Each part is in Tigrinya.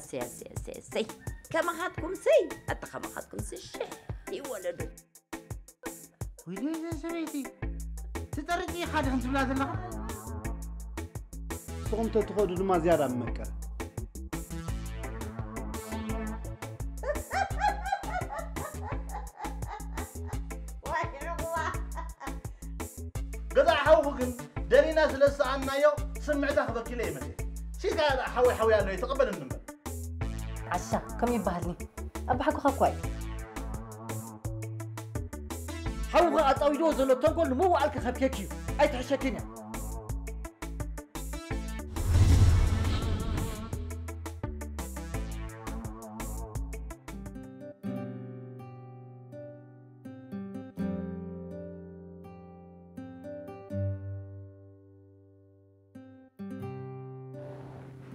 ሰይ ሰይ ሰይ ሰይ ከማኻትኩም ሰይ ኣታ ከማኻትኩም ሰይ ሽሕ ይወለዱ። ውይ ሰበይቲ ትጠርጢ ኢኻ ዲኽን ትብላ ዘለኻ? ንስኹም ተትኸዱ ድማ ዝያዳ ምመቀረ። ገዛ ሓውኹ ግን ደሊና ስለ ዝሰኣንናዮ ስምዕታ ክበኪለ ይመስል። ሲካ ሓወይ ሓወይ ኣሎ ይተቐበለኒ እምበር። ዓሻ ከም ይበሃልኒ ኣባሓጎኻ እኳ እዩ ሓውኻ ኣጻዊድዎ ዘሎ ተንኮል ንምውዓል ክኸብከክ እዩ ኣይትሕሸክን እያ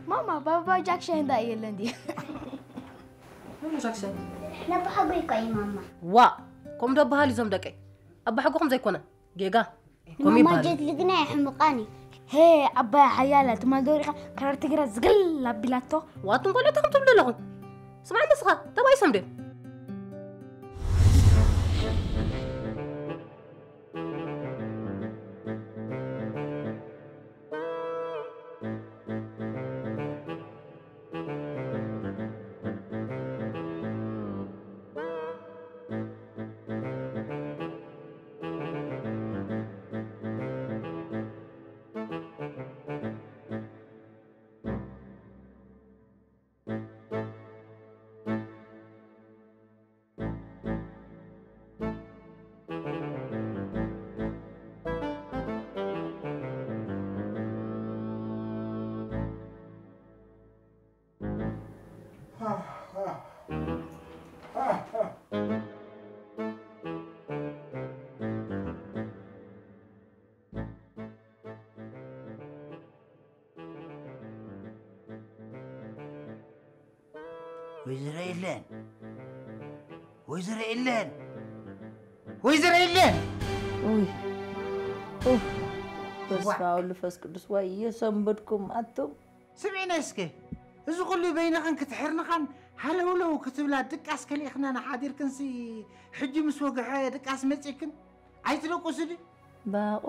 ማማ ባባ ጃክሻይ እንዳ የለን ድዩ ጃክሰን ነብሓጎይ እኮ እዩ ማማ ዋ ከምኡ ዶ በሃል እዞም ደቀይ ኣባሓጎኹም ዘይኮነ ጌጋ ከምኡ ማማ ይበሃል ጀትሊ ግና የሕምቃኒ ሄ ዓባይ ሓያላ ትማል ዶ ሪኻ ካራር ትግራ ዝግል ኣቢላቶ ዋቱም ቆልዑ ተኸም ትብሉ ኣለኹም ስማዕ ንስኻ ተባይሶም ድዮም ወይዘሮ የለን ወይዘሮ የለን ወይዘሮ የለን ውይ ኡፍ፣ በስመ አብ ወወልድ ወመንፈስ ቅዱስ ዋይ የሰንበድኩም ኣቱም ስምዒና እስከ እዚ ኩሉ በይንኽን ክትሕርንኻን ሃለውለው ክትብላ ድቃስ ከሊእኽናና ሓዲርክንሲ ሕጂ ምስ ወግሐ ድቃስ መፂእክን ኣይትደቁስዲ ባቑ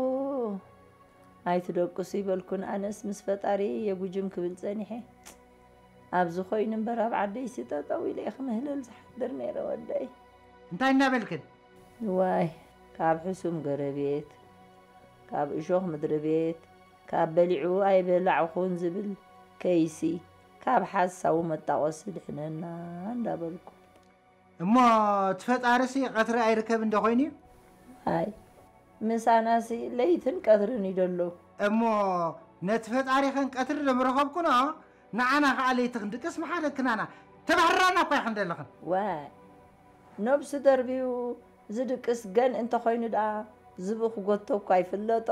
ኣይትደቁሱ ይበልኩን ኣነስ ምስ ፈጣሪ የጉጅም ክብል ፀኒሐ ኣብዚ ኮይኑ እምበር ኣብ ዓደይሲ ጠጠው ኢለ ክምህልል ዝሓድር ነይረ ወደይ እንታይ እናበልክን ዋይ ካብ ሕሱም ገረቤት ካብ እሾኽ ምድሪ ቤት ካብ በሊዑ ኣይበላዕኹን ዝብል ከይሲ ካብ ሓሳዊ መጣቆሲ ድሕነና እንዳበልኩ እሞ ትፈጣርሲ ቀትሪ ኣይርከብ እንደ ኮይኑ እዩ ኣይ ምሳናሲ ለይትን ቀትርን እዩ ደሎ እሞ ነቲ ፈጣሪኸን ቀትሪ ለምረኸብኩኖ ንዓና ከዓ ለይቲ ክንድቅስ ምሓለክናና ተባህራና እኳ ይኽን ደለኽን ዋይ ነብሱ ደርብዩ ዝድቅስ ገን እንተኾይኑ ደኣ ዝብኡ ክጎቶ እኳ ይፍለጦ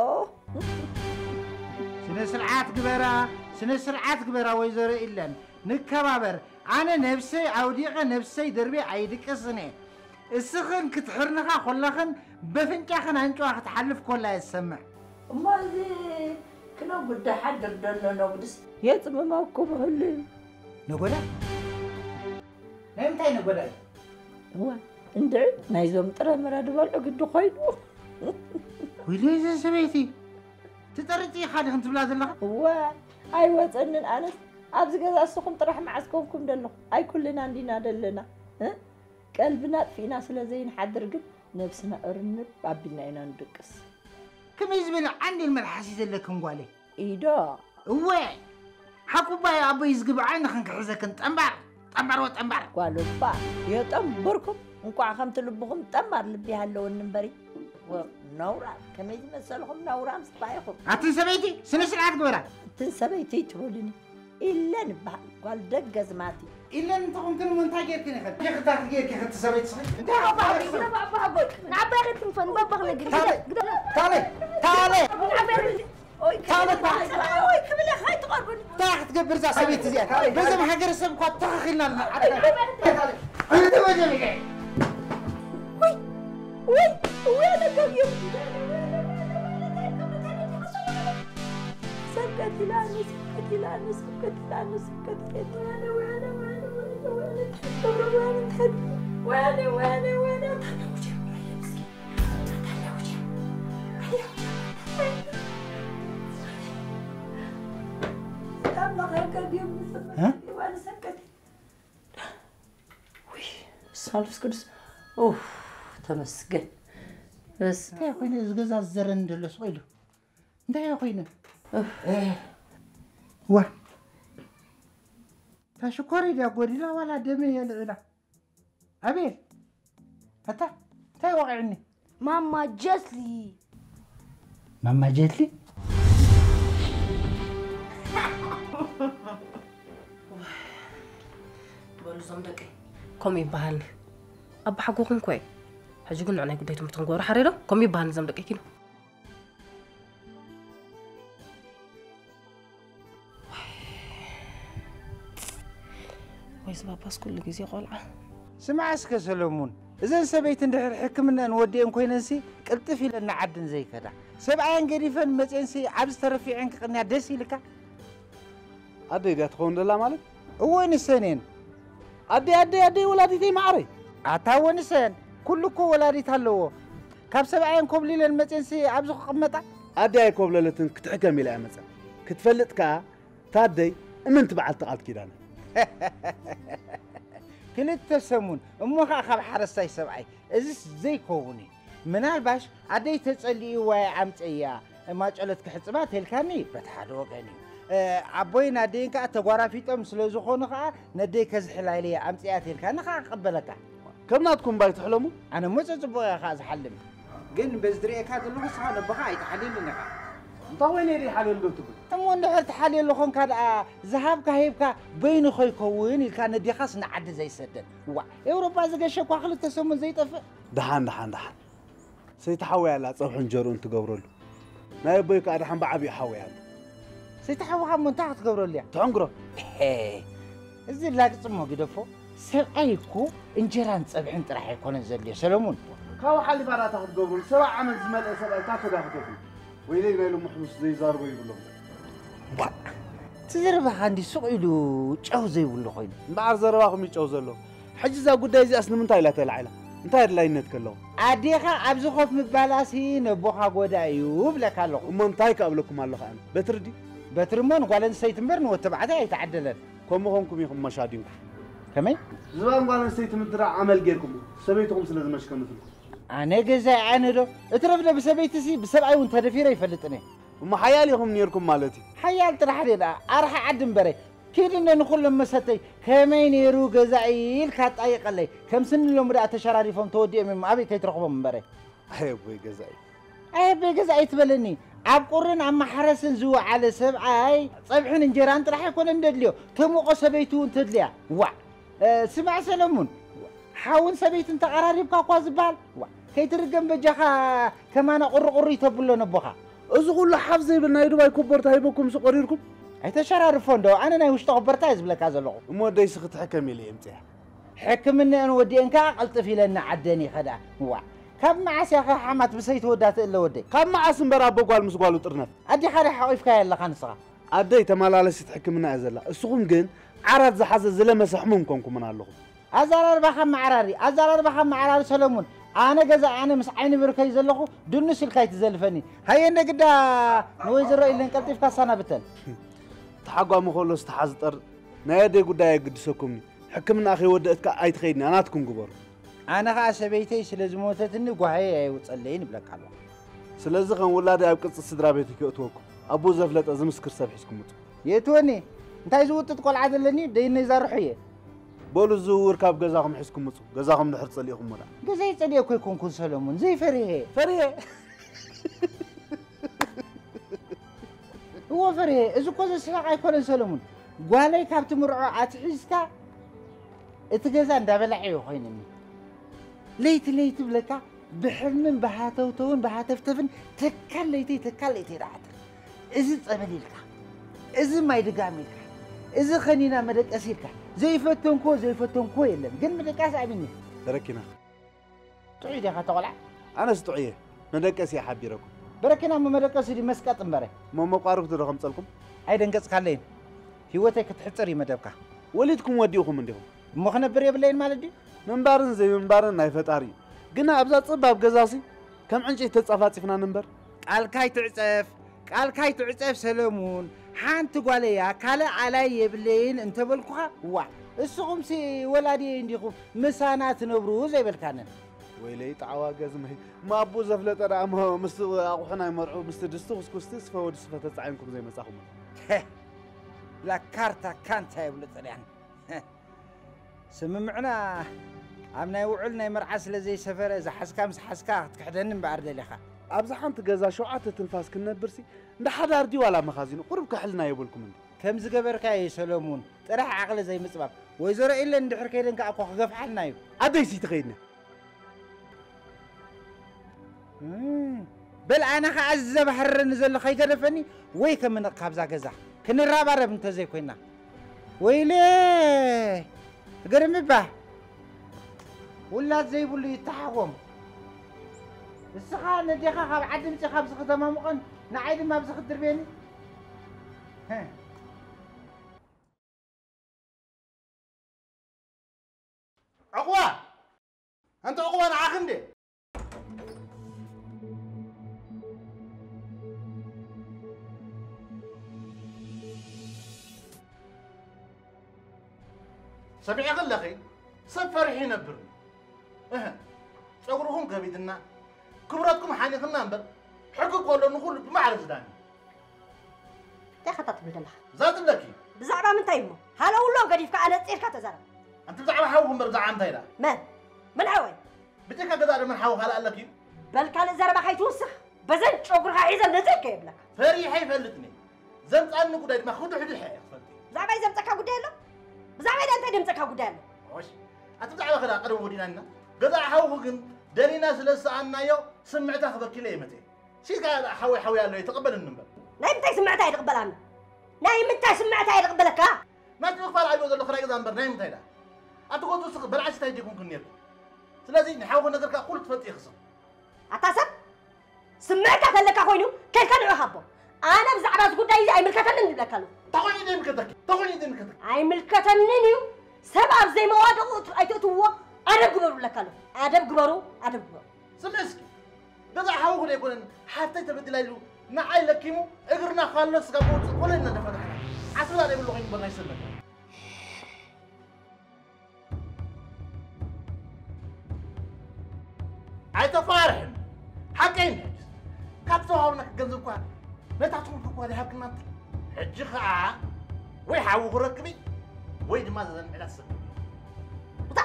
ስነ ስርዓት ግበራ ስነ ስርዓት ግበራ ወይዘሮ ኢለን ንከባበር ኣነ ነብሰይ ኣውዲቐ ነብሰይ ደርቤ ኣይድቅስን እየ እስኽን ክትሕርንኻ ኮላኽን በፍንጫኽን ኣንጭዋ ክትሓልፍ ኮላ እየ ዝሰምዕ እሞ እዚ ክነጉዳ ሓድር ደሎ ነጉድስ የፅምመኩም ህሉ ነጎዳ ናይ ምንታይ ነጎዳ እዩ እዋ እንድዒ ናይዞም ጥረ ምረ ዝበልዑ ግዲ ኮይኑ ወይሎ እዘ ሰበይቲ ትጠርጢ ኢኻ ድኽን ትብላ ዘለኻ እዋ ኣይወፀንን ኣነስ ኣብዚ ገዛ እስኹም ጥራሕ መዓስ ኮንኩም ደለኹ ኣይኩልና እንዲና ደለና እ? ቀልብና ኣጥፊእና ስለ ዘይንሓድር ግን ነብስና እርንብ ኣቢልና ኢና ንድቅስ ከመይ ዝበለ ዓንዴል መልሓስ እዩ ዘለክን ጓለይ ኢዶ እወ ሓቁባይ ኣቦይ ዝግብዓ ንኽን ክሕዘክን ጠንባር ጠንባር ወ ጠንባር ጓል እባ የጠንበርኩም እንቋዕ ከምቲ ልብኹም ጠንባር ልቢ ይሃለወኒ እምበሪ ነውራ ከመይ ዝመሰልኹም ነውራም ስባ ኢኹም ኣትን ሰበይቲ ስነ ስርዓት ግበራ እትን ሰበይቲ ትበሉኒ ኢለን ይበሃል ጓል ደገ ዝማቲ ኢለን እንተኹም ግን እንታይ ጌርክን ይኽእል ይኽታት ጌርክ ይኽቲ ሰበይቲ ስኺ እንታይ ንዓባይ ከትንፈን ባባ ክነግር ታለ ታለ ታለ ወይ ክብለኻ ኣይትቐርብን እንታይ ክትገብር እዛ ሰበይቲ እዚኣ በዚ ማሕበረሰብ እኳ ተኻኺልና ኣለና ወይ ወይ ኣነጋግዮም ሰገድ ኢላኒ ስብከት ኢላኒ ስብከት ኢላኒ ስብከት ኢላኒ ወያነ ወያነ ወያነ ወያነ ወያነ ወያነ እንታይ ወያነ ወያነ ወያነ ሳልፍስ ቅዱስ ኡፍ ተመስገን። በስ እንታይ ኮይኑ እዚ ገዛ ዝዘረኒ ዘሎ ስቕ ኢሉ እንታይ ኮይኑ ዋ እታ ሽኮር ድያ ጎዲላ ዋላ ደመ የልዕላ ኣቤል ኣታ እንታይ ወቂዕኒ ማማ ጀስሊ ማማ ጀስሊ በሉ እዞም ደቀይ ከምኡ ይበሃል ኣባሓጎኹም ኮይ ሕጂ ግን ንዕናይ ጉዳይ ትምህርቲ ክንገብሮ ሓሬዶ ከምኡ ይበሃል እዞም ደቀይ ኪዱ ወይ ዝባባስ ኩሉ ግዜ ቆልዓ ስማዕ እስከ ሰለሙን እዘን ሰበይቲ እንድሕር ሕክምናን ወዲአን ኮይነንሲ ቅልጥፍ ኢለን ንዓድን ዘይከዳ ሰብኣየን ገዲፈን መፅኤንሲ ኣብዚ ተረፊዐን ክቕንያ ደስ ኢልካ ኣደይ ድያ ትኸውን ደላ ማለት እወ ንሰን እየን ኣደይ ኣደይ ኣደይ ወላዲተይ ማዓረይ ኣታ እወ ንሰን ኩሉ እኮ ወላዲት ኣለዎ ካብ ሰብኣየን ኮብሊለን መፅኤንሲ ኣብዚ ክቕመጣ ኣደይ ኣይኮብለለትን ክትሕከም ኢላ እያ መፅኣ ክትፈልጥ ከኣ ታደይ እምንቲ በዓልቲ ቃል ኪዳነ ክልተ ሰሙን እሞ ኸዓ ካብ ሓረስታይ ሰብኣይ እዝስ ዘይከውን እዩ ምናልባሽ ኣደይ ተጸሊእዋ እየ ኣምፀያ ማጨሎት ክሕፅባ ተልካኒ በቲ ሓደ ወገን እዩ ኣቦይን ኣደይን ከዓ ተጓራፊጦም ስለ ዝኾኑ ከዓ ነደይ ከዝሕላ ኢለ እየ ኣምፅያ ተልካኒ ከዓ ክቕበለካ ከም ናትኩም ባይ ትሕለሙ ኣነ ሞፀ ፅቡቕ እያ ከዓ ዝሓልም ግን በዚ ዝርእየካ ዘለኹ ስኻ ነቦኻ ኣይትሓልየሉን ኢኻ እንታ ኮይነ ደይ ሓልየሉ ዶ ትብል እሞ እንድሕር ትሓልየሉ ኾንካ ደኣ ዝሃብካ ሂብካ በይኑ ኸይከውን ኢልካ ነዴኻስ ንዓዲ ዘይሰደድ ዋ ኤውሮጳ ዝገሸ እኳ ክልተ ሰሙን ዘይጠፍእ ደሓን ደሓን ደሓን ሰይቲ ሓወይ ኣላ ጸብሑ እንጀርኡ እንትገብረሉ ናይ ኣቦይ ከኣ ደሓን ብዓብዩ ሓወይ ኣሎ ሰይቲ ሓወኻ እሞ እንታይ ክትገብረሉ እያ ትሕንግሮ እዚ ላግጺ እሞ ግደፎ ሰብኣይ እኮ እንጀራን ጸብሕን ጥራሕ ኣይኮነን ዘድልዮ ሰለሙን ካብኡ ሓሊፋ ዳታ ክትገብረሉ ሰብዓ ዓመት ዝመልአ ሰብኣይ እንታይ ተዳኽተቱ ወይለይ ናይ ሎሚ ሕሙስ ዘይዛርቦ ይብሎም እቲ ዘረባኻ እንዲ ሱቕ ኢሉ ጨው ዘይብሉ ኮይኑ እምበኣር ዘረባኹም እዩ ጨው ዘሎ ሕጂ እዛ ጉዳይ እዚኣስ ንምንታይ ኢላ ተላዒላ እንታይ ኣድላይነት ከለዎ ኣዴኻ ኣብዚ ኮፍ ምባላሲ ነቦኻ ጎዳ እዩ እብለካ ኣለኹ እሞ እንታይ ክኣብለኩም ኣለኹ ኣነ በትሪ ድዩ በትሪ እሞ ንጓል ኣንስተይቲ እምበር ንወተባዕታይ ኣይተዓደለን ከምኡ ኾንኩም ኢኹም መሻዲንኩም ከመይ ዝባን ጓል ኣንስተይቲ ምድራዕ ኣመል ጌርኩም ሰበይትኹም ስለ ዝመሽከምትልኩም ኣነ ገዛይ ኣነ ዶ እትረፍደ ብሰበይትሲ ብሰብኣይ እውን ተደፊረ ይፈልጥን እየ እሞ ሓያል ኢኹም ኔርኩም ማለት እዩ ሓያል ጥራሕ ደኣ ኣርሓ ዓዲ እምበረ ኪድነ ንኹሎም መሰተይ ከመይ ነይሩ ገዛኢ ኢልካ ጣይቀለይ ከም ስኒ ሎሚ ደኣ ተሸራሪፎም ተወዲኦም እዮም ኣበይ ከይትረኽቦም እምበረ ኣየቦይ ገዛኢ ኣየቦይ ገዛኢ ትበለኒ ኣብ ቁርን ኣብ ማሕረስን ዝወዓለ ሰብኣይ ጸብሕን እንጀራን ጥራሕ ኣይኮነን ደድልዮ ተሙቆ ሰበይቱ እውን ተድልያ ዋዕ ስማዕ ሰለሙን ሓውን ሰበይትን ተቐራሪብካ እኳ ዝበሃል ከይትርገም በጃኻ ከማና ቁርቁሪ ተብሎ ነቦኻ እዚ ኩሉ ሓፍ ዘይብል ናይ ዱባይ ኮቦርታ ሂበኩም ሱ ቀሪርኩም ኣይተሸራርፎ እንዶ ኣነ ናይ ውሽጢ ኮቦርታ እየ ዝብለካ ዘለኹ እሞ ደይሲ ክትሕከም ኢለ የምፅያ ሕክምንአን ወዲአን ከዓ ቅልጥፍ ኢለን ንዓደን ይኸዳ ዋ ካብ መዓስ እያ ሓማት ብሰይቲ ወዳ ትእለ ወደይ ካብ መዓስ እምበር ኣቦ ጓል ምስ ጓሉ ጥርነፍ ኣዲኻ ዶ ሓቂፍካያ ኣለኻ ንስኻ ኣደይ ተመላለሲት ሕክምና እያ ዘላ እስኹም ግን ዓራት ዝሓዘ ዝለመሰ ሕሙም ኮንኩምን ኣለኹም ኣዘራርባኻ መዓራሪ ኣዘራርባኻ መዓራሪ ሰለሙን ኣነ ገዛ ኣነ ምስ ዓይኒ ብርከይ ዘለኹ ድንስ ኢልካ ኣይትዘልፈኒ ሃየ እንደ ግዳ ንወይዘሮ ኢለን ቀልጢፍካ ኣሰናብተን ተሓጓሚ ከሎ ዝተሓዝጠር ናይ ኣደይ ጉዳይ ኣይግድሰኩምኒ ሕክምና ከይወደእትካ ኣይትኸይድኒ ኣናትኩም ግበሩ ኣነ ኸዓ ሰበይተይ ስለ ዝሞተትኒ ጓሃየ ኣይውፀለይን እብለካ ኣለኹ ስለዚ ከም ውላደይ ኣብ ቅርፂ ስድራ ቤት ከእትወኩም ኣቦ ዘፍለጠ ዝምስክር ሰብ ሒዝኩም ምፁ የእትወኒ እንታይ ዝውጥጥ ቆልዓ ዘለኒ ደይነይ ዛርሖ እየ በሉ ዝውውር ካብ ገዛኹም ሒዝኩም ምፁ ገዛኹም ድሕር ፀሊእኹም ወዳ ገዛይ ፀሊኤ እኮ ኣይኮንኩን ሰለሙን ዘይፈሪሀ ፈሪሀ እዎ ፈሪሀ እዚ እኮ ዘስሕቕ ኣይኮነን ሰለሙን ጓለይ ካብ ትምርዖ ኣትሒዝካ እቲ ገዛ እንዳበላዐ እዩ ኮይንኒ ለይቲ ለይቲ ብለካ ብሕልምን ብሃተውተውን ብሃተፍተፍን ተካል ለይተይ ተካል ለይተይ ደሓትር እዚ ጸበል ኢልካ እዚ ማይ ድጋም ኢልካ እዚ ኸኒና መደቀሲ ኢልካ ዘይፈተንኮ ዘይፈተንኮ የለን ግን ምድቃስ ኣሚኒ ተረኪና ጥዑይ ዲኻ ተቆልዓ ኣነስ ጥዑየ መደቀሲ እየ ሓቢረኩም በረኪና መመደቀሲ ድዩ መስቀጥ እምበረ? እሞ መቋርብቲ ዶ ከምጸልኩም? ኣይደንገጽካለይን። ህይወተይ ክትሕጽር እዩ መደብካ። ወሊድኩም ወዲእኹም እንዲኹም። እሞ ክነብር የብለይን ማለት ድዩ? ምንባርን ዘይምንባርን ናይ ፈጣሪ እዩ። ግና ኣብዛ ጸባብ ገዛሲ ከም ዕንጨይቲ ተጻፋጺፍና ንንበር። ቃልካ ኣይትዕጸፍ፣ ቃልካ ኣይትዕጸፍ ሰለሙን። ሓንቲ ጓል እያ፣ ካልእ ኣላይ የብለይን እንተበልኩኻ፣ ዋእ፣ እስኹምሲ ወላዲየይ እንዲኹም ምሳና ትነብሩ ዘይበልካንን። ወይለይ ጣዕዋ ገዝመይ፣ ማቡ ዘፍለጠ ደኣ እሞ ምስቲ ኣቑሑ ናይ መርዑ፣ ምስቲ ድስቲ ኩስኩስቲ ስፈ ወዲ ስፈ ተጻዒንኩም ዘይመጻኹም። ሄ፣ ላካርታ ካንታ የብሉ ጥልያን። ስምምዕና ኣብ ናይ ውዑል ናይ መርዓ ስለ ዘይሰፈረ፣ ዝሓዝካ ምስ ሓዝካ ክትክሕደኒ እምበኣር ደሊኻ። ኣብዚ ሓንቲ ገዛ ሸውዓተ ትንፋስ ክንነብርሲ፣ እንዳ ሓዳር ድዩ ዋላ መኻዚኖ? ቁሩብ ከሕልና የብልኩም እንዲ? ከም ዝገበርካዮ ሰለሙን፣ ጥራሕ ዓቕሊ ዘይምጽባብ። ወይዘሮ ኢለን እንድሕር ከይደን ከኣ እኮ ክገፍሓልና እዩ። ኣደይሲ ትኸይድና? እም፣ በል ኣነ ኸዓ እዚ ዘባህርረኒ ዘሎ ከይገደፈኒ ወይ ከምንቕ ካብዛ ገዛ። ክንረባረብ እንተዘይኮይና። ወይለ! ግርም እባ! ውላድ ዘይብሉ ይተሓጎም። እስኻ ነዴኻ ካብ ዓዲ ምጺኻ ኣብዚ ከተማሙቐን ንዓይ ድማ ኣብዚ ክትድርብየኒ? ዕቑባ! ኣንታ ዕቑባ ንዓኺ እንዴ? ሰሚዐኺ ኣለኺ? ሰብ ፈሪሑ ይነብር። እህ፣ ጸጉርኹም ከቢድና፣ ክብረትኩም ሓኒኽና እምበር፣ ሕጊ ከሎ ንኹሉ ብማዕረ ዝዳኒ። እንታይ ኢኻ ትብል ዘለኻ? እዛ ትብለኪ። ብዛዕባ ምንታይ እሞ? ሃለውሎ ገዲፍካ ኣነጺርካ ተዛረብ። ኣንቲ ብዛዕባ ሓውኹም እምበር ብዛዕባ ምንታይ ኢላ? መን? መን ሓወይ? ብጀካ ገዛ ደመን ሓው ካልእ ኣለኪ? በል ካልእ ዘረባ ከይትውስኽ። በዘን ጨጉርኻ ሒዘ ነጺርካ የብለካ። ፈሪሐ ይፈልጥኒ። ዘምጻኒ ጉዳይ ድማ ክድሕድሕ እየ ክፈልጥ። ብዛዕባይ ዘምጸካ ጉዳይ ኣሎ? ብዛዕባይ ደኣ እንታይ ደምጸካ ጉዳይ ኣሎ? እሺ። ኣቲ ብዛዕባ ከዳ ቀደም ወዲናና። ገዛ ሓውኹ ግን ደሊና ስለ ዝሰኣናዮ ስምዕታ ክበኪለ ይመጽእ። ሲካ ሓወይ ሓወይ ኣሎ ይተቐበለኒ እምበር። ናይ ምንታይ ስምዕታ እየ ዝቕበል ኣነ? ናይ ምንታይ ስምዕታ እየ ዝቕበለካ? ናቲ ምኽፋል ኣብዮ ዘለኹ ናይ ገዛ እምበር ናይ ምንታይ ዳ? ኣቲ ጎቱ ስኽ በልዓሲ ታይ ዲኩም ክንየት። ስለዚ ንሓውኹ ነገርካ ኩሉ ትፈልጥ ይኽስም። ኣታ ሰብ ስምዕታ ዘለካ ኮይኑ ከድካ ንዑ ሃቦ። ኣነ ብዛዕባ እዚ ጉዳይ እዚ ኣይምልከተንን ይብለካ ኣለኹ። ተኾይኑ ይምልከተኪ፣ ተኾይኑ ይምልከተኪ። ኣይምልከተንን እዩ። ሰብ ኣብ ዘይመዋድቑ ኣይትእትውዎ። ኣደብ ግበሩ ብለካ ኣለኹ። ኣደብ ግበሩ፣ ኣደብ ግበሩ። ስምዒ እስኪ፣ ገዛ ሓውኹ ዶ ኣይኮነን ሓፍተይ ተበዲላ ኢሉ ንዓይ ለኪሙ እግርና ካሎ ስጋ ከውፅእ ኮለል እናደፈታሕና ዓስብዛ ዘይብሉ ኮይኑ እምበር ናይ ሰብ ነገር። ኣይተፋርሕን። ሓቀይ እንድሕር ካብ ዝተዋሃብና ገንዘብ እኳ ነታ ትምህርቲ እኳ ዘይሃብክና እንተ። ሕጂ ኸዓ ወይ ሓዊ ክረክብ ወይ ድማ ዘዘንዕላ ትሰክም። ውታ!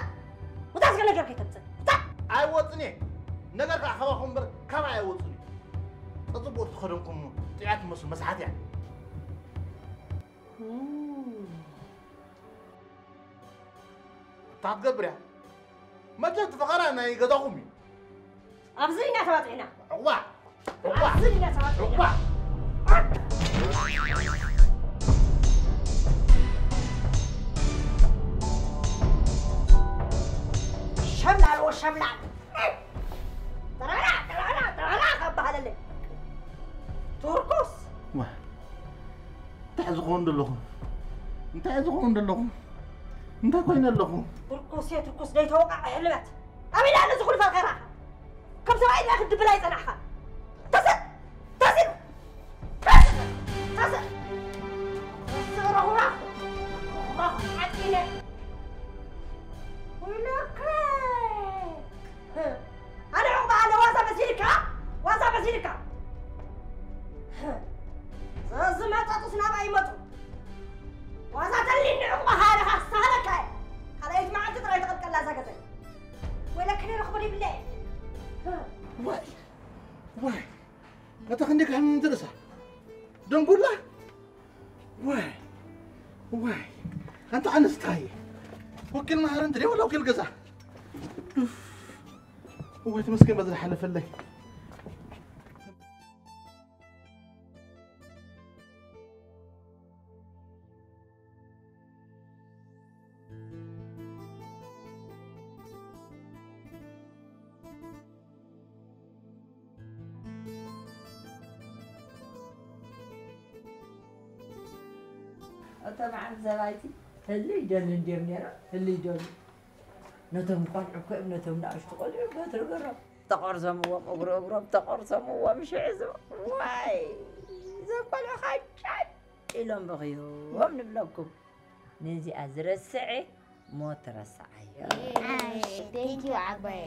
ውታ እስከ ነገር ከይተምፅእ። ውታ! ኣይወፅን እየ። ነገር ከዓ ካባኹም እምበር ካባይ ኣይወፅን እዩ። ፀፅቡቅ ተኸደንኩም ጥዕያት መስሉ መስሓት እያ። እታ ክትገብር እያ። መቸም እቲ ፈኸራ ናይ ገዛኹም እዩ። ኣብዚ ኢና ተባፂዕና። ዕቑባ! ዕቑባ! ኣብዚ ኢና ተባፂዕና። ዕቑባ! ሸብላል ወሸብላል። ተራራ፣ ተራራ፣ ተራራ ካብ በሃለለይ። ቱርኩስ። ዋ፣ እንታይ ዝኸውን ዘለኹ? እንታይ ዝኸውን ዘለኹ? እንታይ ኮይነ ኣለኹ? ቱርኩስ፣ የትርኩስ፣ ዘይተወቃዕ ሕልበት። ኣበይ ደኣ ነዚ ኩሉ ፈኸራኻ? ከም ሰብኣይ ዲኻ ክትድብል ኣይጸናሕካ? ተስእ! ተስእ! ተስእ! ተስእ! ተስእ! ረኹራኹ! ረኹራኹ ዓጢነ! ወይለከ! ኣነ ዕቑባ ኣነ ዋዛ መሲልካ? ዋዛ መሲልካ? ዝመጠጡስ ናባይ ይመጡ። ዋዛ ተልኒ ዕቑባ ሃለኻ ክሳለካ እየ። ካልኣይቲ መዓልቲ ጥራይ ተቐልቀላ እዛ ገዛይ። ወይለከ ነይ ረኽቦ ይብለ። ዋይ! ዋይ! እታ ክንደይ ክሕምም ትርእሳ? ደንጉላ? ዋይ! ዋይ! ኣንታ ኣንስታይ! ወኪል መሃሪ እንተ ደይ ወላ ወኪል ገዛ? ኡፍ! ዋይ ተመስገን በዚ ዝሓለፈለይ። እቶም ዓም ሰባይቲ ህልይ ደሉ እንድዮም ነይሮም፣ ህልይ ደሉ። ነቶም ቆልዑ እኮ እዮም፣ ነቶም ንኣሽቱ ቆልዑ በትሪ ገሮም ተቆርሶምዎም፣ እግሪ እግሮም ተቆርሶምዎም። ሽዑ እዚ፣ ዋይ፣ እዞም ቆልዑ ኻጫጭ ኢሎም በኽዮም ንብለኩም። ነዚኣ ዝረስዐ ሞት ረስዓዮ። ኣሽ፣ thank you ዓባየ።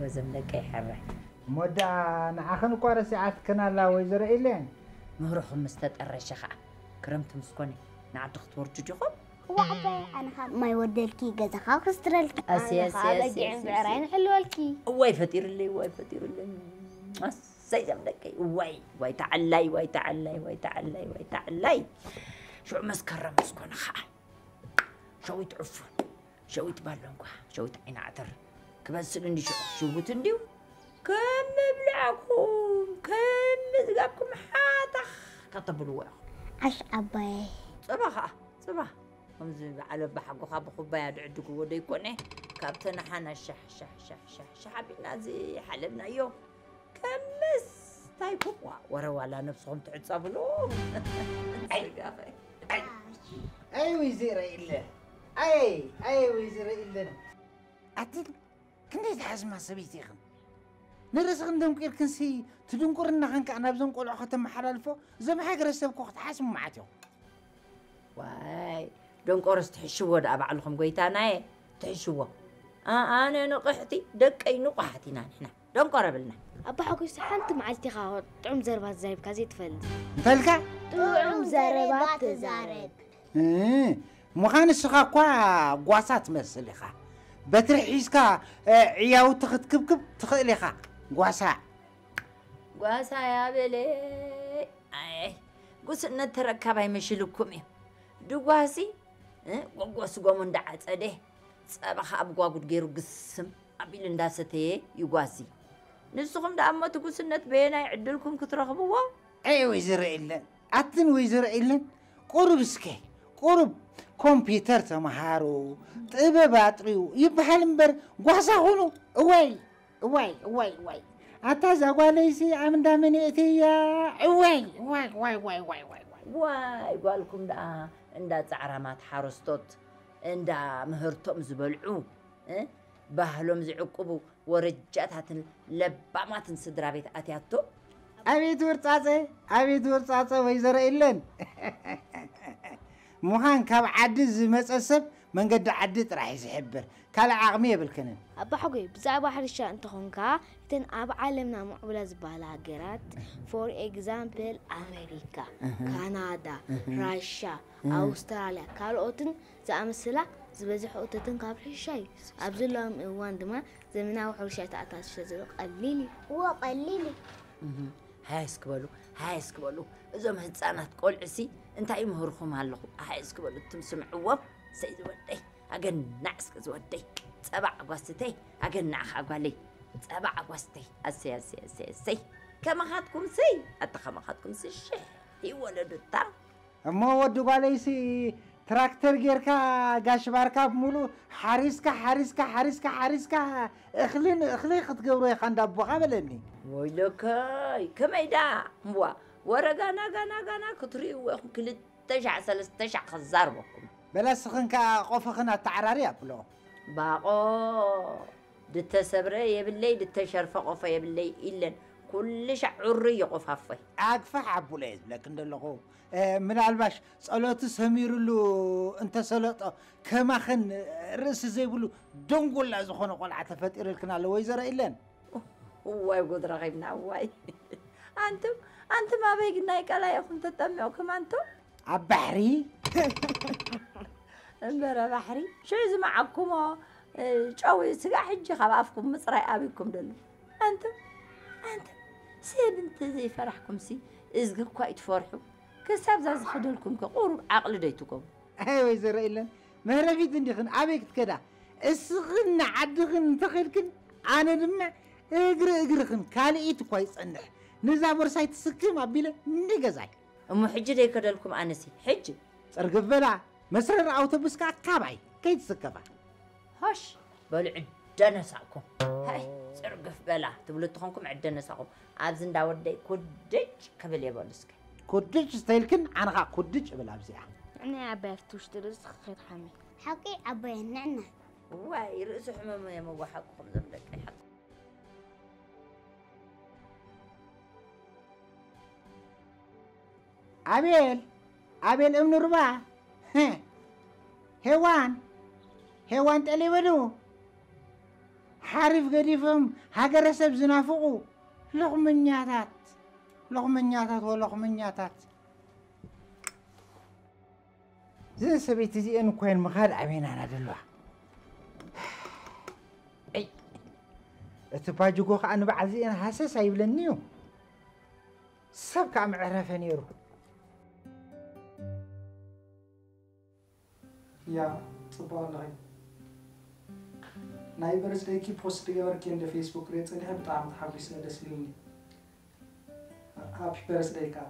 ወዘም ደቀይ ሕራይ። እሞ ደኣ ንዓኽን እኳ ረሲዓትክን ኣላ ወይዘሮ ኢሌን። ምህሮኹም ምስ ተጠረሸ ኸዓ ክረምቲ ምስ ኮነ ንዓዲ ክትወርዱ ዲኹም? እዋ ዓባየ፣ ኣነ ኻብ ማይ ወደልኪ፣ ገዛኻ ክስትረልኪ። ኣስ፣ ኣነ የስ፣ ኻብ የስ፣ በጊዕን የስ፣ ብዕራይን የስ። ሕልወልኪ። እዋይ ፈጢሩለይ፣ እዋይ ፈጢሩለይ። ኣሰይ ዘም ደቀይ፣ እዋይ፣ ዋይ ተዓላይ፣ ዋይ ተዓላይ፣ ዋይ ተዓላይ፣ ዋይ ተዓላይ። ሽዑ መስከረም ምስ ኮነ ኸዓ ሸዊት ዕፉን፣ ሸዊት ባሎንጓ፣ ሸዊት ዓይኒ ዓተር ክበስል እንዲ ሽዑ ክሽውት እንድዩ። ከም ምብልዐኩም፣ ከም ምዝጋብኩም ሓታኽ ከተብልዎ ኢኹም። ዓሽ ዓባየ። ጽባ ኸዓ፣ ጽባ። ከምዚ በዓል ኣባሓጎኻ ብኹባያ ድዕድግዎ ደይኮነ፣ ካብ ተነሓና ሻሕ፣ ሻሕ፣ ሻሕ፣ ሻሕ፣ ሻሕ ኣቢልና እዚ ሓለብናዮ። ከም ምስታይ ኩዋ፣ ወረ ዋላ ነብስኹም ትዕጸብሉ። ኣይ፣ ኣይ፣ ኣይ፣ ኣይ፣ ወይዘሮ ኢለን። ኣይ፣ ኣይ፣ ወይዘሮ ኢለን። ኣቲ ክንደይ ትሓስማ ሰበይቲ ኢኽን? ንርእስኽን ደንቂርክንሲ፣ ትድንቁርናኽን ከኣ ናብዘን ቆልዑ ከተመሓላልፎ፣ እዞም ሃገረሰብ እኮ ክትሓስሙ መዓት ኢኹም። ዋይ፣ ደንቆሮስ ትሕሽዎ ደኣ ባዕልኹም ጎይታናየ፣ ትሕሽዎ። ኣ-፣ ኣነ ንቕሕቲ፣ ደቀይ ንቑሓት ኢና ንሕና። ደንቆሮ ብልና። ኣባ ሓጎስ፣ ሓንቲ መዓልቲ ኢኻ ጥዑም ዘረባ ተዛሪብካ ዘይትፈልጥ። እንታይ ኢልካ? ጥዑም ዘረባ ተዛረብ። እ፣ ምዃን ንስኻ እኳ ጓሳ ትመስል ኢኻ። በትሪ ሒዝካ፣ እ፣ ዕያውቲ ክትክብክብ ትኽእል ኢኻ። ጓሳ። ጓሳ ያበለይ። ኣይ፣ ጉስነት ተረካብ ኣይመሽልኩም እዩ። ድጓሲ፣ እ፣ ጎጎ ስጎሙ እንዳዓጸደ፣ ጸባ ኸኣ ብጓጉድ ገይሩ ግስም ኣቢሉ እንዳሰተየ ይጓሲ። ንስኹም ደኣ እሞ እቲ ጉስነት በየናይ ዕድልኩም ክትረኽብዎ? ኣይ ወይዘሮ ኤለን፣ ኣትን ወይዘሮ ኤለን፣ ቁሩብ እስከ፣ ቁሩብ ኮምፒተር ተመሃሩ፣ ጥበብ ኣጥርዩ ይበሃል እምበር ጓሳ ኹኑ። እዋይ፣ እዋይ፣ እዋይ፣ እዋይ። ኣታ እዛ ጓለይሲ ኣብ እንዳ መን የእትያ? እዋይ፣ እዋይ፣ እዋይ፣ እዋይ፣ እዋይ፣ እዋይ፣ እዋይ። ዋይ፣ ጓልኩም ደኣ እንዳ ጻዕራማት ሓረስቶት፣ እንዳ ምህርቶም ዝበልዑ፣ እ? ባህሎም ዝዕቅቡ፣ ወረጃታትን ለባማትን ስድራ ቤት ኣትያቶ። ኣቤት ውርጻጸ፣ ኣቤት ውርጻጸ ወይዘሮ ኢለን። ምዃን ካብ ዓዲ ዝመጸ ሰብ መንገዲ ዓዲ ጥራሕ እዩ ዝሕብር። ካልእ ዓቕሚ የብልክንን። ኣባ ሓጎይ፣ ብዛዕባ ሕርሻ እንተኾንካ፣ እተን ኣብ ዓለምና ምዕቡላ ዝበሃላ ሃገራት፣ for example ኣሜሪካ፣ ካናዳ፣ ራሻ፣ ኣውስትራልያ፣ ካልኦትን ዝኣመሰላ ዝበዝሐ እቶተን ካብ ሕርሻ እዩ። ኣብዚ ሎሚ እዋን ድማ ዘመናዊ ሕርሻ ተኣታትዩ ስለ ዘሎ ቀሊል እዩ። እወ ቀሊል እዩ። ሃየ እስኪ በሉ፣ ሃየ እስኪ በሉ። እዞም ህፃናት ቆልዑሲ እንታይ ይምህርኹም ኣለኹ? ሃየ እስኪ በሉ እትም ስምዕዎም። ሰይ ዝወደይ፣ ኣገናዕ እስኪ ዝወደይ። ፀባዕ ጓስትተይ፣ ኣገናዕ ኸዓ ጓለይ። ፀባዕ ጓስትተይ፣ ኣሰይ፣ ኣሰይ፣ ኣሰይ፣ ኣሰይ። ከማኻትኩም ስይ፣ ኣታ ከማኻትኩም ሲ ሽሕ ይወለዱ እታ። እሞ ወዲ ጓለይሲ ትራክተር ጌርካ ጋሽ ባርካ ብምሉእ ሓሪስካ ሓሪስካ ሓሪስካ ሓሪስካ እኽልን እኽሊ ክትገብሮ ኢኻ እንዳቦኻ በለኒ። ወይለከይ ከመይ ደኣ እምቧ ወረ ጋና ጋና ጋና ክትርእይዎ ኢኹም ክልተ ሻዕ ሰለስተ ሻዕ ክዛርበኩም። በላ እስኽን ከኣ ቆፈኽን ኣተዓራሪ ኣብሎ። ባቖ ድተሰብረ የብለይ ድተሸርፈ ቆፎ የብለይ ኢለን ኩሉ ሻዕ ዕሩይ ይቆፋፎይ። ኣግፋሕ ኣቡለ እየ ዝብለክን ዘለኹ። ምናልባሽ ጸሎቱ ሰሚሩሉ እንተሰለጦ ከማኽን ርእሲ ዘይብሉ ደንጎላ ዝኾነ ቆልዓ ተፈጢርልክን ኣሎ ወይዘሮ ኢለን። እዋይ ጉድ ረኺብና እዋይ። ኣንቱም ኣንቱም ኣበይ ግናይ ቀላይ ኢኹም ተጠሚቕኩም ኣንቱም? ኣብ ባሕሪ። እምበረ ባሕሪ ሽዑ ዝመዓኩሞ ጨው ስጋ ሕጂ ካብ ኣፍኩም ምፅራይ ኣብይኩም ደሎ። ኣንቱም ኣንቱም ሰብ እንተዘይፈራሕኩምሲ እዝጊ እኳ ይትፈርሑ። ክሳብ እዛ ዝኸደልኩም ከ ቁሩብ ዓቕሊ ዶ ይትገብሩ? ኣይ ወይዘሮ ኢለን መህረፊት እንዲኽን ኣበይ ክትከዳ? እስኽን ንዓድኽን እንተኸድክን ኣነ ድማ እግሪ እግርኽን ካልኢት እኳ ይጸንሕ። ነዛ ቦርሳይ ትስክም ኣቢለ ንገዛይ። እሞ ሕጂ ደይከደልኩም ኣነሲ ሕጂ? ጽርግፍ በላ መስረር ኣውቶቡስ ከኣ ካባይ ከይትስከፋ። ሆሽ በሉ ዕደ ነሳእኩም። ሃይ ጽርግፍ በላ ትብሉ እትኾንኩም ዕደ ነሳእኩም። ኣብዚ እንዳ ወደይ ኩድጭ ክብል እየ በሉ እስከ። ኩድጭ ዝተይልክን ኣነ ኸኣ ኩድጭ እብል ኣብዚኣ። ንዓይ ዓባይ ኣብቲ ውሽጢ ርእስኺ ከይትሓሚ። ሓቂ ዓባይ ንዕና። እዋይ፣ ርእሲ ሕመሙ እዮም እዋ ሓቅኹም ዞም ደቀይ ሓቂ። ኣቤል፣ ኣቤል እምኒ ሩባ፣ ሄ፣ ሄዋን፣ ሄዋን ጠሊበሉ፣ ሓሪፍ ገዲፎም ሃገረሰብ ዝናፍቑ ሎኽመኛታት፣ ሎኽመኛታት ወሎኽመኛታት። እዘን ሰበይቲ እዚአን እኮ እየን ምኻድ ኣበይናና ዘለዋ። ኣይ፣ እቲ ፓጅጎ ኸዓ ንበዓል እዚአን ሃሰስ ኣይብለኒ እዩ። ሰብ ከዓ መዕረፈ ነይሩ። ያ፣ ጽቡቕ ኣለኺ። ናይ በርስደይኪ ፖስት ገበርኪ እንደ ፌስቡክ ሪአ ጸኒሐ ብጣዕሚ ተሓጒሰ፣ ደስ ኢሉኒ። ሃፒ በርስደይ ከኣ።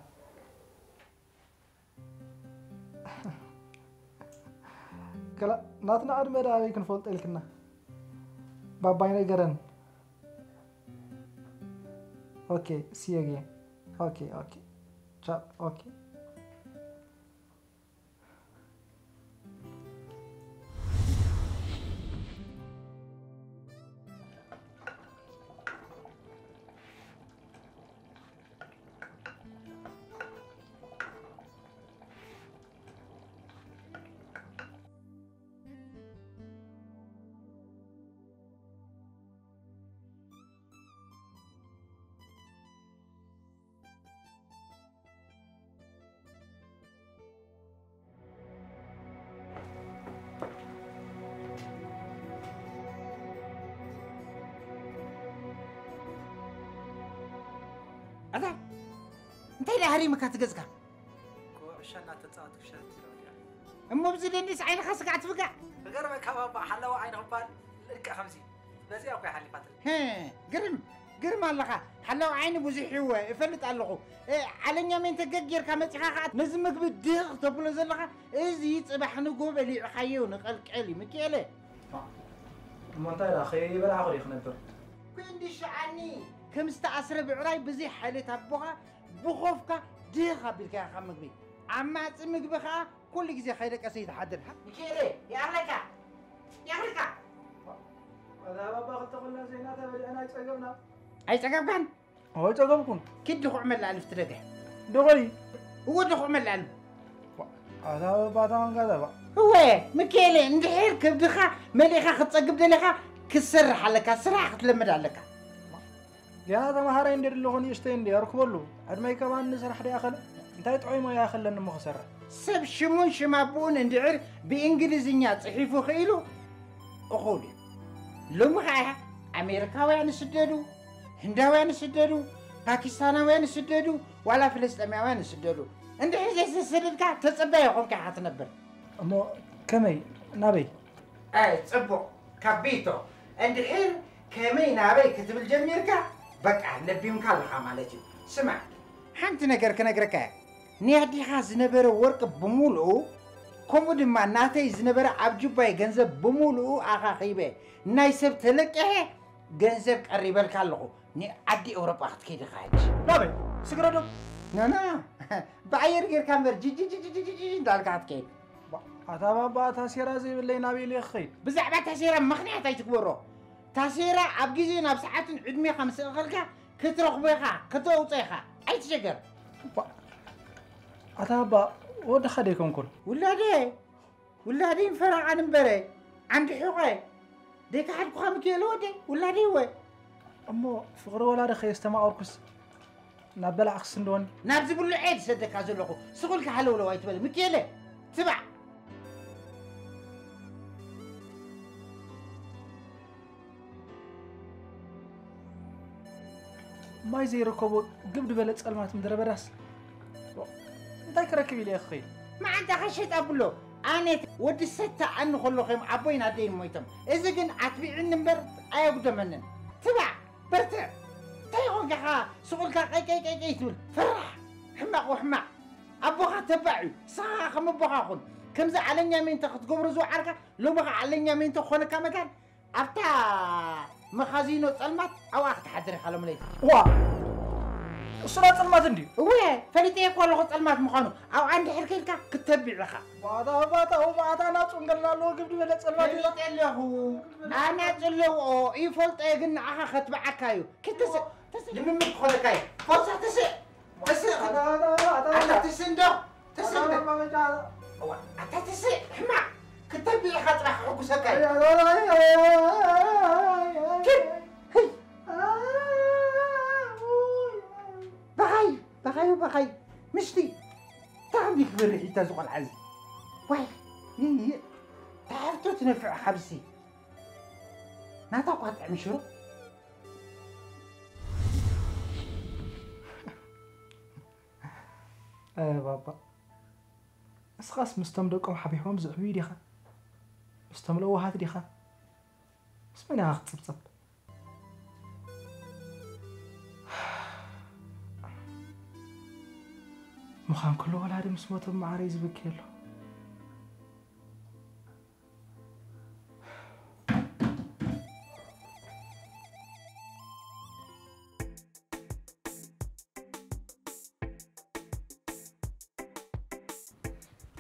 ከላ ናትና ዕድመ ደኣ ኣበይ ክንፈልጦ ኢልክና? ባባይ ነገረን። ኦኬ፣ see you again. ኦኬ፣ ኦኬ። ቻው፣ ኦኬ። ኣታ እንታይ ደኣ ሃሪምካ ትገዝካ? ኩዕሾ እናተጻወትኩ ሸርት ኢለ ወዲኣ። እሞ ብዚ ደንዲስ ዓይንኻ ስጋዕ ትፍጋዕ? ክገርመካ ባባ ሓለዋ ዓይኒ ክባል ልክዕ ከምዚ በዚኣ እኮ ይሓሊፋትለይ። ሄ፣ ግርም፣ ግርም ኣለኻ። ሓላው ዓይኒ ብዙሕ ይወ እፈልጥ ኣለኹ። እ፣ ዓለኛ ሜንተ ገግ ጌርካ መጺኻ ኸኣ ነዚ ምግቢ ድኽ ተብሎ ዘለኻ፣ እዚ ጽባሕ ንግሆ በሊዕኻዮ ንቐልቀል እዩ፣ ሚኪኤለ። እሞ እንታይ ደኣ፣ ከይበላዕኹ ድየ ክነብር? ኩንዲ ሸዓኒ፣ ከም ዝተኣስረ ብዕራይ ብዘይ ሓይሊ ኣቦኻ ብኾፍካ ድኽ ኣቢልካ ኢኻ ምግቢ። ዓማጺ ምግቢ ኸኣ ኩሉ ግዜ ከይደቀሰ እዩ ዝሓድር። ሚኪኤለ፣ ይኣኽለካ፣ ይኣኽለካ። ኣዛ ባባ ክልተ ኩላ ዘይናታ በሊዕና ኣይጸገብና። ኣይጸገብካን? ኣይጸገብኩን። ኪድ ድኹዕ መላእ ልፍቲ ደገ። ድኹዒ? እወ፣ ድኹዕ መላእ ልብ። ኣዛ ባባ ታማን ጋዛ ባ። እወ፣ ሚኪኤለ፣ እንድሕር ከብድኻ መሊእኻ ክትጸግብ ደሊኻ ክትሰርሕ ኣለካ፣ ስራሕ ክትለምድ ኣለካ። ገና ተማሃራይ እንደ ኣለኹ ንእሽተይ እንደ ኣርክበሉ። ዕድመይ ከማን ንስራሕ ዶ ይኣኸለ? እንታይ ጥዑይ ሞያ ይኣኸለኒ እሞ ክሰርሕ? ሰብ ሽሙን ሽም ኣቦኡን እንድሕር ብእንግሊዝኛ ጽሒፉ ክኢሉ እኹል እዩ። ሎሚ ኸኣ ኣሜሪካውያን ይስደዱ፣ ህንዳውያን ይስደዱ፣ ፓኪስታናውያን ይስደዱ፣ ዋላ ፍልስጤማውያን ይስደዱ። እንድሕር ዘይተሰደድካ ተጸባይ ይኾንካ ኢኻ ትነብር። እሞ ከመይ? ናበይ? ኣይ፣ ጽቡቕ፣ ካቢቶ። እንድሕር ከመይ ናበይ ክትብል ጀሚርካ፣ በቃ፣ ለቢምካ ኣለኻ ማለት እዩ። ስማዕ፣ ሓንቲ ነገር ክነግረካ እየ። ናይ ኣዴኻ ዝነበረ ወርቂ ብምሉኡ፣ ከምኡ ድማ ናተይ ዝነበረ ኣብ ጁባይ ገንዘብ ብምሉኡ ኣኻኺበ፣ ናይ ሰብ ተለቂሐ፣ ገንዘብ ቀሪበልካ ኣለኹ። ንዓዲ ኤውሮጳ ክትከይድ ኢኻ ሕጂ። ናበይ? ስግረዶ? ናና፣ ብኣየር ጌርካ እምበር፣ ጅ፣ ጅ፣ ጅ እንዳልካ ክትከይድ። ባ-፣ ኣታ ባባ፣ ታሴራ ዘይብለይ ናበይ ኢለ ክኸይድ? ብዛዕባ ታሴራ ምኽንያት ኣይትግበሮ። ታሴራ ኣብ ግዜን ኣብ ሰዓትን ዕድሜኻ ምስ እኸልካ ክትረኽቦ ኢኻ፣ ከተውጾ ኢኻ። ኣይትሸገር። ባ-፣ ኣታ ባባ፣ ወድኻ ደይኮንኩን? ውላደይ፣ ውላደይን ፈረቓን እምበረ፣ ዓንዲ ሑቐ። ደይከሓድኩኻ ሚኪኤለ ወደይ፣ ውላደይ እወ። እሞ ፍቕሪ ወላዲ ከየስተማቐርኩስ ናብ በላዕ ክስንድወኒ? ናብዚ ብሉዐ ድሰደካ ዘለኹ። ስቕ ኢልካ ሃለውለው ኣይትበል። ሚኪኤለ፣ ትባዕ። ማይ ዘይርከቦ ግብ ዝበለ ጸልማት ምድረ በዳስ እንታይ ክረክብ ኢለ እየ ክኸይድ? መዓንጣኻ ሸጥ ኣብሎ። ኣነ ወዲ ሰተ ኣኒ ከለኹ እዮም ኣቦይን ኣደይን ሞይቶም። እዚ ግን ኣትቢዕኒ እምበር ኣየጉደመንን። ትባዕ፣ በርትዕ። እንታይ ይኾንካ ኢኻ ስቕ ኢልካ ቀይ ቀይ ቀይ ቀይ ትብል? ፈራሕ፣ ሕማቕ ወሕማቕ። ኣቦኻ ተባዕ እዩ። ንስኻ ኸዓ ከም ኣቦኻ ኩን። ከምዚ ዓለኛ ሜንተ ክትገብሮ ዝወዓልካ፣ ሎሚ ኸዓ ዓለኛ ሜንተ ክኾነካ መታን ኣብታ መኻዚኖ ጸልማት ኣብኣ ክትሓድር ኢኻ ሎሚ ለይቲ። ዋ! እሱ ና ጸልማት እንድዩ። እወ፣ ፈሊጠ እኮ ኣለኹ ጸልማት ምዃኑ። ኣብኣ እንድሕር ከይድካ ክትተብዕ ኢኻ። ባታ፣ ባታ፣ ባታ፣ ናጹ እንገልና ኣለዎ፣ ግብዲ በለ ጸልማት እዩ። ፈሊጠ ኣለኹ። ኣና ጽለውኦ፣ ይፈልጦ እየ፣ ግን ንዓኻ ከትብዓካ እዩ። ክትስ-፣ ተስ-፣ ልምምድ ክኾነካ እዩ። ፎርሳ ተስእ፣ ተስእ። ኣታ፣ ኣታ፣ ኣታ፣ ኣታ፣ ኣታ። ተስእ እንዶ፣ ተስእ እንዶ። ኣታ፣ ኣታ፣ ኣታ። እዋ፣ ኣታ ተስእ፣ ሕማቕ። ክተብዕ ኢኻ ጥራሕ ክሕጉሰካ እዩ። ኣታ፣ ኣታ፣ ኣታ፣ ኣታ። ኪድ፣ ህይ። በኻዩ፣ በኻዩ፣ በኻዩ። ምሽቲ፣ እንታይ ከም ክበርሕ እዩ እዚ ቆልዓ እዚ? ዋይ፣ ይይ፣ ተሓፍቶ ትነፍዕ ካብሲ። ናታ እኳ ጥዕሚ ሽሮ። ኣይ ባባ፣ እስኻስ ምስቶም ደቆም ሓቢሖም ዝዕብዩ ዲኻ? ምስቶም ለዋሃት ዲኻ? ምስ መን ኢኻ ክትጽብጸብ? ምዃን ከሎ ወላዲ ምስ ሞቶም ማዕረይ ዝበኪ ኣሎ።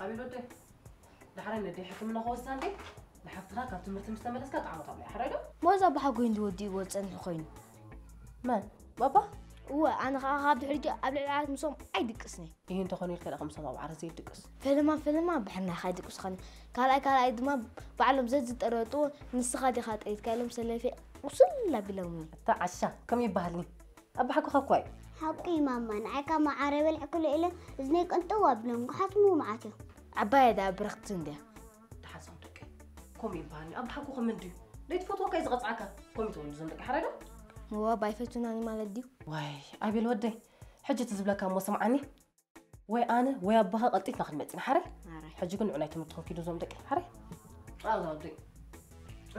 ኣቤል ወደይ፣ ዳሕራይ ነደይ ሕክምና ክወስዳ እንዴ? ንሓፍትኻ ካብ ትምህርቲ ምስ ተመለስካ ጣዕመት ኣብላ፣ ሓራይ ዶ? ሞዛ ብሓጎይ እንዲ ወዲእዎ ዝጸንሑ ኮይኑ። መን? ባባ? እወ፣ ኣነ ኸዓ ካብ ድሕሪ ሕጂ ኣብ ልዕሊ ዓራት ምሶም ኣይድቅስን እየ። ይህ እንተኾነ ኢልካ ደኣ ከምሶም ኣብ ዓራት ዘይድቅስ። ፈለማ ፈለማ ብሕና ኸይድቅሱ ኸኒ። ካልኣይ ካልኣይ ድማ ባዕሎም ዘዝጠረጡ ንስኻ ዲኻ ጠሪትካ ኢሎም ሰለፌ ቁስል ኣቢሎምኒ። እታ ዓሻ፣ ከም ይበሃልኒ። ኣባሓጎኻ እኳ እዩ። ሓቂ ማማ፣ ንዓይ ካብ መዓረ በልዕክሉ ኢለ እዝነይ ቅንጥው ኣቢሎም፣ ክሓስሙ መዓት እዮም። ዓባየ ደኣ ብርኽቲ እንድያ። ደሓን ሰም ደቀይ፣ ከምኡ ይበሃልኒ። ኣባሓጎ ከመን ድዩ? ዘይትፈትወካ እዩ ዝቐጽዓካ። ከምኡ ትበሉ እዞም ደቂ ሓራይ ዶ? ምዋብ ኣይፈቱናን ማለት ድዩ? ዋይ፣ ኣቤል ወደይ፣ ሕጂ እቲ ዝብለካ እሞ ስምዓኒ። ወይ ኣነ ወይ ኣባኻ ቀልጢፍና ክንመጽእ ኢና፣ ሓራይ? ሓራይ። ሕጂ ግን ንዑ ናይ ትምህርትኹም ኪዱ እዞም ደቂ፣ ሓራይ? ኣዛ ወደይ።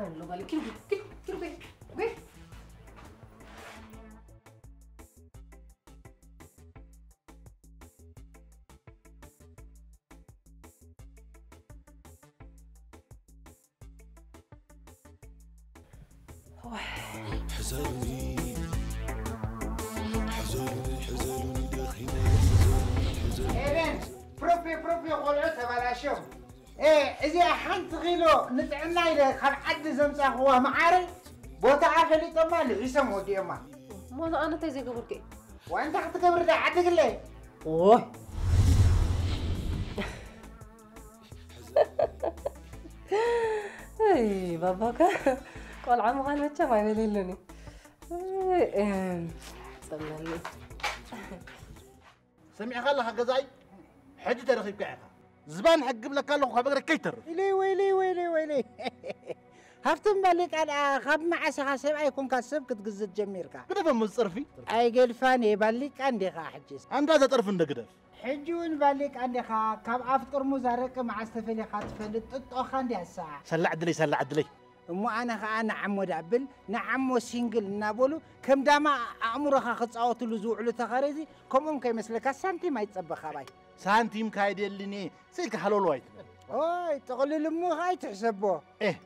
ኣሎ በሊ፣ ኪዱ፣ ኪዱ፣ ኪዱ፣ በይ፣ በይ። ኤደን፣ ፕሮፔ፣ ፕሮፔ ቆልዑ ተባላሽዮም። ኤ፣ እዚኣ ሓንቲ ኪሎ ንጥዕና ኢለ ካብ ዓዲ ዘምጻኽዋ መዓረ፣ ቦታኣ ፈሊጦማ፣ ልሒሶም ወዲኦማ። እሞ ኣነ እንታይ ዘይገበርኩ እየ? ዋንታ ክትገብር ዳ ዓዲ ግለ? ኦይ። ኣይ፣ ባባካ ቆልዓ ምዃን መቸም ኣይበለሉን እዩ። ኣይ፣ እም፣ ጸመኒ። ሰሚዕካ ኣለኻ ገዛኢ? ሕጂ ተረኺብካ ኢኻ። ዝባን ሕጊ ብለካ ኣለኹ፣ ካብ እግረይ ከይተርፍ። ኢለይ ወይለይ፣ ወይለይ፣ ወይለይ። ሃፍቶም ባሊቃ ደኣ ካብ መዓስ ኢኻ ሰብኣይ ኮንካ ሰብ ክትግዝእ ጀሚርካ? ግደፎ፣ ምስ ጸርፊ። ኣይገልፋን እየ፣ ባሊቃ እንዲኻ ሕጂስ። ኣንታ ተጠርፍ እንደ ግደፍ። ሕጂ እውን ባሊቃ እንዲኻ፣ ካብ ኣፍ ጥርሙዝ ኣረቂ መዓስ ተፈሊኻ ትፈልጥ? ጥጦኻ እንድያ ሳዕ። ሰላዕ ድለይ፣ ሰላዕ ድለይ። እሞ ኣነ ኸኣ ንዓሞ ዳብል፣ ንዓሞ ሲንግል እናበሉ ከም ዳማ ኣእምሮኻ ክጻወትሉ ዝውዕሉ ተኸረዚ፣ ከምኦም ከይመስለካ ሳንቲም ኣይትጸበ ካባይ። ሳንቲም ካይደልን እየ፣ ስኢልካ ሃለውለው ኣይትበል። ኦይ፣ ጥቕልል እሞ ኸኣ ኣይትሕሰቦ። ኤህ፣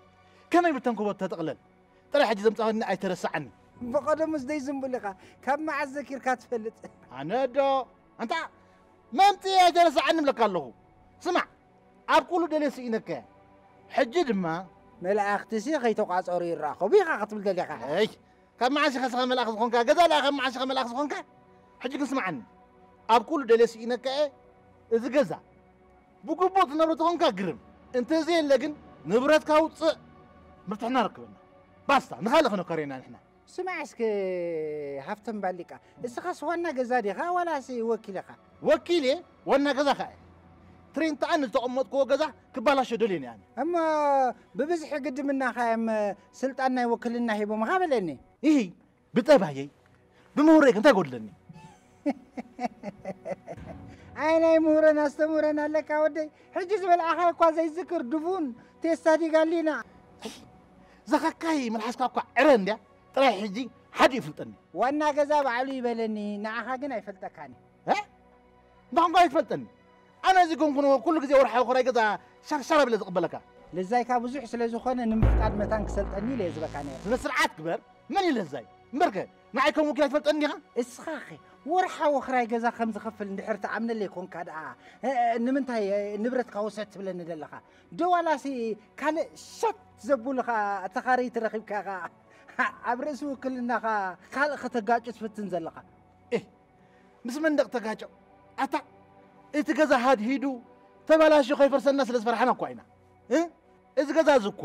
ከመይ ብተንኮቦ ተጥቕለል? ጥራይ ሕጂ ዘምጻእኒ ኣይተረስዓኒ። ብቐደሙስ ደይ ዝንቡል ኢኻ፣ ካብ መዓስ ዘኪርካ ትፈልጥ? ኣነ ዶ? ኣንታ መምጽኢ ኣይተረስዓኒ እብለካ ኣለኹ። ስማዕ፣ ኣብ ኩሉ ደልየ ስኢነካ እየ። ሕጂ ድማ መላእኽትሲ ከይተቋጸሩ ይራኸቡ ኢኻ ክትብል ደሊኻ? ኣይ፣ ካብ መዓስ ኢኻ ስኻ መልኣኽ ዝኾንካ? ገዛ ደኣ ካብ መዓስ ኢኻ መልኣኽ ዝኾንካ? ሕጂ ግን ስምዓኒ፣ ኣብ ኩሉ ደልየ ስኢነካ እየ። እዚ ገዛ ብግቡእ ትነብሮ ተኾንካ ግርም፣ እንተዘየለ ግን ንብረትካ ውጽእ፣ ምርትሕና ርክበና። ባስታ፣ ንኻልእ ኸነካርየና ንሕና። ስማዕ እስከ ሃፍቶም ባሊቃ፣ እስኻስ ዋና ገዛ ዲኻ ዋላስ ወኪል ኢኻ? ወኪል እየ፣ ዋና ገዛ ኸኣ እየ። ትሬንት ኣነ ዝተቐመጥክዎ ገዛ ክባላሾ ደልየን እየ ኣነ። እሞ ብብዝሒ ግድምናኻ እዮም ስልጣን ናይ ውክልና ሂቦምኻ በለኒ። ኢሂ፣ ብጠባየይ፣ ብምህሮይ ከ እንታይ ጎድለኒ? ኣይ ናይ ምህሮን ኣስተምህሮን ኣለካ ወደይ። ሕጂ ዝበልዓኻ እኳ ዘይዝክር ድፉን ቴስታ ዲጋሊና። ዘኸካይ መልሓስካ እኳ ዕረ እንድያ፣ ጥራይ ሕጂ ሓደ ይፍልጠኒ። ዋና ገዛ ባዕሉ ይበለኒ፣ ንዓኻ ግን ኣይፈልጠካን እዩ። እ? ንዓኻ ኣይትፈልጠኒ። ኣነ እዚ ጎንኩኖ ኩሉ ግዜ ወርሓዊ ክራይ ገዛ ሻርሻር ኣቢለ ዝቕበለካ። ለዛይካ ብዙሕ ስለ ዝኾነ ንምፍቃድ መታን ክሰልጠኒ ኢለ እየ ዝበካ ነይረ። ስነ ስርዓት ግበር። መን እዩ ለዛይ? እምበርከ ንዓይ ከም ወኪል ኣይትፈልጠኒ ዲኻ? እስኻኸ ወርሓዊ ክራይ ገዛ ከም ዝኸፍል እንድሕር ትኣምነለይ ኮንካ ደኣ፣ እ፣ እ፣ ንምንታይ፣ እ፣ ንብረትካ ውሰድ ትብለኒ ዘለኻ? ዶ ዋላሲ ካልእ ሸት ዘብሉኻ ተኻረይቲ ረኺብካ ኢኻ ኣብ ርእሲ ውክልናኻ ካልእ ከተጋጩ ትፍትን ዘለኻ? ኤህ፣ ምስ መንደቕ ተጋጨው። ኣታ፣ እቲ ገዛ ሃድሂዱ ተባላሽዩ ከይፈርሰና ስለ ዝፈራሕና እኳ ኢና። እ? እዚ ገዛ እዚ እኮ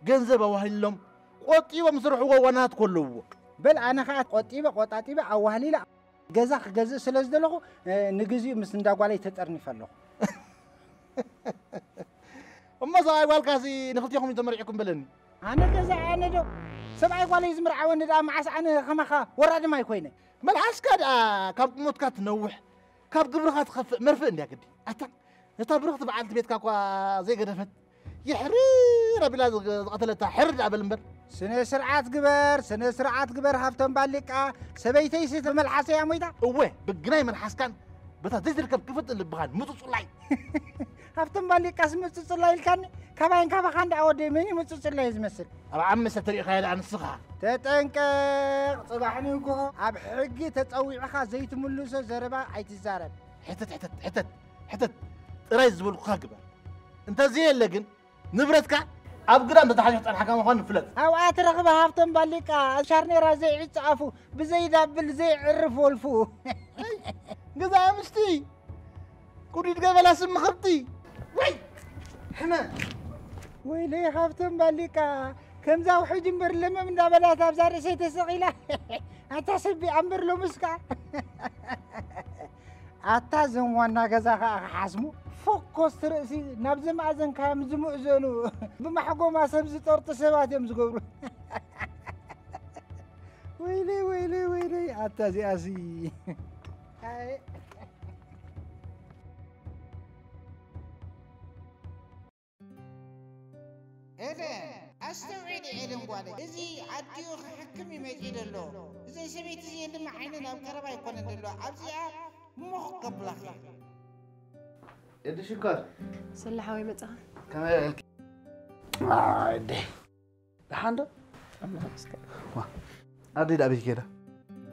ገንዘብ ኣዋህሊሎም ቆጢቦም ዝሰርሕዎ ዋናታት እኮ ኣለውዎ። በል ኣነ ኸኣ ቆጢበ ቆጣጢበ ኣዋህሊለ ገዛ ክገዝእ ስለ ዝደለኹ፣ እ፣ ንግዚኡ ምስ እንዳ ጓለይ ተጠርኒፈ ኣለኹ። እሞ ሰብኣይ ጓልካሲ ንኽልቴኹም እዩ ተመርዒኩም በለኒ። ኣነ ገዛ ኣነ ዶ ሰብኣይ ጓለይ ዝምርዓወኒ ደኣ መዓስ ኣነ ኸማኻ ወራዲ ማይ ኮይነ። መልሓስካ ደኣ ካብ ቁመትካ ትነውሕ፣ ካብ ግብርኻ ትኸፍእ መርፍእ እንድያ ግዲ። ኣታ ነታ ብርኽቲ በዓልቲ ቤትካ እኳ ዘይገደፈት የሕርር ኣቢላ ዝቐተለታ ሕርር ደኣ በል እምበር። ስነ ስርዓት ግበር፣ ስነ ስርዓት ግበር ሃብቶም ባሊቃ። ሰበይተይሲ ብመልሓሰ እያ ሞይታ። እወ ብግናይ መልሓስካን በታ ዘይትርከብ ክፍጥን ልብኻን ምጹጹላይ። ሃብቶም ባሊቃስ ምጹጹላይ ኢልካኒ። ካባይን ካባኻን ደኣ ወደይ መን እዩ ምጹጹላይ ዝመስል? ኣብ ዓመሰ ተሪእኻዮ ደኣ ንስኻ። ተጠንቀቕ፣ ጽባሕ ንግሆ ኣብ ሕጊ ተጸዊዕኻ ዘይትምልሶ ዘረባ ኣይትዛረብ። ሕተት ሕተት ሕተት ሕተት ጥራይ ዝበልኩኻ ግበር። እንተዘየለ ግን ንብረትካ ኣብ ግዳም ተታሓሒዙ ክጸንሓካ ምዃኑ ፍለጥ። ኣብኣ ትረኽበ ሃብቶም ባሊቃ፣ ሻርኔራ ዘይዕጽ ኣፉ፣ ብዘይዳብል ዘይዕርፍ ወልፉ። ገዛ ኣምስቲ፣ ቁዲድ ገበላ ስም ኽብቲ። ወይ ሕመ። ወይለይ ሃብቶም ባሊቃ፣ ከምዛ ውሕጅ እምበር ለመም እንዳበላት ኣብዛ ርእሰይ ተሰቒላ። ኣታ ሰቢ ኣምበር ሎምስካ። ኣታ እዞም ዋና ገዛ ኸኣ ክሓስሙ፣ ፎኮስ ርእሲ ናብዚ ማእዘንካ እዮም ዝምእዘኑ። ብማሕጎማ ሰብ ዝጠርጡ ሰባት እዮም ዝገብሩ። ወይለይ፣ ወይለይ፣ ወይለይ፣ ኣታ እዚኣሲ። ኣይ። ኤደን፣ ኣስተውዕሊ ኤደን ጓለይ፣ እዚ ኣዲኡ ክሕክም እዩ መጺኡ ዘሎ። እዘን ሰበይቲ እዚኤን ድማ ዓይነን ኣብ ቀረባ ኣይኮነን ዘሎ። ኣብዚኣ ሞኽ ከብላኺ። ኤዲ ሽኮር። ሰላሕ ሓወይ መጻኻ? ከመይ ውዒልኪ? ኣደ። ደሓን ዶ? ኣምላኽ ይመስገን። ዋ፣ ኣደይ ደኣ ኣበይ ከይዳ?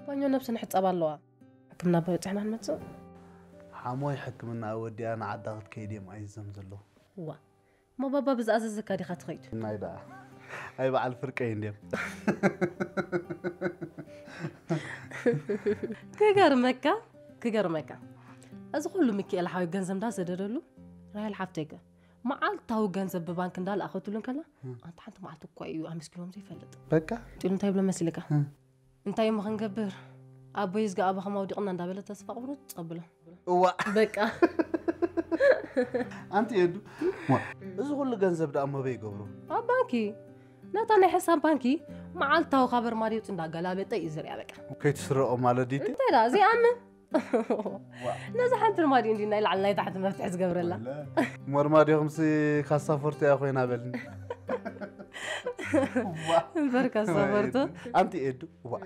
ባኞ ነብሲ ንሕጸብ ኣለዋ። ሕክምና በጺሕና ንመጽእ። ሓሞይ ሕክምና ወዲኣ ንዓዳ ክትከይድ እዮም ኣይዞም ዘለዉ። ዋ፣ እሞ ባባ ብዝኣዘዘካ ዲኻ ትኸይድ? ናይ ደኣ። ኣይ በዓል ፍርቀይ እንድዮም። ክገርመካ፣ ክገርመካ። እዚ ኩሉ ሚኪኤል ሓወይ ገንዘብ እንዳሰደደሉ፣ ራሄል ሓፍተይ ከ መዓልታዊ ገንዘብ ብባንክ እንዳለኣኸትሉ እንከላ፣ ኣንታ ሓንቲ መዓልቲ እኳ እዩ ኣመስጊኖም ዘይፈልጥ። በቃ። ጢሉ እንታይ ይብሎ መሲልካ? እንታይ እሞ ክንገብር? ኣቦይ ዝጋ ኣባኹም ኣውዲቕና እንዳበለ ተስፋ ቁርጽ ኣብሎ። እዋ። በቃ። ኣንቲ ኤዱ፣ ዋ፣ እዚ ኩሉ ገንዘብ ደኣ እሞ በይ ይገብሮ? ኣብ ባንኪ። ነታ ናይ ሕሳብ ባንኪ መዓልታዊ ካብ ኣርማድዮ እንዳገላበጠ እዩ ዝሪኣ በቃ። ከይትስረቆ ማለት ድዩ? እንታይ ደኣ፣ ዘይኣምን? ዋ። ነዛ ሓንቲ ኣርማድዮ እንዲ ናይ ላዕሊ ናይ ታሕቲ መፍትሒ ዝገብረላ። ወለ፣ እሞ ኣርማድዮኹምሲ ካሳ ፎርቶ እያ ኮይና በልኒ። ዋ። እምበር ካሳ ፎርቶ። ኣንቲ ኤዱ፣ ዋ።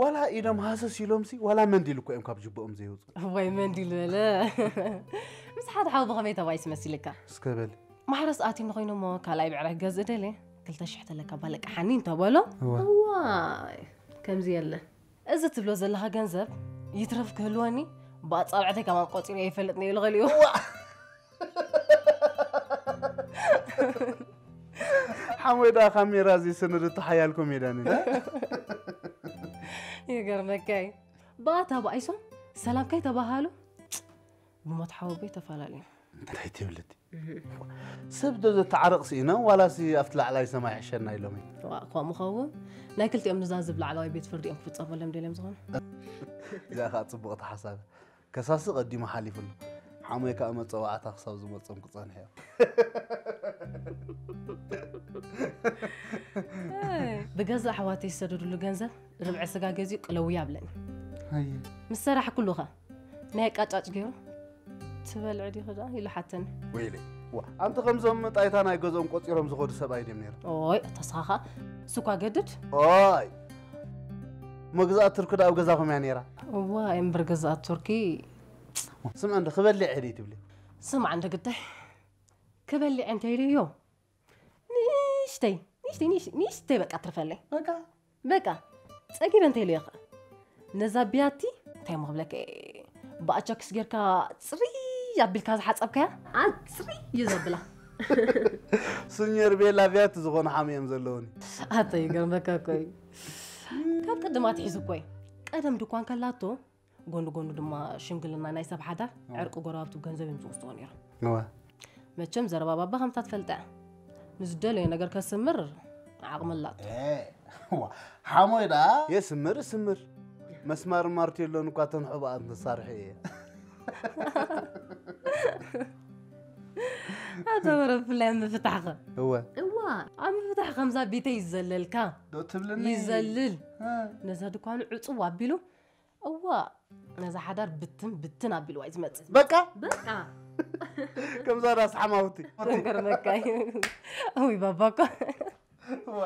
ዋላ ኢዶም ሃሰስ ኢሎምሲ፣ ዋላ መንዲል እኮ እዮም ካብ ጅብኦም ዘየውፅኡ። እዋይ መንዲል በለ። ምስ ሓደ ሓው ብኸመይ ተባይስ መሲልካ? እስከ በል። ማሕረስ ኣትዩኒ ኮይኖሞ ካልኣይ ብዕራይ ክገዝእ ደልየ፣ ክልተ ሽሕ ተለካ ባለቃ ሓኒ እንተበሎ፣ እዋ። እዋይ፣ ከምዚ የለን። እዚ ትብሎ ዘለኻ ገንዘብ ይትረፍ ክህልወኒ፣ ብኣጻብዕተይ ከማን ቆጺረ ይፈልጥ ነይሩ ገሊኡ። እዋ። ሓሞይ ደኣ ካሜራ እዚ ስንድቲ ሓያል ኮሜድያን እዩ። ይገርመካ እዩ። ብኣታ ብኣይሶም ሰላም ከይተባሃሉ ብሞት ሓወቦይ ተፈላለዩ። እንታይ ትብልቲ? ሰብ ዶ ዘተዓርቕ ስኢኖም ዋላሲ ኣብቲ ላዕላይ ሰማይ ሕሸና ኢሎም እዩ? ዋ፣ እኳ ምኸውን ናይ ክልቲኦም ንዛዝብ ላዕለዋይ ቤት ፍርዲ እዮም ክፍጸመሎም ደልዮም ዝኾኑ። እዚኣ ኸኣ ጽቡቕቲ ሓሳብ። ከሳሲ ቀዲሙ ሓሊፉሉ። ሓሞይ ከኣ መጸዋዕታ ክሳብ ዝመጾም ክጸንሕ እዮም። ብገዛእ ኣሕዋተይ ዝሰደዱሉ ገንዘብ ርብዒ ስጋ ገዚኡ ቅለውያ ኣብለኒ። ኣየ። ምስ ሰራሕኩሉ ኸ ናይ ኣቃጫጭ ገይሩ፣ "ትበልዒ ዲኺ ደኣ?" ኢሉ ሓተኒ። ወይለይ። ዋ፣ ኣንቲ ከምዞም ጣይታ ናይ ገዝኦም ቆጺሮም ዝኸዱ ሰብኣይ ድዮም ነይሮም? ኦይ፣ ተስኻኻ እሱ እኳ ገድድ። ኦይ። እሞ ግዝኣት ቱርኪ ደኣ ኣብ ገዛኹም እያ ነይራ? እዋ፣ እምበር ገዛእ ቱርኪ። ስምዒ እንዶ ክበልዕ እየ ትብሊ? ስምዓ እንዶ ግዳይ። ክበልዕ እንተ ኢለዮ፣ ንእሽተይ፣ ንእሽተይ፣ ንእሽ-፣ ንእሽተይ በቃ ትርፈለይ። በቃ? በቃ። ጸጊበ እንተ ኢለዮ ኸ? ነዛ ቢያቲ እንታይ እሞ ክብለካ እየ? ብኣቻክስ ጌርካ ጽርይ ኣቢልካ ዝሓጸብካያ? ኣጽርይ እዩ ዘብላ። ስኘር ቤላ ቢያቲ ዝኾኑ ሓሙ እዮም ዘለውኒ። ኣታ ይገርመካ እኮ እዩ። ካብ ቅድም ኣትሒዙ እኮ እዩ። ቀደም ድኳን ከላቶ፣ ጎኒ ጎኒ ድማ ሽምግልና ናይ ሰብ ሓዳር፣ ዕርቂ ጎረባብቲ ገንዘብ እዮም ዝወስድዎ ነይሮም። እወ። መቸም ዘረባ ባባ ከምታ ትፈልጣ እያ። ንዝደለዮ ነገር ከስምር ዓቕሚ ኣላቶ። ኤ፣ ዋ፣ ሓሞይ ደኣ የስምር ስምር። መስማር ማርቴሎን እኳ ተንሕቦ ኣንተሳርሒ እየ። ኣቶ ወረ ብፍላይ ኣብ ምፍታሕኸ። እወ። እዋ፣ ኣብ ምፍታሕ ከምዛ ቢተይ ይዘለልካ። ዶ ትብልኒ? ይዘልል። እ። ነዛ ድኳኑ ዕጽው ኣቢሉ፣ እዋ፣ ነዛ ሓዳር ብትን ብትን ኣቢልዋ እዩ ዝመጽእ። በቃ? በቃ። ከምዛ ዳስ ሓማውቲ። ገርመካ እዩ። እውይ፣ ባባ እኮ። ዋ፣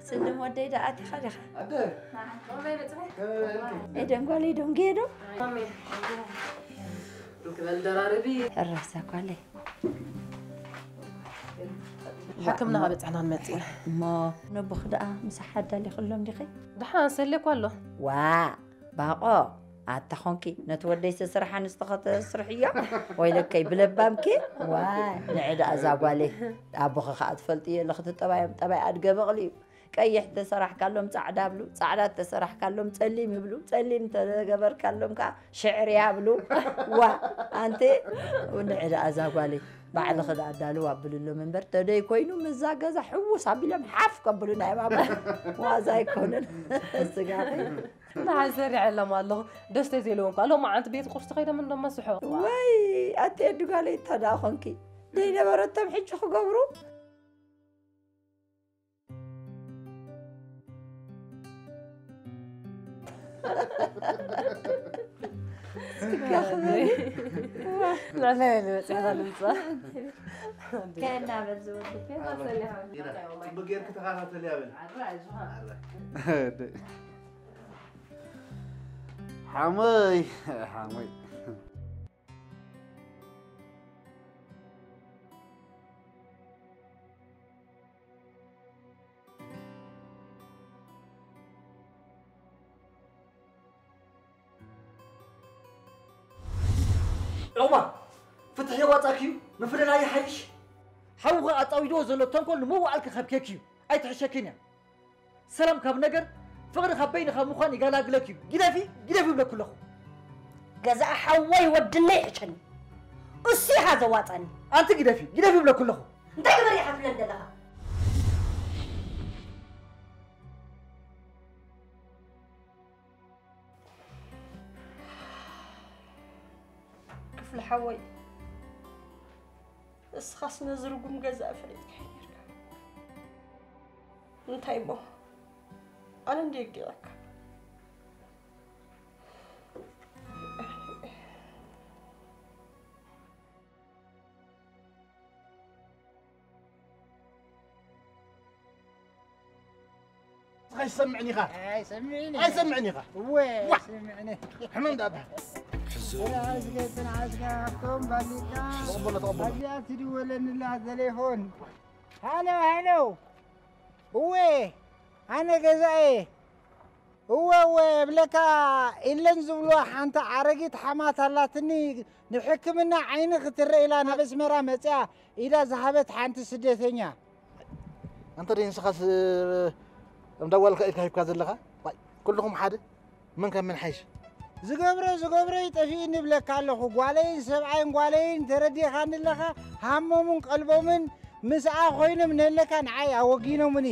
ስድም ወደይ ደኣ ኣቲኻ ዲኻ? ኣደ። ኤደን ጓለይ ደንጉየ ዶ? ክበል ደራረቢ። ሕራሳ ጓለይ። ሕክምና ካብ በጻሕና ንመጽእ ኢና። እሞ ነቦኺ ደኣ ምሳሕ ኣዳሊኽሎም ዲኺ? ደሓን ሰሌኳ ኣሎ። ዋ፣ ባቆ፣ ኣታ ኾንኪ ነቲ ወደይ ስራሕ ኣንስቲ ከተስርሕዮ? ወይለከይ ብለባምኪ? ዋ፣ ንዒ ደኣ እዛ ጓለይ። ኣቦኺ ከኣ ትፈልጥዮ ኣለኺ፣ እቲ ጠባዮም ጠባይ ኣድገ በቕሊ እዩ። ቀይሕ ተሰራሕካሎም ጻዕዳ ብሉ፣ ጻዕዳ ተሰራሕካሎም ጸሊም ይብሉ፣ ጸሊም ተገበርካሎም ከኣ ሽዕር ያብሉ። ዋ፣ ኣንቲ ንዒ ደኣ እዛ ጓለይ። ባዕልኺ ደኣ ኣዳልው ኣብልሎም እምበር፣ ተደይ ኮይኑ ምስዛ ገዛ ሕውስ ኣቢሎም ሓፍ ከብሉና እዮም። ኣባ ዋዛ ኣይኮነን። ስጋኺ ንሓን ሰሪዐሎም ኣለኹ። ደስተ ዘይለዎም ከኣ ሎማዓንቲ ቤት ቁርሲ ከይዶም እንደመስሑ። ወይ ኣቲ ኣዲ ጓለይ፣ እታ ደኣ ኾንኪ ደይነበረቶም ሕጂ ክገብሩ። ንዕላ የለ በፂሕና ንምፅኣ። ከና በል ዝወዱ ጽቡቅ ጌርክ ተኸታተል ያበል። ሓመይ፣ ሓመይ። ዑቕባ፣ ፍትሒ የዋጻኪ እዩ፣ ምፍልላይ ይሓይሽ። ሓውኺ ኣጻዊድዎ ዘሎ ተንኮል ንመዋዕልኪ ከብኬኪ እዩ፣ ኣይትሕሸኪን እያ። ሰላም ካብ ነገር፣ ፍቕሪ ካብ በይንኻ ምዃን ይገላግለኪ እዩ። ግደፊ፣ ግደፊ ይብለኪ ኣለኹ። ገዛእ ሓወይ ወድነይ ይሕሸኒ። እሱ ኢኻ ዘዋጻኒ። ኣንቲ ግደፊ፣ ግደፊ ይብለኪ ኣለኹ። እንታይ ግበር ኢኻ ትብለኒ ዘለኻ? ክፍሊ ሓወይ፣ እስኻስ ነዚ ርጉም ገዛ ፈሊጥካዮ ነይርካ። እንታይ እሞ፣ ኣነ እንድየ ግዲቐካ። ንስኻ ይሰምዕን ኢኻ። ኣይሰምዕን ኣይሰምዕን ኢኻ። እወ ዋ! ኣይሰምዕን ሕመም ዳባ። ተናዓስካ ተናዓስካ ሃብቶም ባሊካ ተቐበሎ፣ ተቐበሎ። ኣብዚኣ ትድወለኒ ኣላ ተሌፎን። ሃሎ ሃሎ። እወ ኣነ ገዛኤ። እወ እወ እብለካ ኢለን ዝብልዋ ሓንቲ ኣረጊት ሓማት ኣላትኒ። ንሕክምና ዓይኒ ክትረአ ኢላ ናብ ኣስመራ መጺኣ ኢዳ ዝሃበት ሓንቲ ስደተኛ። ኣንተ ደይ ንስኻስ እንዳዋልካ ኢድካ ሂብካ ዘለኻ? ዋይ፣ ኩልኹም ሓደ፣ መን ካብ መን ሓይሽ? ዝገብሮ ዝገብሮ ይጠፊእኒ እብለካ ኣለኹ። ጓለይን ሰብኣይን ጓለይን ተረዲኻኒ ኣለኻ። ሃሞምን ቀልቦምን ምስኣ ኮይኖም ነለካ ንዓይ ኣወጊኖምኒ።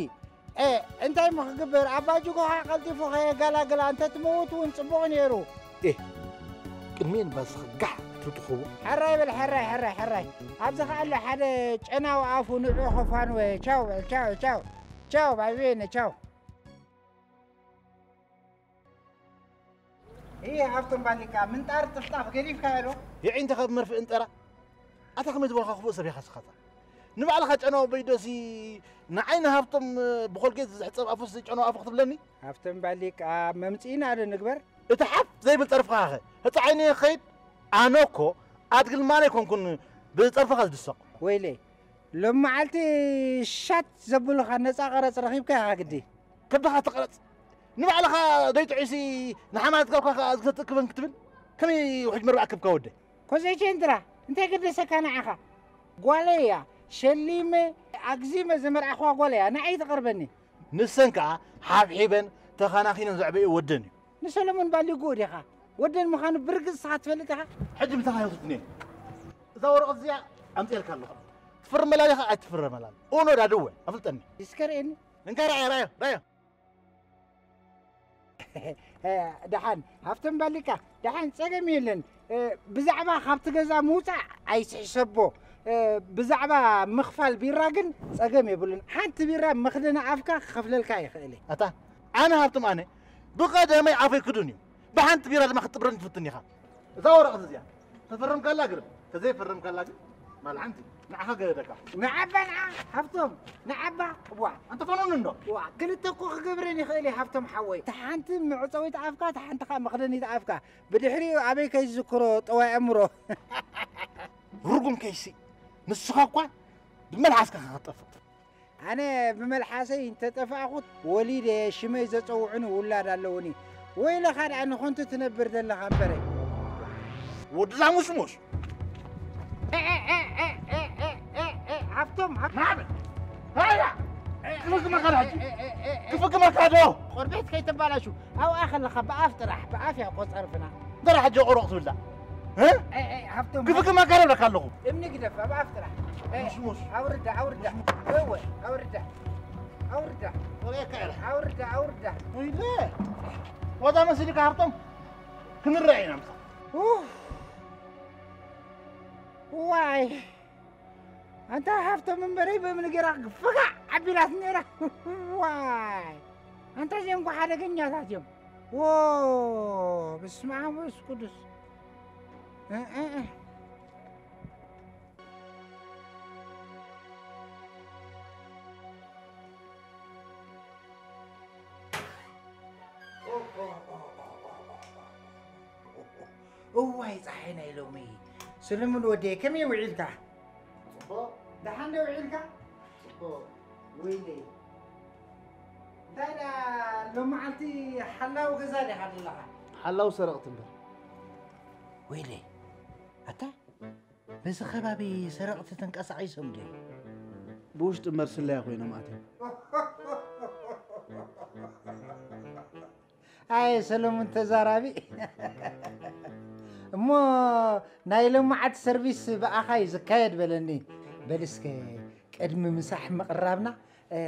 ኤ፣ እንታይ እሞ ክግበር? ኣባጅጎኻ ቀልጢፉ ከየገላግላ እንተትመውት እውን ጽቡቕ ነይሩ። ኤ፣ ቅድሚኤን ባስኻ ጋሕ ክትብትኽዎ። ሕራይ በል፣ ሕራይ፣ ሕራይ፣ ሕራይ። ኣብዚ ኸኣ ኣሎ ሓደ ጨናዊ ኣፉ ንዑ ኸፋንወ። ቻው በል፣ ቻው፣ ቻው። ቻው፣ ባይ በየነ፣ ቻው። ይህ ሃብቶም ባሊካ ምንጣር ጥፍጣፍ ገዲፍካዮ ዶ? የዒንትኻ ብመርፍእ እንጠራ። ኣታ ከመይ ዝበልካ ክፉእ ሰብ ኢኻ ስኻታ። ንባዕልኻ ጨናዊ በይዶሲ ንዓይ ንሃብቶም ብኮልጌት ዝሕጸብ ኣፉስ ጨናዊ ኣፉ ክትብለኒ? ሃብቶም ባሊካ መምጽኢና ዶ ንግበር? እቲ ሓፍ ዘይብል ጸርፍኻኸ ህጻ ዓይኒ ክኸይድ? ኣነ እኮ ኣድግል ማን ኣይኮንኩን ብጸርፍኻ ዝድሰቕ። ወይለይ፣ ሎም መዓልቲ ሻት ዘብሉኻ ነጻ ቀረጽ ረኺብካ ኢኻ ግዲ። ከብድኻ ትቕረጽ። ንባዕልኻ ዘይጥዑሲ ንሓማት ካብካ ከኣ ዝክተት ክበን ክትብል? ከመይ ውሕጅ መርባዕ ከብካ ወደይ? ኮዘይ ቼንትራ፣ እንታይ ገደሰካ ንዓኻ? ጓለይ እያ፣ ሸሊመ፣ ኣግዚመ ዘመርዓኽዋ ጓለይ እያ፣ ንዓይ ትቐርበኒ። ንሰን ከኣ ሓብሒበን ተኸናኺነን ዘዕበዩ ወደን እዩ። ንሰለሙን ባሊጉኡ ዲኻ? ወደን ምዃኑ ብርግጽ ንስኻ ትፈልጥ ኢኻ? ሕጂ ምሳኻ ይኹትኒ። እዛ ወረቐት እዚኣ ኣምጽኤልካ ኣለኹ። ትፍርመላ ዲኻ ኣይትፍረመላን? ኡኖ ዳድወ፣ ኣፍልጠኒ። እስከ ርእየኒ። እንካ ራዮ፣ ራዮ፣ ራዮ። ደሓን፣ ሃብቶም ባሊካ፣ ደሓን፣ ጸገም የለን። እ፣ ብዛዕባ ካብቲ ገዛ ምውጻእ ኣይትሕሰቦ። እ፣ ብዛዕባ ምኽፋል ቢራ ግን ጸገም የብሉን። ሓንቲ ቢራ መኽደኒ ኣፍካ ክኸፍለልካ ይኽእል እየ። ኣታ፣ ኣነ ሃብቶም ኣነ ብቐደመይ ኣፈይ ክዱን እዩ። ብሓንቲ ቢራ ድማ ክትጥብረኒ ትፍትን ኢኻ። እዛ ወረቐት እዚኣ ተፈረምካላ ግርም፣ ተዘይፈረምካላ ግን ማል ሓንቲ ንዓኻ ገደደካ። ንዓባ ንዓ፣ ሃብቶም፣ ንዓባ። ዋ፣ ኣንተ ፈኖኑ እንዶ? ዋ፣ ክልተ እኮ ክገብረን ይኽእል እየ ሃብቶም ሓወይ። እታ ሓንቲ መዕጸዊት ኣፍካ፣ እታ ሓንቲ ኸኣ መኽደኒት ኣፍካ። ብድሕሪኡ ኣበይ ከይዝክሮ ጠዋይ ኣእምሮ። ርጉም ከይሲ፣ ንስኻ እኳ ብመልሓስካ ኸትጠፍእ። ኣነ ብመልሓሰይ እንተጠፋእኹ ወሊደ ሽመይ ዘጸውዑኒ ውላድ ኣለዉኒ። ወይለኻ ደኣ ንኸንቱ ትነብር ዘለኻ እምበረ። ወድዛ ሙሽሙሽ። ኤ፣ ኤ፣ ኤ፣ ሃብቶም፣ ሃብ-፣ ናበል። ሃያ! ክፍክ መከራ ሕጂ። ኤ፣ ኤ፣ ኤ፣ ኤ። ክፍክ መከራ ዶ? ቆርቤት ከይተባላሹ። ኣብኣ ከለኻ ብኣፍ ጥራሕ፣ ብኣፍ እያ ቆጸርፍና። ጥራሕ ሕጂ ቁሩቕ ትብላ። እ? ኤ፣ ኤ፣ ሃብቶም፣ ክፍክ መከራ እብለካ ኣለኹ። እምኒ ግደፍ፣ ብኣፍ ጥራሕ። ኤ፣ ሙሽሙሽ። ኣውርዳ፣ ኣውርዳ። እወ፣ ኣውርዳ። ኣውርዳ። ወሬካ ኢኻ። ኣውርዳ፣ ኣውርዳ። ወይለ። ወዛ መሲልካ ሃብቶም። ክንረአ ኢና ምሳኻ። ኡፍ። ዋይ። ኣንታ ሃብቶም እምበረይ በምኒ ገይራ ፍጋዕ ኣቢላት ነይራ። ዋይ። ኣንታ እዚኦም እኮ ሓደገኛታት እዮም። ዎ፣ በስመ ኣብ ወመንፈስ ቅዱስ። እ፣ እ፣ እ። እዋይ፣ ጸሓይ ናይ ሎሚ። ሰለሙን ወደይ፣ ከመይ ውዒልካ? ጽቡቕ። ደሓን ዶ ውዒልካ? ጽቡቕ። ወይለይ። እንታይ ደኣ ሎመዓልቲ ሓላው ገዛ ዲኻ ዘለኻ? ሓላው ሰረቕቲ እምበር። ወይለይ። ኣታ፣ በዚ ከባቢ ሰረቕቲ ተንቀሳቒሶም ድዮም? ብውሽጢ እምበር ስለያ ኮይኖም ኣትዮም። ኣየ ሰለሙን ተዛራቢ። እሞ ናይ ሎማዓት ሰርቪስ ብኣኻ እዩ ዝካየድ በለኒ። በል እስከ ቅድሚ ምሳሕ ምቕራብና፣ እ፣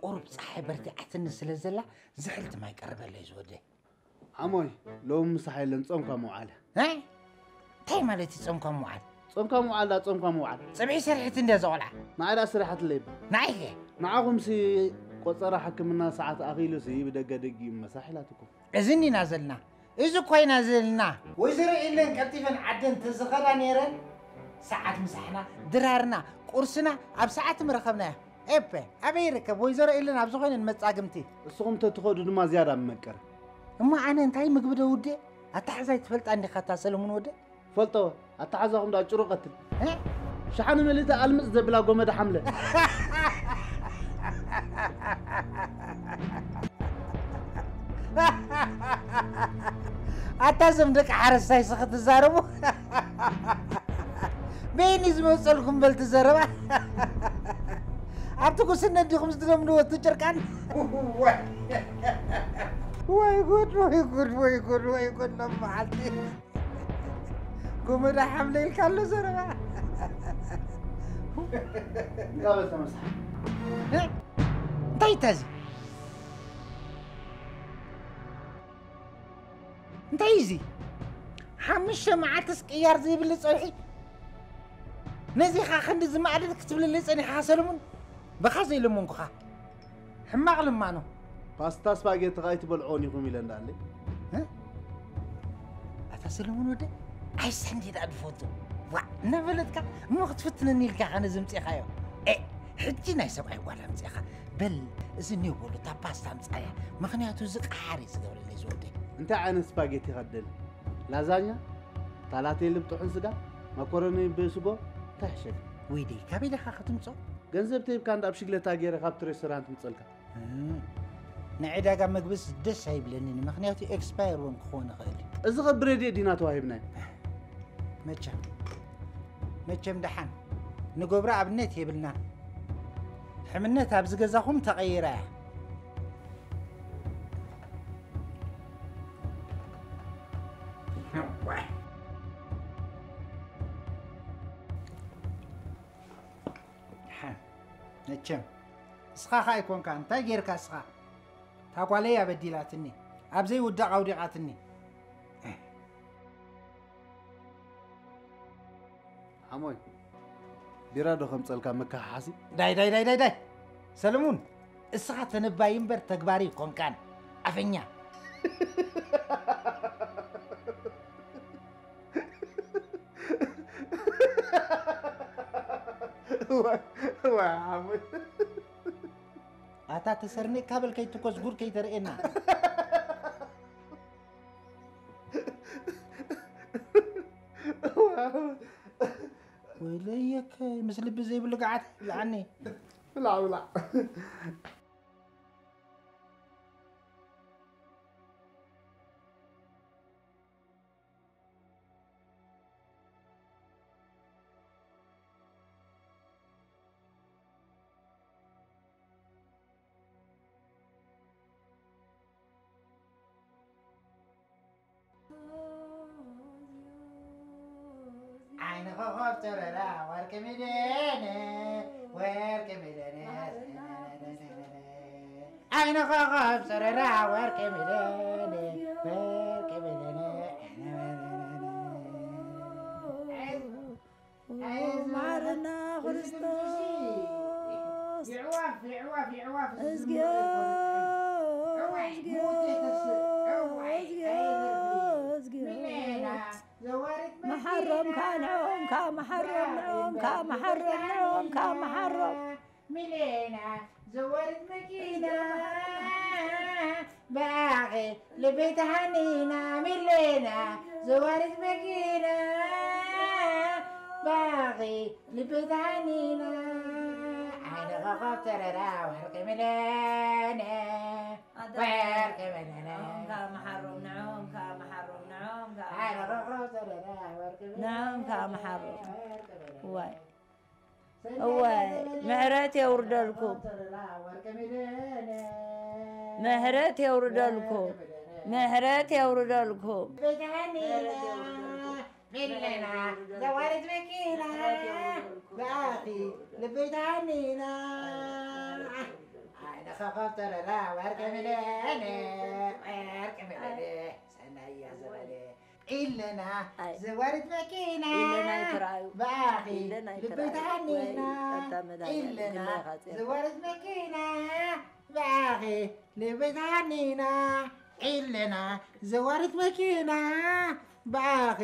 ቁሩብ ጸሓይ በርቲዓትኒ ስለ ዘላ ዝሕል ትማይ ቀርበለይ ዝወደይ። ዓሞይ፣ ሎሚ ምሳሕ የለን፣ ጾምካ ምውዓል። እ? እንታይ ማለት እዩ ጾምካ ምውዓል? ጾምካ ምውዓል፣ ዳ ጾምካ ምውዓል። ጸብሒ ሰሪሕት እንድያ እዛ ቆልዓ። ንዓይ ደኣ ሰሪሓትለይ እባ። ንዓይ ከ? ንዓኹምሲ ቆጸራ ሕክምና ሰዓት ኣኺሉሲ ብደገ ደጊኡ መሳሕ ኢላትኩም። እዚ እንዲና ዘለና። እዚ እኮ ኢና ዘለና። ወይዘሮ ኢለን ቀልጢፈን ዓደን ተዝኸዳ ነይረን፣ ሰዓት ምሳሕና፣ ድራርና፣ ቁርስና ኣብ ሰዓት ምረኸብናዮ። ኤፐ፣ ኣበይ ይርከብ? ወይዘሮ ኢለን ኣብ ዝኾነን መጻግምቲ። እስኹም ተትኸዱ ድማ ዝያዳ ምመቀረ። እሞ ኣነ እንታይ ምግቢ ዶ ውዴ? ኣታሕዛይ ትፈልጣ እንዲኻ እታ ሰለሙን ወደ? ፈልጦ፣ ኣታሕዛኹም ደኣ ጭሩ ቀትል። እ? ሸሓነ ምልእቲ ኣልምጽ ዘብላ ጎመዳ ሓምለ። ኣታ እዞም ደቂ ሓረስታይ ስኺ ትዛረቡ። በይኒ ዝመጸልኩም በል ትዘረባ። ኣብቲ ጉስነት ዲኹም ዝትለምድዎ እቲ ጭርቃን? ወይ ጉድ፣ ወይ ጉድ፣ ወይ ጉድ፣ ወይ ጉድ፣ ሎም መዓልቲ። ጎመዳ ሓምለ ኢልካ ኣሎ ዘረባ። እንዳ በል ተመሳሕ። እ? እንታይ እዩ እዚ? እንታይ እዩ እዚ? ሓሙሽተ መዓልትስ ቅያር ዘይብሉ ጸብሒ? ነዚኻ ክንዲ ዝማዕድድ ክትብልለይ ጸኒሕኻ ሰለሙን? በኻ ዘይለመንኩኻ። ሕማቕ ልማኖ። ፓስታ ስፓጌቲ ከኣ ኣይትበልዕዎን ኢኹም ኢለ እንዳለይ። እ? ኣታ ሰለሙን ወደ፣ ኣይሰ እንዴ ደኣ ድፈቱ። ዋዕ፣ እናፈለጥካ እሞ ክትፍትነኒ ኢልካ ኢኻ ነዚ ኣምጺእኻዮ። ኤ፣ ሕጂ ናይ ሰብኣይ ጓል ኣምጺእኻ። በል፣ እዚ እኒኦ በሉ፣ እታ ፓስታ ኣምጻያ። ምኽንያቱ እዚ ቀሓር እዩ ዝገብረለይ ዝወደይ። እንታይ ዓይነት ስፓጌቲ ኢኻ ትደሊ? ላዛኛ? ታላቴሊ ብጥሑን ስጋ? ማኮሮኒ ብስጎ? እንታይ ሕሸካ? ወይደይ፣ ካበይ ደኻ ክትምጾ? ገንዘብ ተሂብካ እንዳ ኣብ ሽግለታ ገይረ ካብቲ ሬስቶራንት ምጸልካ። እም። ንዕዳጋ መግብስ ደስ ኣይብለንን፣ ምኽንያቱ ኤክስፓየር እውን ክኾን ይኽእል እዩ። እዚ ኸ ብረድዮ ዲና ተዋሂብናዮ? መቸም መቸም ደሓን ንገብሮ ኣብነት የብልናን። ሕምነት ኣብዚ ገዛኹም ተቐይራ እያ። መቸም እስኻ ኸኣ ኣይኮንካ እንታይ ጌርካ እስኻ? እታ ጓለይ ኣበዲላትኒ፣ ኣብ ዘይውዳቕ ኣውዲቓትኒ። ሓሞይ፣ ቢራ ዶ ከምጸልካ መከሓሓሲ? ዳይ ዳይ ዳይ ዳይ ዳይ ሰለሙን፣ እስኻ ተነባይ እምበር ተግባሪ ኣይኮንካን። ኣፈኛ። እዋ፣ እዋ፣ ሓሞይ። ኣታ ተሰርኒቕካ በል ከይትኮስ ጉድ ከይተርእየና። ወይለየከ ምስ ልቢ ዘይብሉ ገዓት ይብልዓኒ። ብላዕ ብላዕ። ዓይኒ ኮኾብ ጨረራ ወርቂ ሚልዮን ወርቂ ሚልዮን ዓይኒ ኮኾብ ጨረራ ወርቂ ሚልዮን ወርቂ ሚልዮን ማረና ክርስቶስ ይዕዋፍ ይዕዋፍ ይዕዋፍ እዝግዮ እዝግዮ እዝግዮ እዝግዮ መሓሮምካ ንዕኦምካ መሓሮም ንዕኦምካ መሓሮም ንዕኦምካ መሓሮም ሚሌና ዘዋሪት መኪና ብኣኺ ልበይ ተሃኒና ሚሌና ዘዋሪት መኪና ብኣኺ ልበይ ተሃኒና ዓይኒ ኮኾብ ተረራ ወርቂ ሚሌነ ወርቂ ሚሌነ መሓሮም ንዕኦምካ መሓሮም ንዕኦምካ ዓይኒ ኮኾብ ተረራ ወርቂ ሚሌነ ንዕኦምካ መሓሮም ወርቂ ሚሌነ ዋይ እወ ምሕረት የውርደልኩም ምሕረት የውርደልኩም ምሕረት የውርደልኩም ሚለና ዘዋሪት መኪና ብኣኺ ልበይ ተሃኒና ዓይኒ ኮኾብ ተረራ ወርቂ ሚለነ ወርቂ ሚለነ ሰናይ እያ ዘበለ ኢለና ዘዋሪት መኪና ኢለና ይትረኣዩ ብኣኺ ኢለና ልበይ ይትረኣዩ ተሃኒና ወይ ኣታ መድኃኒዓለም ኢለና ግናይ ኻጽየካ ዘዋሪት መኪና ብኣኺ ልበይ ተሃኒና ኢለና ዘዋሪት መኪና ብኣኺ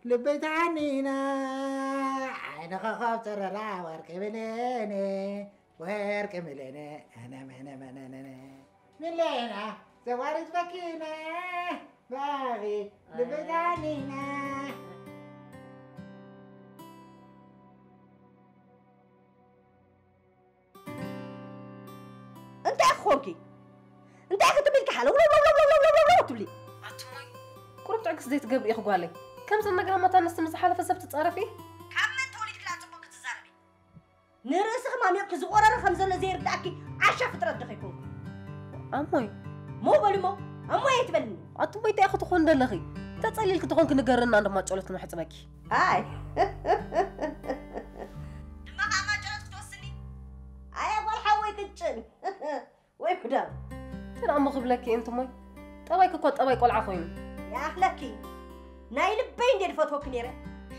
ልበይ ተሃኒና ዓይኒ ኮኾብ ጨረራ ወርቂ ብሌነ ወርቂ ብሌነ ኣነመነመነነ ሚሌና ዘዋሪት መኪና ብኣኺ ልበይ ተሃኒና እንታይ ክኾንኪ እንታይ ክትብል ከሓለ ውለውለውለውለውለውለው ትብሊ ኣቱሞይ ቁሩብ ትዕግስቲ ዘይትገብሪ ኢኺ ጓለይ ከምዘን ነገራማት ኣንስቲ ምስ ዝሓለፈ ሰብ ትጻረፊ ካብ መን ተወሊድክላ ጽቡቅ ክትዛረቢ ንርእስኺ ማሚቕኪ ዝቆረረ ከም ዘሎ ዘይርዳእኪ ዓሻ ፍጥረት ዶ ከይኮንኩ ኣሞይ ሞ በልሞ እሞ የትበልኒ ኣቱሞይ እንታይ ክትኾን ደለኺ ተጸሊልኪ ትኾንኪ ንገርና እንደማ ጨሎት ክንሕጽበኪ ኣይ ድማ ከዓ ማጨሎት ክትወስኒ ኣያ ጓል ሓወይ ቅጭን ወይ ጉዳም ተዳሞ ክብለኪ እንትሞይ ጠባይኪ እኮ ጠባይ ቆልዓ ኮይኑ ይኣኽለኪ ናይ ልበይ እንደ ዝፈትወኪ ነይረ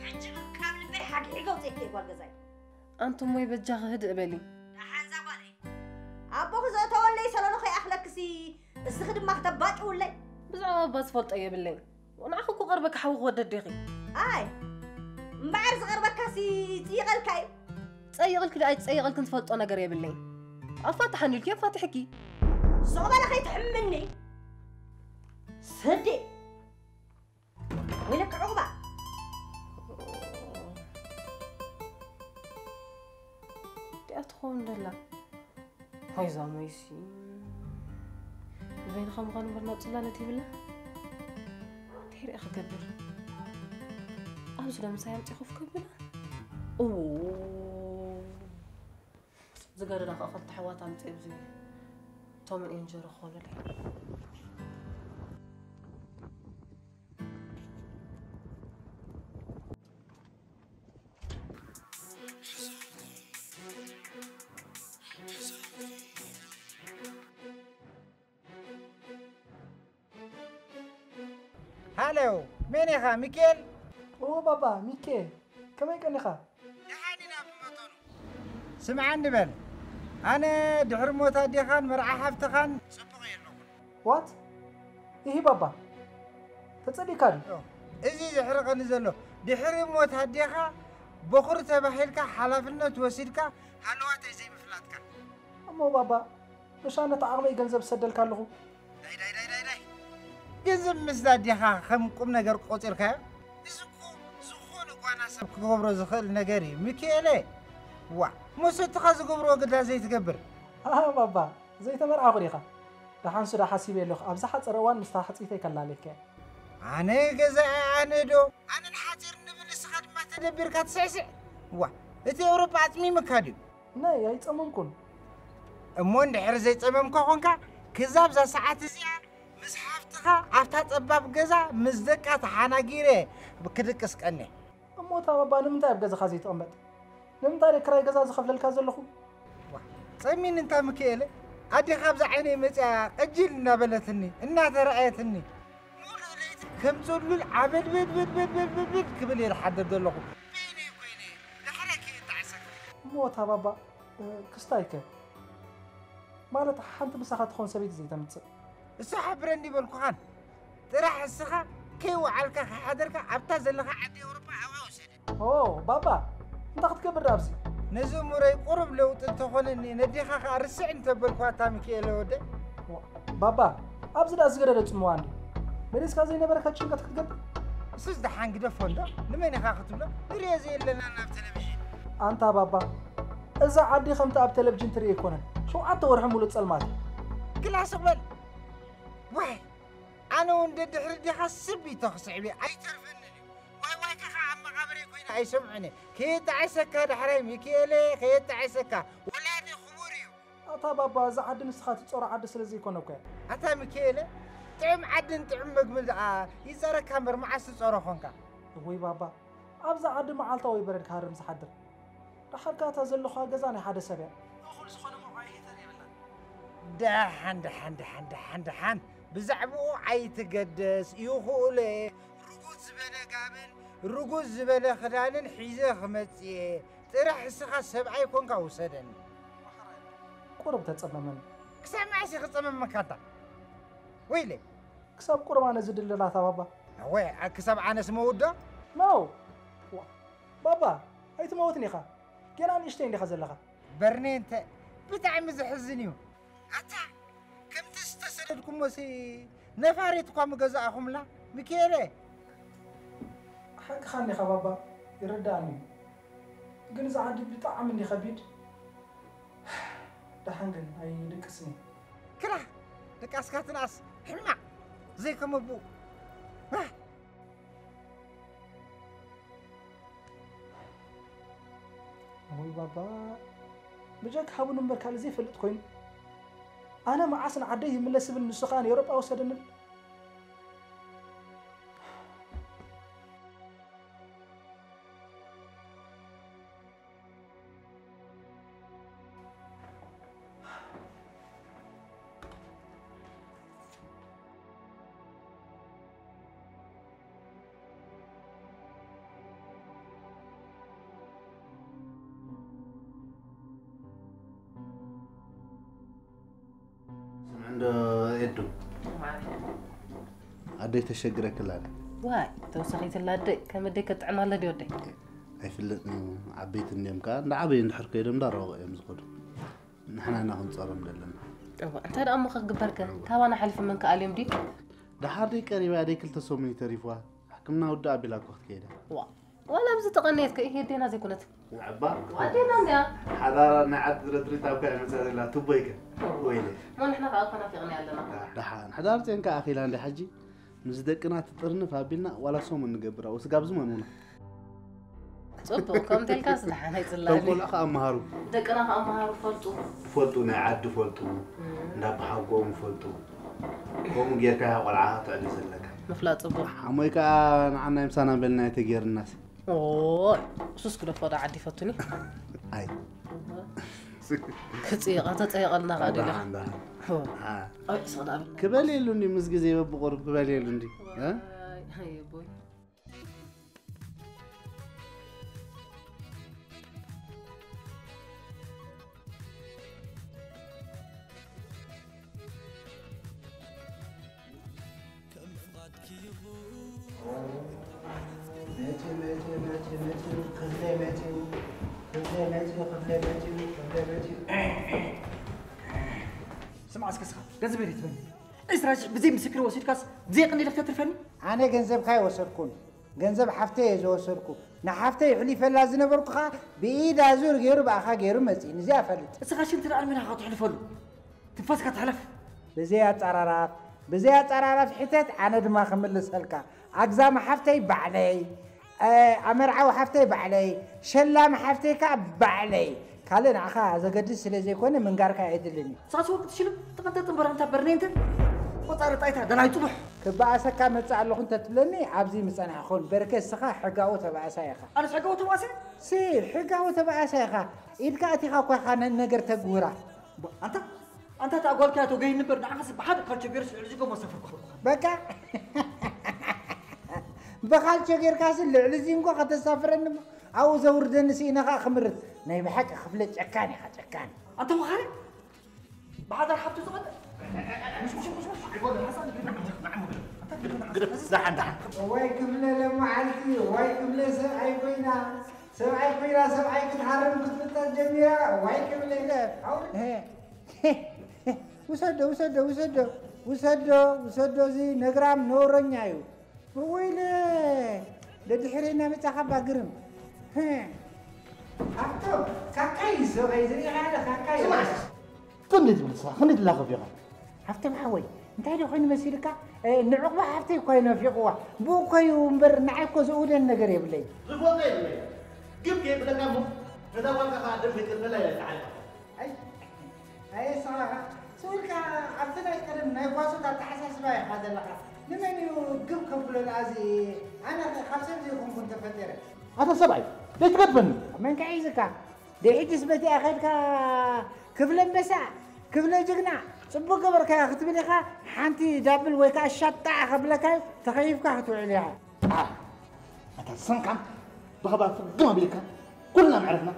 ሕጂ ግን ካብ ልበይ ሓግዒ ገውፅኪ ጓል ገዛይ ኣንቱሞይ በጃኺ ህድእ በሊ ደሓንዛ ጓለይ ኣቦኺ ዘእተወለይ ሰለሎ ከይኣኽለክሲ እስኺ ድማ ክተባጭውለይ ብዛዕባ ኣባ ዝፈልጦ የብለይ ንዓኺ እኮ ቀርበኪ ሓዊ ክወደድ ዲኺ ኣይ እምበዓር ዝቐርበካሲ ፅይቐልካ እዩ ጸይቕልኪ ዶ ኣይትጸይቕልክን ዝፈልጦ ነገር የብለይ ኣፋትሓኒ ኢልኪ ኣፋትሕኪ ሱቕ በለ ከይትሕምኒ ስዲ ወይለኪ ዕቑባ እቲኣ ትኸውን ደላ ሆይዛ ሞይሲ በይንኻ ምዃኑ እምበር ናብ ጽላለት ይብላ። እንታይ ሪኣ ክገብር? ኣብዚ ዶ ምሳይ ኣምጺኹ ክብላ? እዎ። ዝገደዳ ከኣ ክልተ ኣሕዋት ኣምጺእ ኣብዚ ቶም ኤንድ ጀሪ ክኾኑለይ። ሃሎ፣ መን ኢኻ? ሚካኤል? እዎ ባባ፣ ሚኬ። ከመይ ቀኒኻ? ደሓን ኢና ብመጠኑ። ስምዓኒ በል፣ ኣነ ድሕሪ ሞት ኣዴኻን መርዓ ሓፍትኻን ጽቡቕ የለኹን። ዋት? ኢሂ ባባ፣ ተጸሊእካ ድዩ? እዚ ዘሕርቐኒ ዘሎ፣ ድሕሪ ሞት ኣዴኻ በኹሪ ተባሂልካ ሓላፍነት ወሲድካ ሃለዋተይ ዘይምፍላጥካ። እሞ ባባ፣ መሻ ነቲ ዓቕመይ ገንዘብ እሰደልካ ኣለኹ። ዳይ፣ ዳይ፣ ዳይ፣ ዳይ፣ ዳይ። ገንዘብ ምስዳድ ዲኻ ከም ቁም ነገር ቆጺርካዮ? እዚ እኮ ዝኾነ ጓና ሰብ ክገብሮ ዝኽእል ነገር እዩ፣ ሚካኤለ። ዋ፣ መሰትኻ ዝገብርዎ ግዳ ዘይትገብር። ኣሃ፣ ባባ፣ ዘይተመርዓኹ ዲኻ? ደሓን ሱዳ ሓሲበ ኣለኹ። ኣብ ዝሓጸረ እዋን ምስታ ሕጽይተይ ከላልየካ እየ። ኣነ ገዛኢ ኣነ ዶ? ኣነ ንሓጺር ንብል፣ ንስኻ ድማ ተደቢርካ ትስዕስዕ። ዋ፣ እቲ ኤውሮጳ ኣጽሚምካ ድዩ? ናይ፣ ኣይጸመምኩን። እሞ እንድሕር ዘይጸመምካ ኾንካ፣ ክዛብ እዛ ሰዓት እዚኣ ምስ ሓፍትኻ ኣብታ ጸባብ ገዛ ምስ ደቃ ተሓናጊረ ክድቅስ ቀንየ። እሞ እታ ባባ ንምንታይ ኣብ ገዛኻ ዘይትቕመጥ? ንምንታይ ደኣ ክራይ ገዛ ዝኸፍለልካ ዘለኹ? ዋ፣ ጸሚኒ እንታ ሚካኤለ፣ ኣዴኻ ኣብዛ ዓይነይ መጺኣ ቅጅል እናበለትኒ፣ እናተራእየትኒ፣ ሙሉእ ለይቲ ከም ጽሉል ዓበድበድበድበድበድ ክብል እየ ዝሓድር ዘለኹ። በይነይ ኮይነ፣ ዳሕራይ ከየጣዕሰካ። እሞ እታ ባባ፣ እ፣ ክስታይ ከ? ማለት ሓንቲ ምሳኻ ትኾን ሰበይቲ ዘይተምጽእ? እሱ ሓብረኒ በልኩኻን። ጥራሕ እስኻ ከይወዓልካ ከይሓደርካ ኣብታ ዘለኻ ዓዲ ኤውሮጳ ኣብኣ ውሰደ። ኦ፣ ባባ፣ እንታይ ክትገብር ደኣ ኣብዚ? ነዚ እምሮይ ቁሩብ ለውጢ እንተኾነኒ፣ ነዴኻ ኸኣ ርስዕ እንተበልኳታ፣ ሚኪኤለ ወደይ። ዋ፣ ባባ፣ ኣብዚ ደኣ ዝገደደ ጽምዋ እንድዩ። መሊስካ ዘይነበረካ ጭንቀት ክትገብር? እሱስ ደሓን ግደፎ እንዶ፣ ንመን ኢኻ ክትብሎ? ንርእዮ ዘየለና ናብ ቴሌቪዥን። ኣንታ ባባ፣ እዛ ዓዲ ከምቲ ኣብ ቴሌቪዥን ትርኢ ኣይኮነን። ሸውዓተ ወርሒ ሙሉእ ጸልማት እዩ። ግላስ በል። ዋይ፣ ኣነ እውን ደድሕሪ ዲኻ ስብ ኢቶ ክስዕብ እየ፣ ኣይተርፈንን እዩ። ዋይ ዋይካ ኸዓ ኣብ መቓብረይ ኮይነ ኣይሰምዖን እየ። ከየጣዕሰካ ዳሕራይ ሚኪኤለ፣ ከየጣዕሰካ። ወላዲ ክቡር እዩ። ኣታ ባባ፣ እዛ ዓዲ ንስኻ ትጸሮ ዓዲ ስለ ዘይኮነ እኮ እያ። ኣታ ሚኪኤለ፣ ጥዑም ዓድን ጥዑም መግብን ደኣ ይጸረካ እምበር መዓስ ትጸሮ ኾንካ? እውይ ባባ፣ ኣብዛ ዓዲ መዓልታዊ በረድ ክሃርም ዝሓድር። ደሓር ከኣ እታ ዘለኻ ገዛ ናይ ሓደ ሰብ እያ። እኹል ዝኾነ መውዓዪ ሂተር የብላን። ደሓን፣ ደሓን፣ ደሓን፣ ደሓን፣ ደሓን። ብዛዕባኡ ኣይትገደስ፣ ይኽእሎ እየ። ርጉጽ ዝበለ ጋብን ርጉጽ ዝበለ ክዳንን ሒዘ ክመጽእ እየ። ጥራሕ እስኻ ሰብኣይ ኮንካ ውሰደኒ። ቁሩብ ተጸመመኒ። ክሳብ መዓስ እየ ክጸመመካ ኣንታ? ወይለይ። ክሳብ ቁሩብ ኣነ ዝድለላ እታ ባባ። ኣወ፣ ክሳብ ኣነስ መውዶ? ኖ። ዋ፣ ባባ፣ ኣይትመውትን ኢኻ። ገና ንእሽተይ እንዲኻ ዘለኻ። በርኔ እንተ ብጣዕሚ ዘሕዝን እዩ። ኣታ፣ ከምቲ ዝተሰደድኩሞሲ ነፋሪት እኳ ምገዛእኹምላ፣ ሚኪኤለ። ሓቅኻ እንዲኻ ባባ፣ ይርድኣኒ እዩ። ግን እዚ ዓዲ ብጣዕሚ እንዲ ከቢድ። ደሓን ግን ኣይድቅስን እየ። ክላ፣ ድቃስካ ትንኣስ፣ ሕማቕ፣ ዘይከመ ኣቦኡ። ኣህ። ወይ ባባ፣ ብጀካ ሃቡኒ እምበር ካልእ ዘይፈልጥ ኮይኑ። ኣነ መዓስ ንዓደይ ይምለስ ዝብል ንሱ ከኣ ንኤውሮጳ ወሰደኒ። ስምዒ እንዶ ኤዱ፣ ኣደይ ተሸግረክላ ኣላ። ዋይ፣ ተወሳኺትላ ኣደይ፣ ከም ኣደይ ከጥዕማ ኣለ ድዩ ኣደይ? ኣይፍለጥን እዩ። ዓበይቲ እንድዮም ከኣ፣ እንዳ ዓበዩ እንድሕር ከይዶም እንዳረወቑ እዮም ዝኸዱ። ንሕና ኢና ክንጸሮም ዘለና። እዋ፣ እንታይ ደኣ እሞ ክግበርከ? ካባና ሓሊፉ መን ክኣልዮም ድዩ? ደሓር ደይ ቀሪባ፣ ኣደይ ክልተ ሰሙን እዩ ተሪፍዋ። ሕክምና ውድእ ኣቢላ እኮ ክትከይዳ። ዋ፣ ዋላ ኣብዚ ተቐነየት ከ ይሄ ዴና ዘይኮነት? ንዕባ? ዋዴና እንድያ። ሓዳራ ናይ ዓዲ ድረድሪት ኣብ ከያ መጽያ ዘላ ቱቦይ ከ? ወይለ። ሞ ንሕና ከኣ እኮ ናፊቕና ኣለና። ደሓን። ሕዳር ጼንካ ኣኺላ እንዲ ሕጂ ምስ ደቅና ትጥርንፍ ኣቢልና ዋላ ሰሙን ንገብር፣ ኣብኡ ስጋብ ዝመኑና። ጽቡቕ፣ ከምኡ ተልካስ ደሓን ኣይጽላእን። ተንኮል ከኣ መሃሩ። ደቅና ከኣ መሃሩ ፈልጡ። ፈልጡ፣ ናይ ዓዲ ፈልጡ። እም። እንዳበሓጎም ፈልጡ። ከምኡ ጌርካ ኢኻ ቆልዓ ተዕሊ ዘለካ። ምፍላጥ ጽቡቕ። ሓሞይ ከኣ ንዓና ይምሳና በልና ኣይተጌርናስ። ኦ፣ ሱስ ክደፎ ዶ ዓዲ ይፈቱኒ? ኣይ። ክጽይቐ፣ ተጸይቐልና ከኣ ዲና። ደሓን፣ ደሓን። ሆ። ኣ። ኣይ፣ ስቕ ዳ በልና። ክበል የሉ እንዲ ምስ ግዜ በብቑሩብ ክበል የሉ እንዲ። እ? ዋይ፣ ኣይ፣ ቦይ። ስማዕ እስከ ስኻ፣ ገንዘብ የለ ትበኒ። ዒስራ ሽሕ ብዘይ ምስክር ወሲድካስ ብዘይ ቅኒ ኢልካ ተትርፈኒ? ኣነ ገንዘብካ ኣይወሰድኩን። ገንዘብ ሓፍተይ እየ ዝወሰድኩ። ንሓፍተይ ኣሕሊፈላ ዝነበርኩ ኸኣ ብኢድ ኣዙር ገይሩ ብኣኻ ገይሩ መጺእኒ። እዚኣ ፈልጥ። እስኻ ሽንቲ ደኣ ንመን ኢኻ ተሕልፈሉ? ትንፋስካ ትሕለፍ። ብዘይ ኣጸራራፍ፣ ብዘይ ኣጸራራፍ ሕተት፣ ኣነ ድማ ክምልሰልካ። ኣግዛሚ ሓፍተይ ባዕለይ፣ እ፣ ኣመርዓዊ ሓፍተይ ባዕለይ፣ ሸላሚ ሓፍተይ ከኣ ባዕለይ። ካልእ ንዓኻ ዘገድስ ስለ ዘይኮነ ምንጋርካ ኣየድልን እዩ። ሳስ ወርቂ ትሽልም ተቐንጠጥ እምበር ኣንታ በርኔንተ። ቆጻሪ ጣይታ ደላይ ጽቡሕ። ክበኣሰካ መጽእ ኣለኹ እንተትብለኒ ኣብዚ ምጸናሕኹን። በርከ እስኻ ሕጋዊ ተባእሳይ ኢኻ። ኣነስ ሕጋዊ ተባእሳይ? ሲ፣ ሕጋዊ ተባእሳይ ኢኻ። ኢድካ ኣቲኻ እኳ ኢኻ ነ-፣ ነገር ተግውራ። ባ-፣ ኣንታ፣ ኣንታ እታ ጓልካ እያ ተጎይኒ እምበር ንዓኻስ ብሓደ ካልቾ ገይረስ ልዕሊ ዚንጎ መሰፈርኩ። በቃ። ብኻልቾ ጌርካስ ልዕሊ ዚንጎ ከተሳፍረኒ እሞ ኣብኡ ዘውርደኒ ስኢነ ኸኣ ክምርት። ናይ ብሓቂ ክፍለ ጨካን ኢኻ፣ ጨካን። ኣንታ ወኻሪ፣ ብሓዳር ሓብቱ ዝቐንእ። ምሽ፣ ምሽ፣ ምሽ፣ ምሽ። ግደፍ፣ ደሓን፣ ደሓን። እዋይ ክብለ ለመዓልቲ፣ እዋይ ክብለ ሰብኣይ ኮይና፣ ሰብኣይ ኮይና፣ ሰብኣይ ክትሃርም ክትፍጠር ጀሚራ፣ እዋይ ክብለ። እ፣ ውሰዶ፣ ውሰዶ፣ ውሰዶ፣ ውሰዶ፣ ውሰዶ፣ እዚ ነግራም ነውረኛ እዩ። ወይለ፣ ደድሕረይ እናመጻኻ እባ ግርም። ህ። ሃብቶም፣ ካካይ እዩ ሰብኣይ ዝሪኢኻ ኣለኻ፣ ካካይ። ስማዕ፣ ክንደይ ትብል ንስኻ? ክንደይ ትላኸፍ ኢኻ? ሃብቶም ሓወይ፣ እንታይ ዶ ኮይኑ መሲልካ? እ፣ ንዕቑባ ሃብተይ እኮ እዩ ናፊቕዋ። ብኡ እኮ እዩ እምበር፣ ንዓይ እኮ ዝእውደን ነገር የብለይ። ዝፈልጦ የብለይ። ግብ ከየብለካ እሞ፣ ነታ ጓልካ ከኣ ደም ከይትርፈላ ኢለ ዝዓልካ። ኣይ፣ ኣየ፣ ንስኻ ስቕ ኢልካ ኣብቲ ናይ ቀደም ናይ ጓሶት ኣተሓሳስባ ኢኻ ዘለኻ። ንመን እዩ ግብ ከብሎ ደኣ እዚ? ኣነ ኸ ካብ ሰብ ዘይኮንኩን ተፈጢረ። ኣታ ሰብኣይ፣ ዘይትገድፈኒ። መን ከ ሒዝካ? ደይ ሕጅስ በቲኣ ኸድካ ክፍለ ኣንበሳ፣ ክፍለ ጅግና፣ ጽቡቕ ገበርካዮ ክትብል ኢኻ፣ ሓንቲ ዳብል ወይ ከኣ ሻጣ ከብለካ እዩ፣ ተኸይፍካ ክትውዕል ኢኻ። ኣታ ሰንካም፣ ብኸባር ፍግም ኣቢልካ፣ ኩልና መዕረፍና።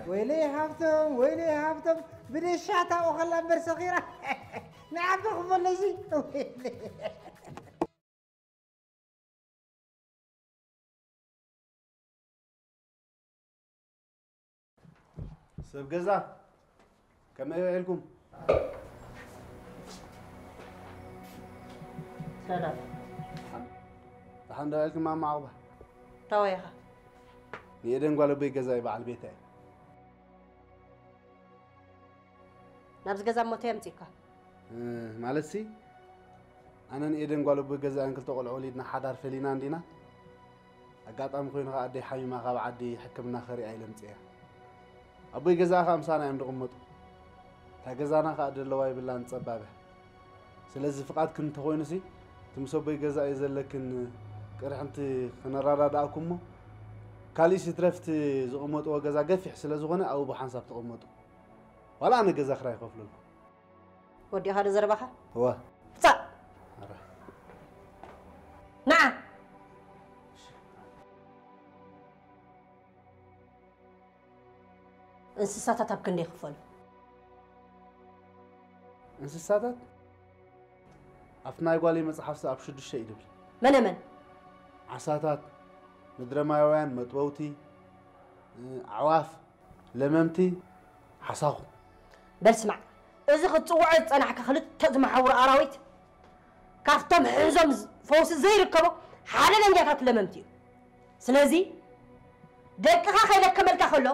ወይለይ ሃብቶም፣ ወይለይ ሃብቶም፣ ብደሻ ታብኡ ኸላ እምበር ሰኺራ። ንዓቢ ክፈሎ እዚ። ወይለይ። ሰብ ገዛ፣ ከመይ ውዒልኩም? ሰላም። ደሓን ዶ ውዒልኩም ማማ ዓቕባ? ታወይ ኢኻ? ንኤደን ጓል ኣቦይ ገዛ እዩ በዓል ቤታ እዩ። ናብዚ ገዛ እሞ እንታይ ኣምጺእካ? እ፣ ማለትሲ፣ ኣነን ኤደን ጓል ኣቦይ ገዛእን ክልተ ቆልዑ ወሊድና ሓዳር ፈሊና እንዲና። ኣጋጣሚ ኮይኑ ኸኣ ኣደይ ሓሚማ ካብ ዓዲ ሕክምና ከሪኣ ኢለ ኣምጺኤያ። ኣቦይ ገዛኣ ኸኣ ምሳና እዮም ዝቕመጡ። እታ ገዛና ኸኣ ደለዋ የብላን ጸባብ እያ። ስለዚ ፍቓድክን እንተኾይኑሲ፣ እቲ ምስ ኣቦይ ገዛእ እዩ ዘለክን ቅርሕንቲ ክነረዳድኣኩም እሞ፣ ካሊእስ ይትረፍ እቲ ዝቕመጥዎ ገዛ ገፊሕ ስለ ዝኾነ ኣብኡ ብሓንሳብ ትቕመጡ። ዋላ ኣነ ገዛ ክራይ ይኸፍለልኩም። ወዲእኻ ዶ ዘረባኻ? እወ። ውጻእ! ኣረ። ንዓ! እንስሳታት ኣብ ክንደይ ይኽፈሉ? እንስሳታት ኣብቲ ናይ ጓለይ መጽሓፍሲ ኣብ ሽዱሽተ እዩ ዝብል። መነ መን? ዓሳታት፣ ምድረማያውያን፣ መጥበውቲ፣ እ፣ ኣዕዋፍ፣ ለመምቲ፣ ሓሳኹ። በል ስማዕ፣ እዚ ክትጽውዖ ዝጸናሕካ ክልተ ዝመሓውሩ ኣራዊት፣ ካብቶም ሕዞም ዝ-፣ ፈውሲ ዘይርከቦ ሓደገኛታት ለመምቲ እዩ። ስለዚ ደቅኻ ከይለከመልካ ከሎ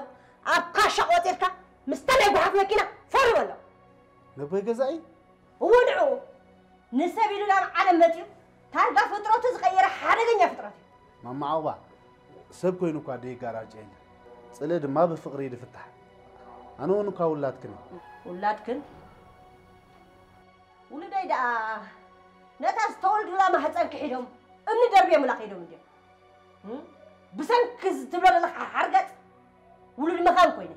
ኣብ ካሻ ቆጺርካ ምስታ ናይ ጓሓፍ መኪና ፈርም ኣሎ። ነቦይ ገዛኢ? እዎ ንዕኡ። ንሰብ ኢሉ ናብ ዓለም መጺኡ ታርጋ ፍጥረቱ ዝቐየረ ሓደገኛ ፍጥረት እዩ። ማማ ዓቑባ፣ ሰብ ኮይኑ እኳ ደይጋራጨ የለን። ጽልኢ ድማ ብፍቕሪ እዩ ዝፍታሕ። ኣነ እውን እኳ ውላድክን እየ። ውላድክን? ውሉደይ ደኣ ነታ ዝተወልዱላ ማህፀን ክሒዶም እምኒ ደርብዮምላ ከይዶም እንድዮም። እም? ብሰንኪ እዚ ትብሎ ዘለኻ ሓርገፅ ውሉድ መኻን ኮይነ።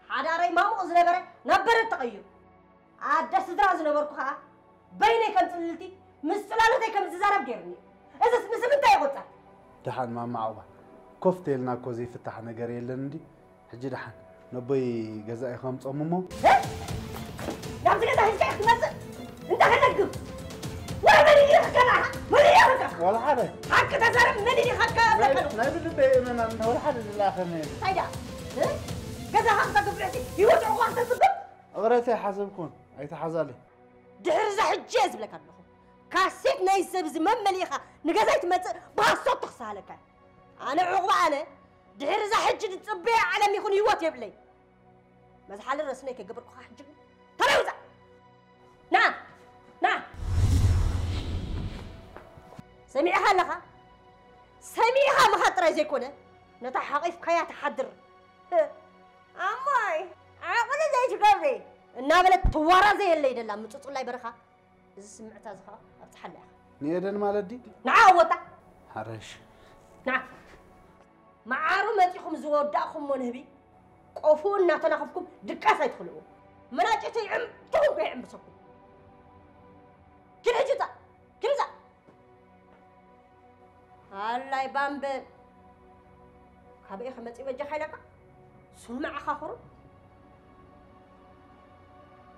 ሓዳረይ ማሙቕ ዝነበረ ናብ በረድ ተቐይሩ። ኣደ ስድራ ዝነበርኩ ኸዓ በይነይ ከም ፅልልቲ ምስ ፅላሎተይ ከም ዝዛረብ ገይሩኒ። እዝስ ምስ ምንታይ ይቑፀር? ደሓን ማማ ዓቑባ፣ ኮፍ ተይልና እኮ ዘይፍታሕ ነገር የለን እንዲ። ሕጂ ደሓን ነቦይ ገዛኢ ከምጾም እሞ። እ? ናብዚ ገዛ ሒዝካ ክትመጽእ እንተ ከለግብ፣ ወይ መን እዩ ይረኽብካ ንዓኻ? መን እዩ ይረኽብካ? ዋላ ሓደ። ሓቂ ተዛረብ፣ መን እዩ ይረኽብካ? ናይ፣ ናይ ብልበይ እመን፣ ኣነ ዋላ ሓደ ዝለኣኸኒ የለን። እንታይ ደኣ? እ? ገዛኻ ክተግብርሲ ህይወት ዕቑባ ክተጽብብ? እቕረተይ ሓሰብኩን፣ ኣይተሓዛለይ። ድሕሪ እዛ ሕጂ እየ ዝብለካ ኣለኹ። ካሴት ናይ ሰብ እዚ መመሊእኻ ንገዛይ ትመጽእ ብሃሶት ተኽስሃለካ። ኣነ ዕቑባ ኣነ ድሕሪ እዛ ሕጂ ዝጽበያ ዓለም ይኹን ህይወት የብለይ። መዝሓሊ ረስነይ ከይገበርኩኻ ሕጂ ግን ተለይ ውጻእ። ና፣ ና። ሰሚዕኻ ኣለኻ? ሰሚዕኻ ምኻድ ጥራይ ዘይኮነ ነታ ሓቒፍካያ ትሓድር። ኣሞይ፣ ዓቕሊ ዘይትገብሪ እናበለት ትዋራዘየለይ ደላ ምጹጹላይ በረኻ። እዚ ስምዕታ እዚ ኸዓ ኣብጽሓላ ኢኻ። ንኤደን ማለት ድዩ? ንዓ እወታ። ሓረሽ። ንዓ። መዓሩ መጺኹም ዝወዳእኹሞ ንህቢ ቆፉ እናተናኸፍኩም ድቃስ ኣይትኽልእዎ። መናጨተይ ዕምትኹም ከይዕምብሰኩም። ኪድ ሕጂ ውጻእ። ኪድ ውጻእ። ሃላይ ባምበል። ካበይ ከመጽእ በጃኻ ኢለካ? ሱልማዕ ኣኻኽሩ።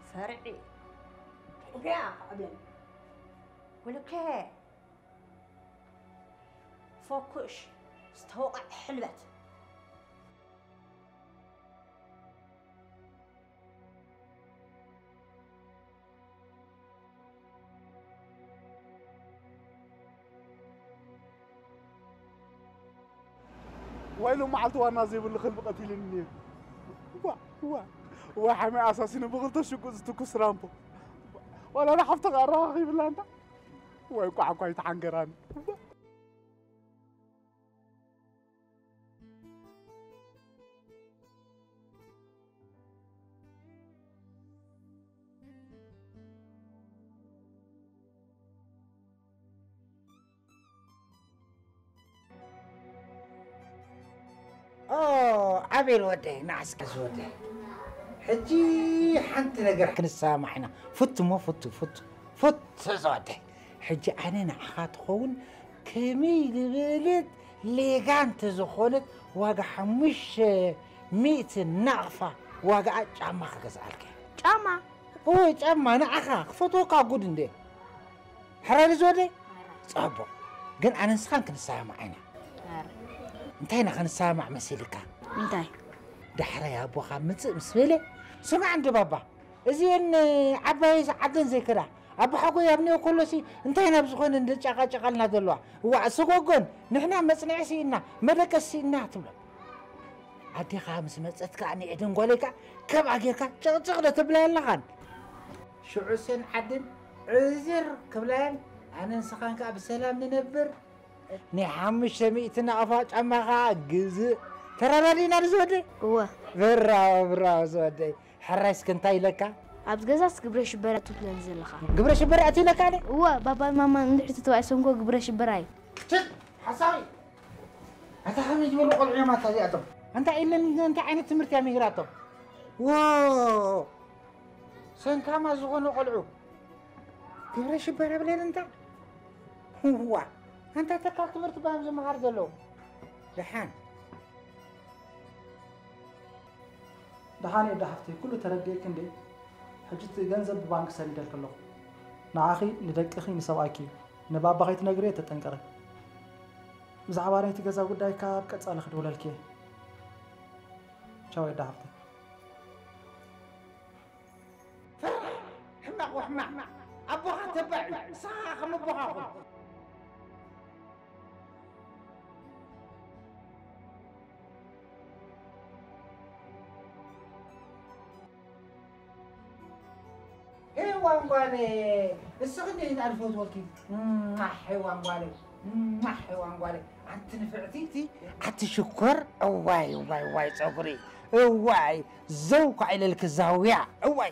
ፈርዒ። እንዲያ ከዕብለኒ። ወልከ። ፎኩሽ። ዝተወቕዐ ሕልበት። ዋይ ሎም መዓልቲ ዋና ዘይብሉ ከልቢ ቀቲልኒ ነይሩ። ዋ፣ ዋ፣ ዋ፣ ሓመይ ኣሳሲኑ ብኽልተ ሽጉጥ ዝትኩስ ራምፖ። ዋላ ንሓፍትኻ ኣረኻኺብላ እንዳ። ዋይ ቋዕ እኳ ኣይተሓንገራኒ። ኦ፣ ኣቤል ወደይ፣ ንዓ እስኪ ዝወደይ። ሕጂ ሓንቲ ነገር ክንሰማማዕ ኢና። ፉት እሞ፣ ፉት፣ ፉት፣ ፉት፣ ዝወደይ። ሕጂ ኣነ ንዓኻ ትኸውን ከመይ ዝበለት ሌጋንት ዝኾነት ዋጋ ሓሙሽተ ሚእቲ ናቕፋ ዋጋኣ ጫማ ክገዝኣልካ እየ። ጫማ? እወ፣ ጫማ ንዓኻ ክፈትወካ ጉድ እንደ። ሕራይ ዝወደይ? ጽቡቕ። ግን ኣነ ንስኻን ክንሰማማዕ ኢና። እንታይ ኢና ክንሰማማዕ መሲልካ? እንታይ? ዳሕራይ ኣቦኻ ምጽእ ምስ በለ፣ ስማዕ እንደ ባባ፣ እዚኤን ዓባየይስ ዓደን ዘይከዳ፣ ኣቦሓጎይ ኣብ ኒዮ ከሎሲ እንታይ ናብ ዝኾነ እንደ ጫቓጫቓልና ዘለዋ? እዋእ፣ ሰጎጎን ንሕና መጽንዒ ስኢንና፣ መደቀሲ ስኢንና ትብሎ። ኣዴኻ ምስ መጸት ከኣ ንኤደን ጓለይ ከኣ ከምኣ ጌርካ ጭቕጭቕ ዶ ተብላያ ኣለኻን? ሽዑ እሰን ዓደን ዕዝር ክብላየን፣ ኣነ ንስኻን ከኣ ብሰላም ንነብር። ናይ ሓሙሽተ ሚእቲ ናቕፋ ጫማ ከኣ ግዝእ። ተረዳዲእና ዶ ዝወደይ? እወ። ብራቮ፣ ብራቮ ዝወደይ። ሕራይ እስከ እንታይ ኢለካ? ኣብዚ ገዛስ ግብረ ሽበራ ትብለኒ ዘለኻ። ግብረ ሽበራ ኣትዩ ኢለካ ኣነ? እወ፣ ባባን ማማን እንድሕር ተተባኢሶም እኮ ግብረ ሽበራ እዩ። ትት! ሓሳዊ! ኣታ ከመይ ዝበሉ ቆልዑ እዮም ኣታ እዚኣቶም? እንታይ ኢለን እንታይ ዓይነት ትምህርቲ እያ ምሂራቶም? ዎ! ሰንካማ ዝኾኑ ቆልዑ። ግብረ ሽበራ ብለን እንታ? ዋ! ኣንታ ተካል ትምህርቲ ባዮም ዝመሃር ዘለዉ። ደሓን። ደሓን እየ፣ ዳ ሓፍተይ፣ ኩሉ ተረዲኤኪ እንዴ? ሕጂ እቲ ገንዘብ ብባንክ ሰዲደልኪ ኣለኹ። ንዓኺ፣ ንደቅኺ፣ ንሰብኣይኪ እዩ። ንባባ ከይትነግርዮ ተጠንቀቒ። ብዛዕባ ናይቲ ገዛ ጉዳይ ካብ ቀጻሊ ክድውለልኪ እየ። ቻው፣ ዳ ሓፍተይ። ፈራሕ! ሕማቕ ወሕማቕ! ኣቦኻ ተባዕ እዩ፣ ንስኻ ከም ኣቦኻ ኩን። ሄዋን ጓለይ፣ እስኺ እንዴት እንዳልፈትወኪ። ሟሕ ሄዋን ጓለይ፣ ሟሕ ሄዋን ጓለይ። ኣንቲ ንፍዕቲ፣ ኣንቲ ሽኮር፣ እዋይ፣ እዋይ፣ እዋይ፣ ጸጉሪ፣ እዋይ፣ ዘው ኳዕ ኢለልኪ ዛውያ፣ እዋይ።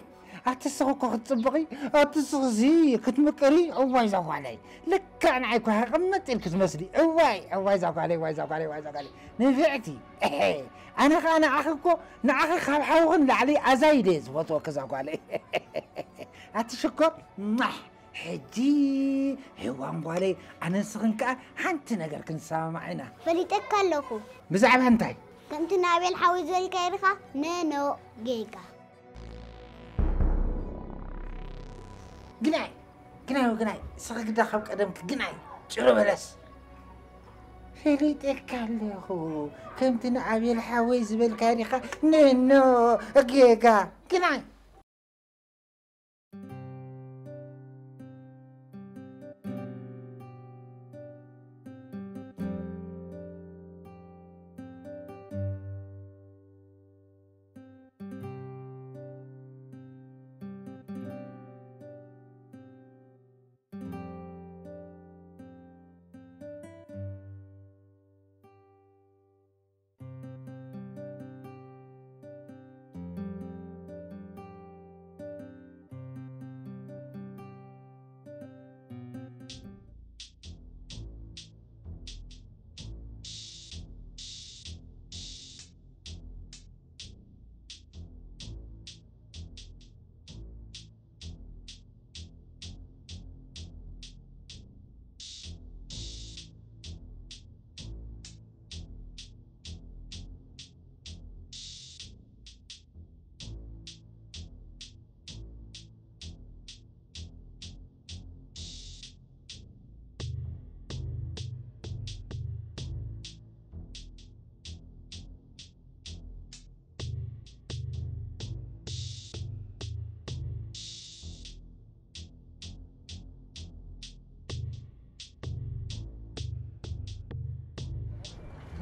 ኣቲ እስኺ እኮ ክትጽብቒ፣ ኣቲ እስኺ ክትምቅሪ፣ እዋይ፣ እዛ ጓለይ። ልክዕ ንዓይ እኮ ቅምጥ ኢልኪ ትመስሊ። እዋይ፣ እዋይ፣ እዛ ጓለይ፣ እዋይ፣ እዛ ጓለይ፣ እዋይ፣ እዛ ጓለይ። ንፍዕቲ፣ እሄ። ኣነ ኸኣ ንዓኺ እኮ፣ ንዓኺ ካብ ሓውኺ ንላዕሊ ኣዛይደ እየ ዝፈትወኪ፣ እዛ ጓለይ። ኣቲ ሽኮር፣ ሟሕ! ሕጂ ሄዋን ጓለይ፣ ኣነን ንስኽን ከኣ ሓንቲ ነገር ክንሰማማዕ ኢና። ፈሊጠካ ኣለኹ። ብዛዕባ እንታይ? ከምቲ ንኣቤል ሓወይ ዝበልካዮ ዲኻ? ነኖ ጌጋ። ግናይ፣ ግናይ፣ ግናይ፣ ንስኺ ግዳ ካብ ቀደምኪ ግናይ፣ ጭሮ በለስ። ፈሊጠካ ኣለኹ። ከምቲ ንኣቤል ሓወይ ዝበልካዮ ዲኻ? ነኖ ጌጋ። ግናይ።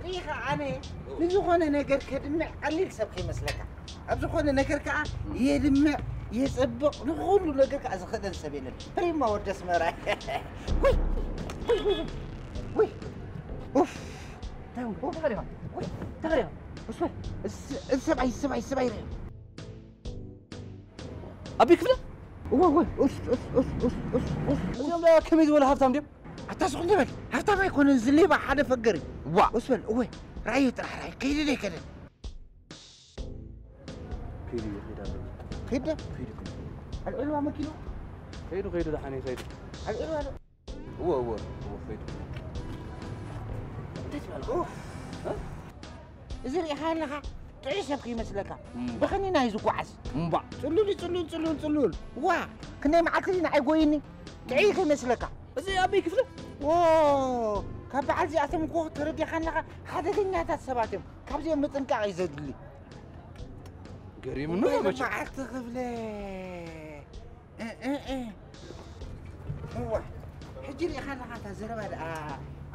ሪኢኻ ኣነ ንዝኾነ ነገር ከድምዕ ቀሊል ሰብ ከይመስለካ። ኣብ ዝኾነ ነገር ከኣ የድምዕ፣ የጸብቕ፣ ንኹሉ ነገር ከኣ ዝኽእለል ሰብ የለን። ፕሪማ ወዲ ኣስመራ። ውይ! ውይ! ውይ! ውይ! ኡፍ! እንታይ ውይ! ተኸሪኻ! ውይ! ተኸሪኻ! እሱ እስ-፣ እስ-፣ ሰብኣይ፣ ሰብኣይ፣ ሰብኣይ ርእ። ኣቢ ክፍለ? እወ፣ እወ፣ ኡስ፣ ኡስ፣ ኡስ፣ ኡስ፣ ኡስ፣ ኡስ። እዚኦም ደኣ ከመይ ዝበሉ ሃብታም ድዮም? ኣታ ስቕ እንደ በል፣ ሃብታም ኣይኮነን፣ እዚ ሌባ ሓደ ፈገር እዩ። ዋ። ኡስ በል፣ እወ፣ ራእዩ ጥራሕ ራእዩ፣ ከይደ ዶ ኣይከደን? ከይዱ እዩ፣ ከይዱ ኣሎ። ከይደ? ከይዱ፣ ከይዱ። ኣልዒልዋ መኪኑ? ከይዱ፣ ከይዱ፣ ደሓን እዩ፣ ከይዱ። ኣልዒልዋ ዶ? እወ፣ እወ፣ እወ፣ ከይዱ። እንታይ ትበል? ኡፍ። እ? እዚ ርኢኻ ኣለኻ? ጥዑይ ሰብ ከይመስለካ። እምባ። ብኸኒና እዩ ዝጓዓዝ። እምባ። ጽሉል፣ ጽሉል፣ ጽሉል፣ ጽሉል። ዋ፣ ክንደይ መዓልቲ ንዓይ ጎይኒ? ጥዑይ ከይመስለካ። እዚ ኣበይ ክፍለ? ዎ፣ ካብ በዓል እዚኣቶም እኮ ተረዲኻ ኣለኻ። ሓደገኛታት ሰባት እዮም። ካብዚኦም ምጥንቃቕ እዩ ዘድሊ። ገሪሙኒ ወይ መቸም። በዓልቲ ክፍለ። እ፣ እ፣ እ። እዋ፣ ሕጂ ርኢኻ ኣለኻ፣ እታ ዘረባ ደኣ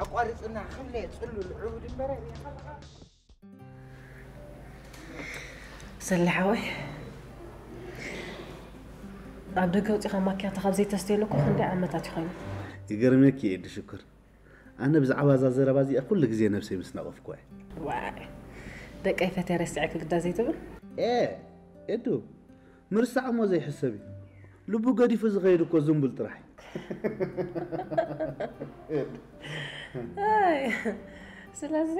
ኣቋርጽና፣ ክፍለ ጽሉል ዕቡድ እምበረ ርኢኻ ኣለኻ። ሰለ ሓወይ፣ ኣብ ደገ ወጺኻ ማኪያቶ ካብ ዘይተስተየሉ እኮ ክንደይ ዓመታት ይኾይኑ? ይገርመኪ እየ፣ ሽኩር። ኣነ ብዛዕባ እዛ ዘረባ እዚኣ ኩሉ ግዜ ነብሰይ ምስ ነቐፍኩ እየ። ዋይ፣ ደቀይ ፈትየ ረሲዐ ክግዳ ዘይትብል? ኤ፣ ኤዱ፣ ምርሳዕ እሞ ዘይሕሰብ እዩ። ልቡ ገዲፉ ዝኸይድ እኮ ዝንቡል ጥራሕ እዩ። ኣይ፣ ስለዚ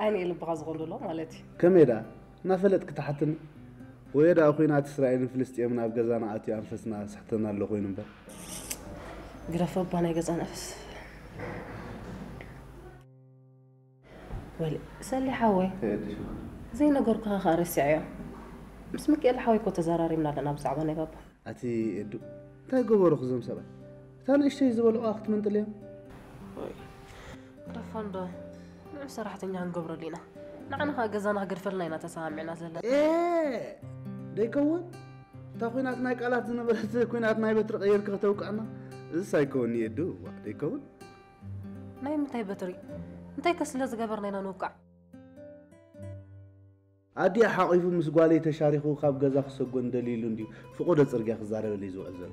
ዓይኒ ልብኻ ዝቖንዶ ኣሎ ማለት እዩ። ከመይ ደኣ? እናፈለጥኪ ትሓትኒ? ወዮ ደኣ ኲናት እስራኤልን ፍልስጤምን ኣብ ገዛና ኣትዩ ኣንፈስና ስሕተና ኣሎ ኮይኑ እምበር። ግደፎ እባ ናይ ገዛ ነፍስ። ወሊ፣ ሰሊ ሓወይ፣ እድሽ። ዘይነገርኩኻ ከኣ ረሲዐዮ። ምስ ሚካኤል ሓወይ እኮ ተዘራሪብና ኣለና ብዛዕባ ናይ ባባ። ኣቲ እዱ፣ እንታይ ገበሩኽ እዞም ሰብኣይ? እታ ንእሽተይ ዝበልዑዋ ክትምንጥል እዮም? ወይ፣ ደፋን ዶ፣ ንዑ ሰራሕተኛ ክንገብረሉ ኢና። ንዓና ኸኣ ገዛና ክገድፈልና ኢና ተሰማሚዕና ዘለና። ኤ፣ ደይከውን? እታ ኲናት ናይ ቃላት ዝነበረት ኲናት ናይ በትሪ ቀይርካ ከተውቅዕና? እዝስ ኣይከውን እየ እዱ፣ ዋ፣ ደይከውን? ናይ ምንታይ በትሪ? እንታይ ከ ስለ ዝገበርና ኢና ንውቃዕ? ኣዲኣ ሓቒፉ ምስ ጓለይ ተሻሪኹ ካብ ገዛ ክሰጎን ደልዩሉ እንድዩ ፍቖዶ ጽርግያ ክዛረበለይ ዝውዕል ዘሎ።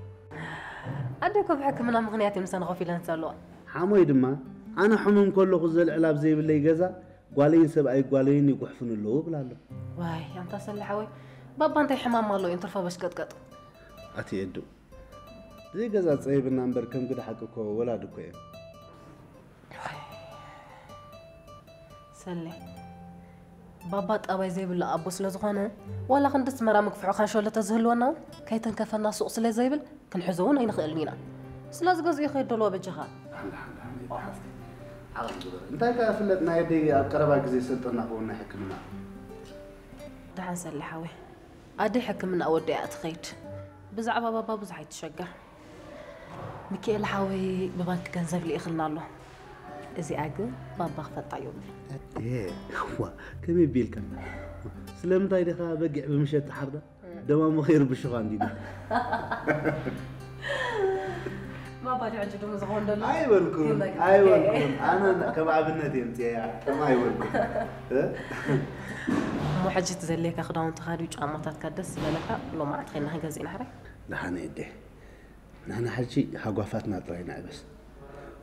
ኣደ እኮ ብሕክምና ምኽንያት እዩ ምሳና ኮፍ ኢለን ዘለዋ። ሓሞይ ድማ ኣነ ሕሙም ከለኹ ዘልዕል ኣብ ዘይብለይ ገዛ ጓለይን ሰብኣይ ጓለይን ይጉሕፉኒ ኣለዉ እብላ ኣሎ። ዋይ ኣንታ ሰለ ሓወይ፣ ባባ እንታይ ሕማም ኣለዎ እዩ ንትርፎ በሽቀጥቀጥ። ኣቲ ኤዱ፣ ዘይገዛ ጸይብና እምበር ከም ግደ ሓቂ እኮ ወላድ እኮ እዮም። ሰሌ፣ ባባ ጠባይ ዘይብሉ ኣቦ ስለ ዝኾነ፣ ዋላ ክንዲ ኣስመራ ምግፍሑ ካንሸሎ ተዝህልወና እውን ከይተንከፈና ሱቕ ስለ ዘይብል ክንሕዞ እውን ኣይንኽእልን ኢና። ስለዚ ገዝኡ ይኸይድ ደልዎ በጃኻ። እንታይ ከ ፍለጥ ናይ ኣደይ ኣብ ቀረባ ግዜ ሰልጠና ክውን ናይ ሕክምና። ደሓን ሰሌ ሓወይ፣ ኣደይ ሕክምና ወዲኣ እያ ትኸይድ። ብዛዕባ ባባ ብዙሕ ኣይትሸገር። ሚካኤል ሓወይ ብባንክ ገንዘብ ልኢኽልና ኣሎ። እዚኣ ግን ባባ ክፈልጣ የብሉ። ዋ፣ ከመይ ቢልካ? ስለምንታይ ዲኻ በጊዕ ብምሸት ትሓርዳ? ደማሙ ከይርብሹኻ እንዲሉ። ባባ ድሕጂ ድሙ ዝኾን ደሎ? ኣይበልኩን፣ ኣይበልኩን። ኣነ ከም ኣብነት እየ ምፅያ፣ ከም ኣይበልኩን። እ? እሞ ሕጂ እቲ ዘድልየካ ክዳውንቲ ካድዩ ጫማታትካ ደስ ዝበለካ ሎማዓት ኸይና ክንገዝእ ኢና ሕራይ? ደሓነ እዴ። ንሕና ሕጂ ሃጓፋትና ጥራይ ንዕበስ።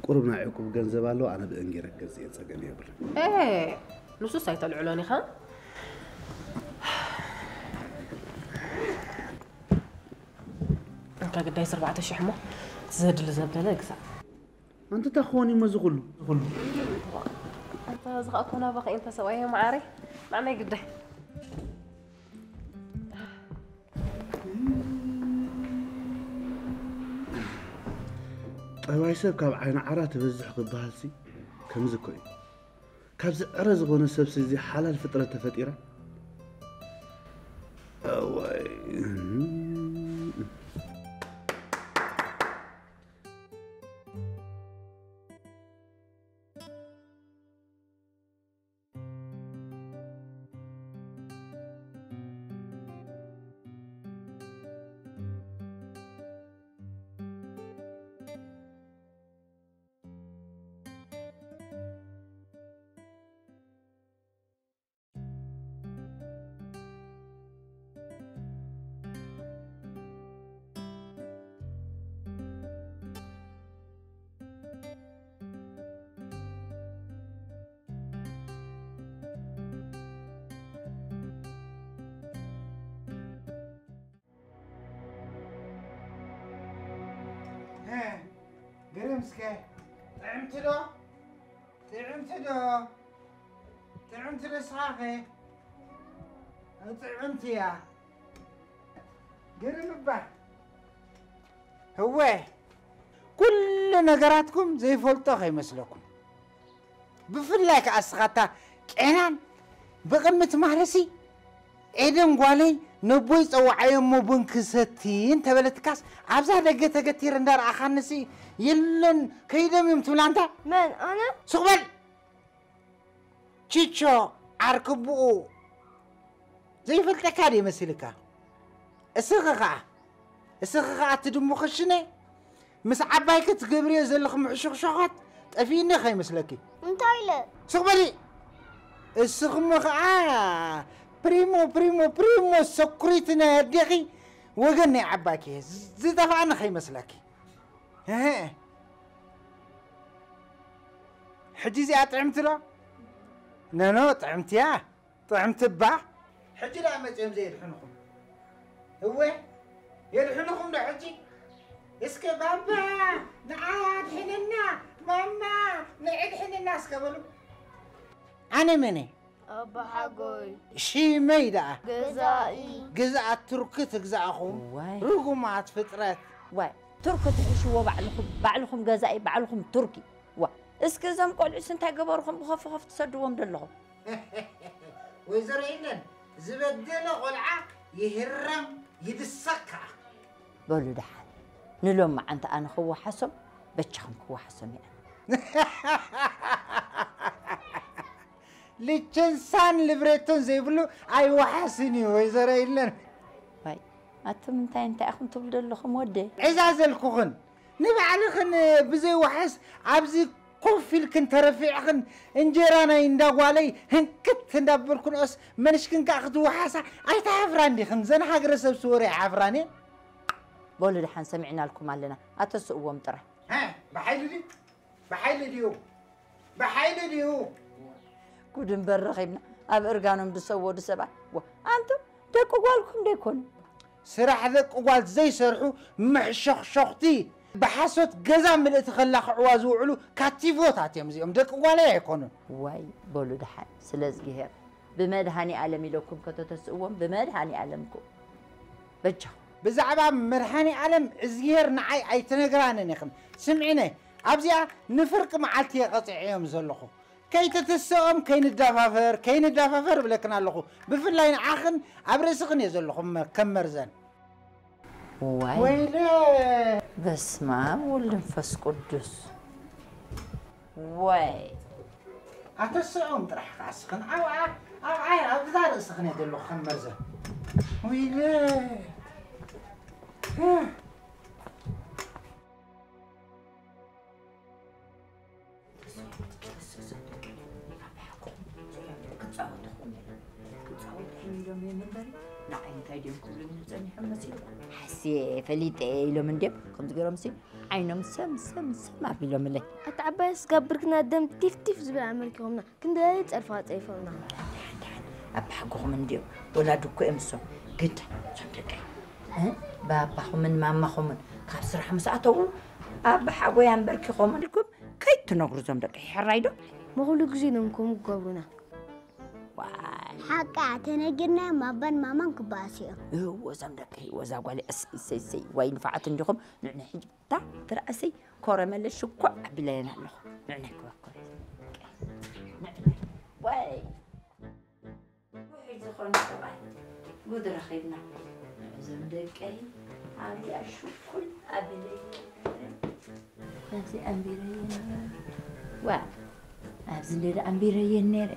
ቁሩብ ናይ ዕቁብ ገንዘብ ኣሎ፣ ኣነ ብእንጌረ ክገዝእ እየ፣ ጸገም የብሉን። ኤ፣ ንሱስ ኣይተልዕሎን ኢኻ። እንካ ግዳይ ኣርባዕተ ሽሕ እሞ፣ እቲ ዘድሊ ዘበለ ግዛእ። ኣንቲ እንታይ ክኾን እዩ እዚ ኩሉ? እዚ ኩሉ? ኣንታ፣ እዚ ኸኣ ኮና ባኸ፣ እንተ ሰብኣየ መዓረይ፣ ንዓናይ ግዳይ። ጠባይ ሰብ ካብ ዓይኒ ዓራ ትበዝሕ ክበሃልሲ ከምዚ እኮ እዩ። ካብዚ ዕረ ዝኾነ ሰብሲ እዚ ሓላል ፍጥረት ተፈጢራ? እዋይ። ሀ፣ ግርምስከ፣ ጥዕምቲ ዶ? ጥዕምቲ ዶ? ጥዕምቲ ዶ ስኻኸ? ጥዕምቲ እያ። ግርም እባ። እወ፣ ኩሉ ነገራትኩም ዘይፈልጦ ከይመስለኩም። ብፍላይ ከኣ እስኻታ ቄናን ብቕድሚ ትማህረሲ ኤደን ጓለይ ነቦይ ጸዋዓዮ እሞ ቡን ክሰቲ እንተበለትካስ ኣብዛ ደገ ተገቲረ እንዳረኣኻንሲ የለን ከይዶም እዮም ትብላ እንታ? መን? ኣነ? ሱቕ በል! ቺቾ ዓርክቡኡ ዘይፈልጠካ ድዩ መሲልካ? እስኺ ኸዓ፣ እስኺ ኸዓ እቲ ድሙ ክሽነ ምስ ዓባይኪ ትገብርዮ ዘለኺ ምሕሹኽሾኻት ጠፊእኒ ከይመስለኪ። እንታይ ኢለ? ስቕ በሊ! እስኺ እሞ ኸዓ ፕሪሞ፣ ፕሪሞ፣ ፕሪሞ ሰኩሪቲ ናይ ኣዴኺ ወገን ናይ ዓባይኪ ዝጠፍኣኒ ከይመስለኪ። እህ። ሕጂ እዚኣ ጥዕምቲ ዶ? ኖኖ፣ ጥዕምቲ እያ። ጥዕምቲ እባ። ሕጂ ደኣ መጺኦም ዘየድሕኑኹም። እወ፣ የድሕኑኹም ዶ ሕጂ? እስከ ባባ፣ ንዓይ ኣድሕነና፣ ማማ፣ ንዕድሕንና እስከ በሉ። ኣነ መን እየ? ኣባሓጎይ። ሽመይ ደኣ? ገዛኢ። ግዝኣት ቱርኪ ትግዛእኹም። ዋይ። ርጉማት ፍጥረት። ዋይ፣ ቱርኪ ትሕሽዎ ባዕልኹም፣ ባዕልኹም ገዛኢ፣ ባዕልኹም ቱርኪ። ዋ፣ እስኪ እዞም ቆልዑስ እንታይ ገበርኹም ብኸፍኸፍ ትሰድዎም ዘለኹም? ወይዘሮ ኢለን፣ ዝበደለ ቆልዓ ይህረም ይድሰክ ከኣ። በሉ ደሓን፣ ንሎማዓንቲ ኣነ ክወሓሶም፣ በጃኹም ክወሓሶም እየ። ልቸንሳን ልብሬቶን ዘይብሉ ኣይወሓስን እዩ፣ ወይዘሮ ኢለን። ዋይ፣ ኣቱም እንታይ እንታይ ኢኹም ትብሉ ዘለኹም ወደይ? ዕዛዘልኩኽን፣ ንባዕልኽን ብዘይወሓስ ኣብዚ ኮፍ ኢልክን ተረፊዕኽን እንጀራ ናይ እንዳ ጓለይ ህንክት እንዳበልኩንኦስ፣ መንሽክን ከኣ ክትወሓሳ ኣይትሓፍራን ዲኽን? ዘን ሃገረሰብሲ ወረ ኣይሓፍራን እየን። በሉ ደሓን ሰሚዕናልኩም ኣለና፣ ኣተስእዎም ጥራይ። ሀ፣ ብሓይሊ ድዩ? ብሓይሊ ድዩ? ብሓይሊ ድዩ? ጉድ እምበር ረኺብና፣ ኣብ እርጋኖም ዝሰወዱ ሰባት። ዋ፣ ኣንቱም ደቂ ጓልኩም ዶ ኣይኮኑ? ስራሕ ደቂ ጓል ዘይሰርሑ መሕሸኽሸኽቲ፣ ብሓሶት ገዛ ምልእቲ ከላኽዕዋ ዝውዕሉ ካቲቮታት እዮም እዚኦም። ደቂ ጓለይ ኣይኮኑን። ዋይ በሉ ደሓን፣ ስለ እዝግሄር ብመድሃኒ ኣለም ኢለኩም ከተተስእዎም፣ ብመድሃኒ ኣለምኩም በጃኹም። ብዛዕባ መድሃኒ ኣለም እዝግሄር ንዓይ ኣይትነግራንን ኢኽን። ስምዒነ፣ ኣብዚኣ ንፍርቂ መዓልቲ እየ ቀጺዐዮም ዘለኹ። ከይተተስኦም ከይንዳፋፈር፣ ከይንዳፋፈር እብለክን ኣለኹ። ብፍላይ ንዓኽን ኣብ ርእስኽን እየ ዘለኹ መ-፣ ከም መርዘን። ዋይ። ወይለ! በስመ ኣብ ወወልድ ወመንፈስ ቅዱስ። ዋይ። ኣተስኦም ጥራሕ ከኣ እስኽን ኣብኣ፣ ኣብኣ፣ ኣብዛ ርእስኽን እየ ዘለኹ ከም መርዘን። ወይለ! ሓስየ ፈሊጠ ኢሎም እንድዮም ከምዚ ገይሮም ሲ ዓይኖም ሰም ሰም ሰም ኣቢሎምለይ። ኣታ ዓባይ ስጋ ብርክና ደም ቲፍ ቲፍ ዝብል ኣመልኪኹምና ክንደይ ጸርፋ ጸይፎምና። ኣባሓጎኹም እንድዮም ወላዲ እኮ እዮም እሶም። ግዳ እሶም ደቀይ እ ባባኹምን ማማኹምን ካብ ስራሕ ምስ ኣተዉ ኣባሓጎይ ኣንበርኪኾም ኢልኩም ከይትነግሩ እዞም ደቀይ። ሕራይ ዶ? መኹሉ ግዜ እዮም ከምኡ ክገብሩና። ዋይ። ሓቃ ተነጊርናዮም ኣባን ማማን ክበኣሱ እዮም። እዎ እዞም ደቀይ፣ እዎ እዛ ጓለይ፣ እሰይ፣ እሰይ፣ እሰይ፣ ዋይ ንፋዓት እንዲኹም። ንዕነ ሕጂ እታ ትርኣሰይ ኮረመለ ሽኮዕ ኣቢለየን ኣለኹ። ንዕነ ክበኮረ። ንዕነ። ዋይ። ውሕጅ ዝኾነ ሰብኣይ ጉድ ረኺብና። እዞም ደቀይ ኣብዚኣ ሽኩል ኣቢለየን ነይረ። ኣብዚ ኣንቢረየን ነይረ። ዋ፣ ኣብዚ እንደ ኣንቢረየን ነይረ።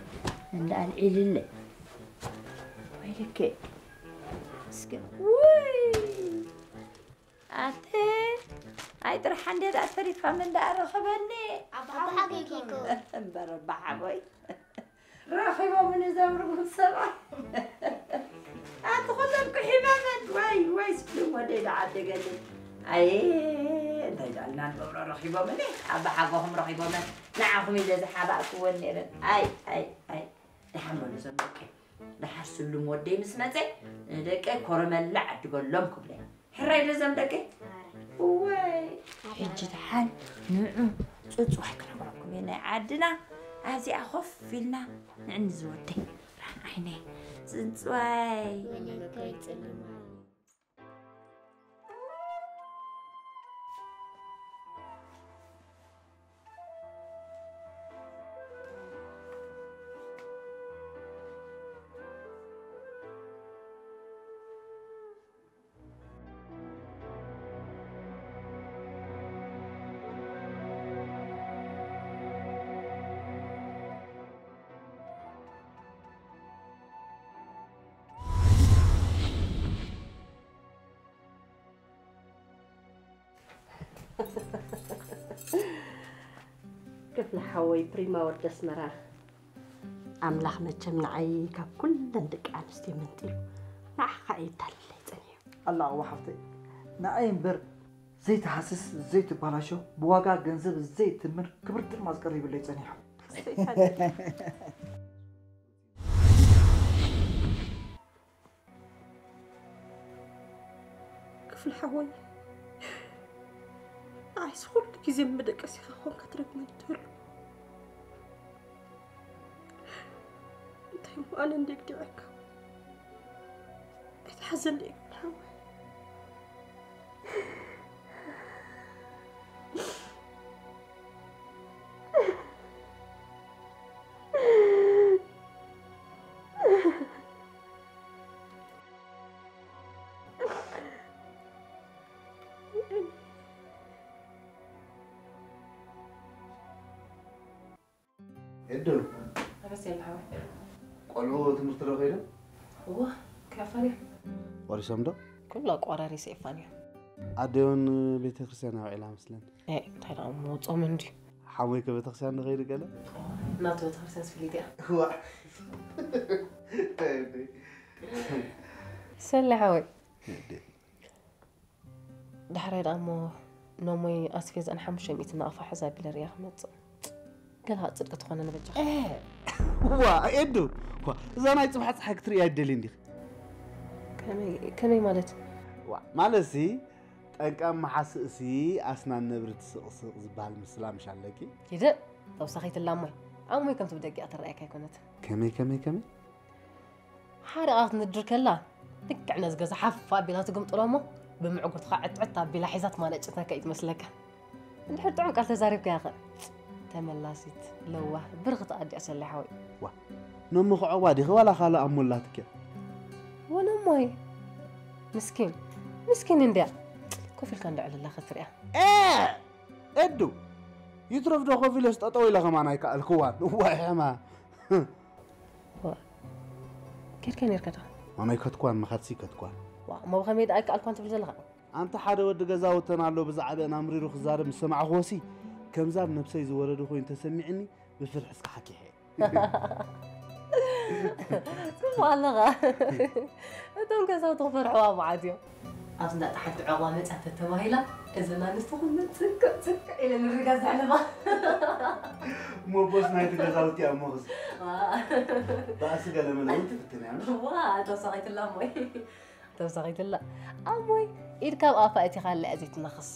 እንደ ኣልዒልለ። ወይለከ። እስከ፣ ውይ! ኣተ፣ ኣይ ጥርሓ እንደ ደኣ ተሪፋ መን ደኣ ረኸበኒ? ኣባሓጎይ ኪኮ። እምበር ኣባሓጎይ። ረኺቦምኒ እዞም ርጉም ሰብኣይ። ኣቲ ኩለን ኩሒመመን። ዋይ፣ ዋይ፣ ስልም ወደይ ደዓደገለይ። ኣየ፣ እንታይ ደኣ ኢልና ንገብሮ ረኺቦምኒ? ኣባሓጎኹም ረኺቦመን። ንዓኹም ኢለ ዝሓባእክወን ነይረን። ኣይ፣ ኣይ፣ ኣይ። ደሓን በሉ እዞም ደቀይ። ደሓር ስሉም ወደይ ምስ መጸ፣ ንደቀይ ኮረመላ ዓድገሎም ክብለይ። ሕራይ ዶ እዞም ደቀይ? እወይ። ሕጂ ደሓን ንዑ ጽጽዋይ ክነግረኩም እየ ናይ ዓድና። ኣብዚኣ ኮፍ ኢልና ንዕኒ ዝወደይ። ራን ዓይነይ ጽንጽዋይ። ወለታይ ጽልማይ። ክፍሊ ሓወይ ፕሪማ ወዲ ኣስመራ። ኣምላኽ መቸም ንዓይ ካብ ኩለን ደቂ ኣንስትዮ መንጢሉ ንዓኻ እዩ የዳልለይ ጸኒሑ። ኣላ ኣዋ ሓፍተይ፣ ንዓይ እምበር ዘይትሃስስ ዘይትባላሾ፣ ብዋጋ ገንዘብ ዘይትምር ክብርቲ ኣልማዝ ቀሪብለይ ጸኒሑ። ክፍሊ ሓወይ፣ ንዓይስ ኩሉ ግዜ መደቀሲኻ ኮንካ ትረግመኒ ትህሉ። እንታይ እሞ ኣነ እንደ ግዲዐካ? ኣይትሓዘለይ ክፍሊ ሓወይ። እድሩ። ኣበስ የለ ሓወይ። ቆልዑ ትምህርቲ ዶ ከይዶም? እወ፣ ከይፋን እዮም። ወሪሶም ዶ? ኩሉ ኣቋራሪሰ ይፋን እዮም። ኣደዮን ቤተ ክርስቲያን ኣውዒላ መስለን። ኤ፣ እንታይ ደኣ እሞ ጾም እንድዩ። ሓሞይ ከ ቤተክርስትያን ንኸይድ ገለ? ናቱ ቤተክርስትያን ስፍሊት እያ። ዋ። ሰለ ሓወይ፣ ዳሕራይ ደኣ እሞ ኖሞይ ኣስፌዛን ሓሙሽተ ሚእቲ ናቕፋ ሕዛ ቢለ ርያ ክመጽእ። ገለ ጽድቂ ትኾነ ንበጃ። ዋ፣ ኤዱ፣ ኳ፣ እዛ ናይ ጽባሕ ጸሓይ ክትርእያ ኣይደልይ እንዲኺ። ከመይ፣ ከመይ ማለት? ዋ፣ ማለትሲ፣ ጠንቃ መሓስእሲ ኣስናን ነብሪ ትስቕስቕ ዝበሃል ምስላ ምሽ ኣለኪ? ኪደ፣ ተውሳኺትላ እሞይ። ኣሞይ ከምቲ ብደጊኣ ትረኣየካ ኣይኮነትን። ከመይ፣ ከመይ፣ ከመይ? ሓደ ቃላት ንድር ከላ፣ ልክዕ ነዚ ገዛ ሓፍ ኣቢላ ትግምጥሎ እሞ፣ ብምዕጉርትኻ ዕጥዕጥ ኣቢላ ሒዛ ትማነጭተካ እዩ ትመስለካ። እንድሕር ጥዑም ቃል ተዛሪብካያ ኸ? ተመላሲት፣ ለዋህ፣ ብርኽቲ ኣዲኣ ሰላይ ሓወይ። ዋ፣ ነሞ ክዕቑባ ዲኺ ዋላ ካልእ ኣሞ ኣላትኪ? ወነሞይ፣ ምስኪን፣ ምስኪን እንድያ። ኮፍ ኢልካ እንድዕልላ ክትሪኣ። ኤ! ኤዱ፣ ይትረፍ ዶ ኮፍ ኢለስ ጠጠው ኢለ ከማን ኣይከኣልክዋን። ዋይ ሕማ። ዋ፣ ኬድካ ነርካ ዶ? ኣነ ኣይከድኳን፣ መኻትሲ ኣይከድኳን። ዋ፣ እሞ ብኸመይ ደኣ ኣይከኣልኳን ትብል ዘለኻ? ኣንታ ሓደ ወዲ ገዛውተን ኣሎ ብዛዕባአን ኣምሪሩ ክዛረብ ምስ ሰማዕኽዎሲ፣ ከምዛ ኣብ ነብሰይ ዝወረደ ኮይኑ ተሰሚዕኒ፣ ብፍርሒ እስከ ሓኪሐ። ጽቡቕ ኣለኻ። እቶም ገዛውቲ ክፈርሕዋ መዓት እዮም። ኣብዚ እንዳ ተሓቲ ዕቑባ መጻ ተተባሂላ፣ እዘን ኣንስቲ ኩለን ጽቅቕ ጽቅቕ ኢለን ንርጋ ዘዕለባ። እሞ ቦስ ናይቲ ገዛውቲ እያ እሞ ኽስ። ዋ። ባእሲ ገለ መለ እውን ትፍትን እያ። ዋ፣ ተወሳኺትላ እሞይ። ተወሳኺትላ። ኣሞይ፣ ኢድ ካብ ኣፋ እቲኻ ኣላ እያ ዘይትናኸስ።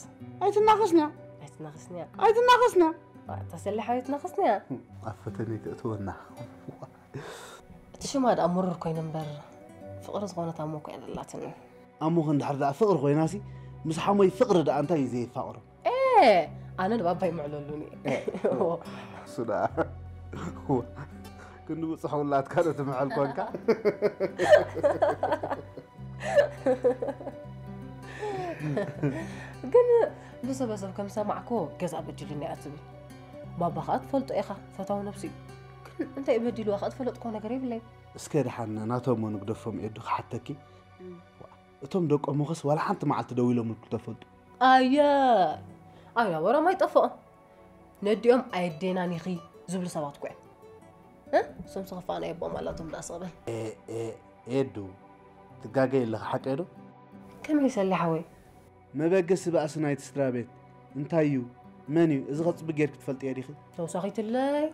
ኣይትናኸስን እያ። ኣይትናኸስን እያ። ኣይትናኸስን እያ። ዋ፣ ተሰሊሓ ኣይትናኸስን እያ። ኣብ ፈተነ ተእትወና። እቲ ሽማ ደኣ ምሩር ኮይኑ እምበር፣ ፍቕሪ ዝኾነት ኣሞ እኮ እያ ዘላትኒ። ኣሞ ክንድሕር ደኣ ፍቕሪ ኮይናሲ፣ ምስ ሓሞይ ፍቕሪ ደኣ እንታይ እዩ ዘየፋቕሮ? ኤ፣ ኣነ ንባባይ ምዕለሉኒ። እሱ ደኣ። ክንዲ ብጽሑ ውላድካ ዶ ትምዕል ኮንካ? ግን ብሰበሰብ ከም ሰማዕኮ ገዛ በዲሉኒ እያ ትብል። ባባ ኸኣ ትፈልጦ ኢኻ፣ ፈታዊ ነብሲ እዩ። ግን እንታይ እዩ በዲልዋ ኸኣ ትፈለጥኮ ነገር የብለይ። እስከ ደሓን ናቶም ንግደፎም ኤዱ ክሓተኪ። እም። እቶም ደቆም ኸስ ዋላ ሓንቲ መዓልቲ ደው ኢሎምልኩ ተፈልጡ? ኣየ፣ ኣየ፣ ወረም ኣይጠፍኦም። ነዲኦም ኣየዴናን ኢኺ ዝብሉ ሰባት እኮ እዮም። እ? እሶም ዝኸፍኣና የቦም ኣላቶም ደኣ ስቕ በል። ኤ፣ ኤ፣ ኤዱ፣ ትጋገይ ኣለኺ ሓቀይ ዶ? ከመይ ሰሊ ሓወይ? መበገሲ ባእሲ ናይቲ ስድራ ቤት እንታይ እዩ? መን እዩ? እዚ ኸ ጽቡቕ ጌርኪ ትፈልጥዮ ዲኺ? ተውሳኺትለይ።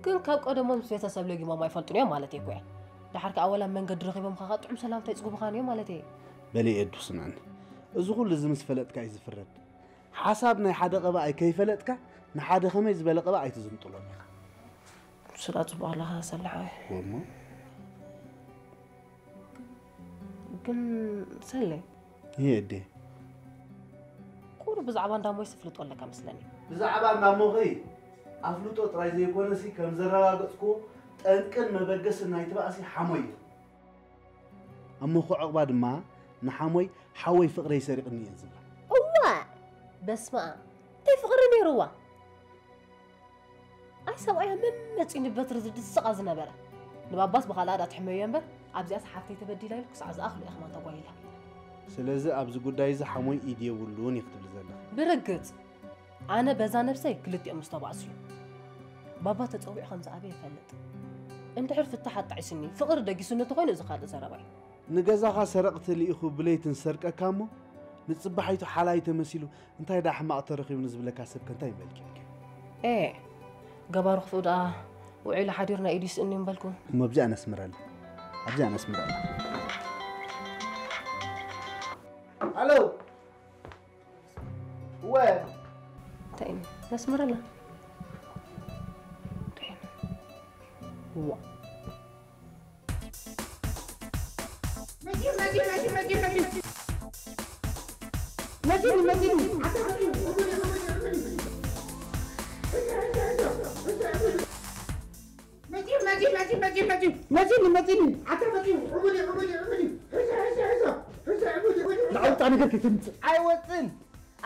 ግን ካብ ቀደሞም ምስ ቤተሰብ ለጊሞም ኣይፈልጡን እዮም ማለት እኮ እየ። ደሓር ከኣ ወላ መንገዲ ረኺቦም ኻኻ ጥዑም ሰላምታ ይጽጉቡኻን እዮም ማለት እየ። በሊ ኤዱ ስምዕኒ። እዚ ኹሉ እዚ ምስ ፈለጥካ እዩ ዝፍረድ። ሓሳብ ናይ ሓደ ቀባኣይ ከይፈለጥካ ንሓደ ከመይ ዝበለ ቀባእ ኣይትዝንጥሎን ኢኻ። ስላ ጽቡቕ ኣለኻ ሰላሓዊ። ወሞ ግን ሰለይ ይሄ እዴ ቁሩብ ብዛዕባ እንዳሞይስ ትፍልጦ ኣለካ መስለኒ። ብዛዕባ እንዳሞኸይ ኣፍልጦ ጥራይ ዘይኮነሲ ከም ዘረጋገጽኩ ጠንቅን መበገስን ናይቲ ባእሲ ሓሞይ እዩ። ኣብ መኹ ዕቑባ ድማ ንሓሞይ ሓወይ ፍቕረይ ሰሪቕኒ እየን ዝብላ። እዋ በስመ ኣብ እንታይ ፍቕሪ ነይርዋ። ኣይ ሰብኣያ መን መጺኡ ንበትሪ ዝድስቓ ዝነበረ። ንባባስ ብኻልኣ ደኣ ትሕመዮ እምበር ኣብዚኣስ ሓፍተይ ተበዲላ ኢሉ ክሳዕ ዝኣኽሎ እያ ከማን ተጓይላ። ስለዚ ኣብዚ ጉዳይ እዚ ሓሞይ ኢድ የብሉን እዩ ክትብሊ ዘለኺ። ብርግጽ ኣነ በዛ ነብሰይ ክልቲኦም ምስ ተባእሱ እዩ። ባባ ተጸዊዑ ከም ዝኣበየ እፈልጥ። እንድሕር ፍታሕ ኣጣዒሱኒ ፍቕሪ ደጊሱኒ እንተኾይኑ እዚ ካልእ ዘረባ እዩ። ንገዛኻ ሰረቕቲ ልኢኹ ብለይቲ ዝሰርቀካ እሞ ንጽባሒቱ ሓላይ ተመሲሉ እንታይ ደኣ ሕማቕ ተረኺቡ ንዝብለካ ሰብከ እንታይ ምበልኪ ኢልኪ? ኤ ገባሩ ክፉእ ደኣ ውዒሉ ሓዲሩ ናይ ኢዱ ይስእኒ ምበልኩ። እሞ ኣብዚኣ ነስምረላ ኣብዚኣ ነስምረላ። ኣሎ እወ እንታይ እዩ ነስምረላ። ዋ ንዓውጣ ነገር ከይተምፅእ ኣይወፅን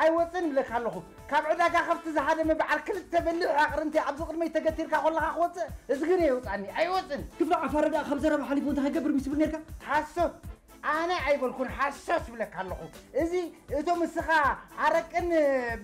ኣይወፅን ይብለካ ኣለኹ። ካብ ዕዳጋ ከብቲ ዝሃደመ በዓል ክልተ በሊሕ ኣቕርንቲ ኣብዚ ቅድመይ ተገቲርካ ከለኻ ክወፅእ እዝግር የውፃኒ። ኣይወፅን። ክፍለ ዓፋር ደኣ ካብ ዘረባ ሓሊፉ እንታይ ክገብር ምስ ትብል ነርካ? ሓሶት። ኣነ ኣይበልኩን፣ ሓሶት ይብለካ ኣለኹ። እዚ እቶም እስኻ ኣረቅን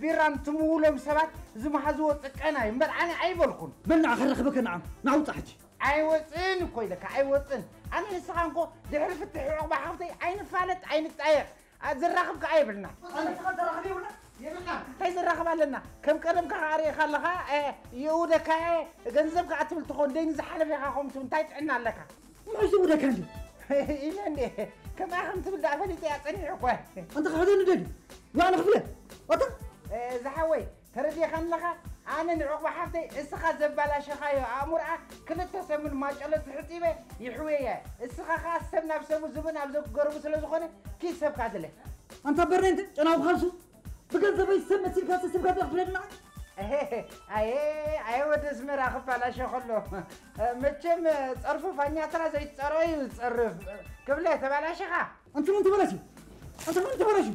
ቢራን ትምውሎም ሰባት ዝመሃዝዎ ጥቀና እዩ እምበር ኣነ ኣይበልኩን። በል ንዓ ክረኽበካ ንዓ፣ ንዓ ውጻእ ሕጂ። ኣይወጽእን እኮ ኢለካ፣ ኣይወጽእን። ኣነ ንስኻ እንኮ ድሕሪ ፍትሒ ዑቕባ ሓፍተይ ኣይንፋለጥ፣ ኣይንጣየቕ። ኣ፣ ዝራኽብ ከኣ የብልና። ኣነ ንስኻ ዘራኽብ የብልና? የብልና። እንታይ ዘራኽብ ኣለና? ከም ቀደምካ ከኣ ርኢኻ ኣለኻ፣ እ፣ ይእውደካ እየ፣ ገንዘብ ከኣ ትብል ትኾን፣ ደይኒ ዝሓለፈ ኢኻ ከምኡ ትብል፣ እንታይ ጥዕና ኣለካ? ምዑዝ ይእውደካ እንድዩ። ኢለ እንዴ? ከምኣ ከም ትብል ደኣ ፈሊጠ እያ ጸኒሑ እኮ። ኣንታ ክሕደኒ ደልዩ። ዋዕላ ክፍለ። ኣታ? እ፣ ዝሓወይ፣ ተረዲእኻኒ ኣለኻ? ኣነ ንዕቑባ ሓፍተይ እስኻ ዘባላሸኻዮ ኣእምሮኣ ክልተ ሰሙን ማጨሎ ተሕጺበ ይሕውየያ። እስኻ ኸኣ ሰብ ናብ ሰቡ ዝብኢ ናብ ዘጉ ገረቡ ስለ ዝኾነ ኪድ ሰብካ ዝለ። ኣንታ በርኔንት ጨናዊ ካልሱ ብገንዘበይ ሰብ መሲልካ ስብካ ትኽፍለልና? ኣየ ኣየ ወዲ ኣስመራ ክባላሸ ከሎ መቸም ጸርፉ ፋኛትራ ዘይትጸርኦ እዩ ዝጸርፍ። ክብለ ተባላሸኻ? ኣንተ መን ተበላሽዩ? ኣንተ መን ተበላሽዩ?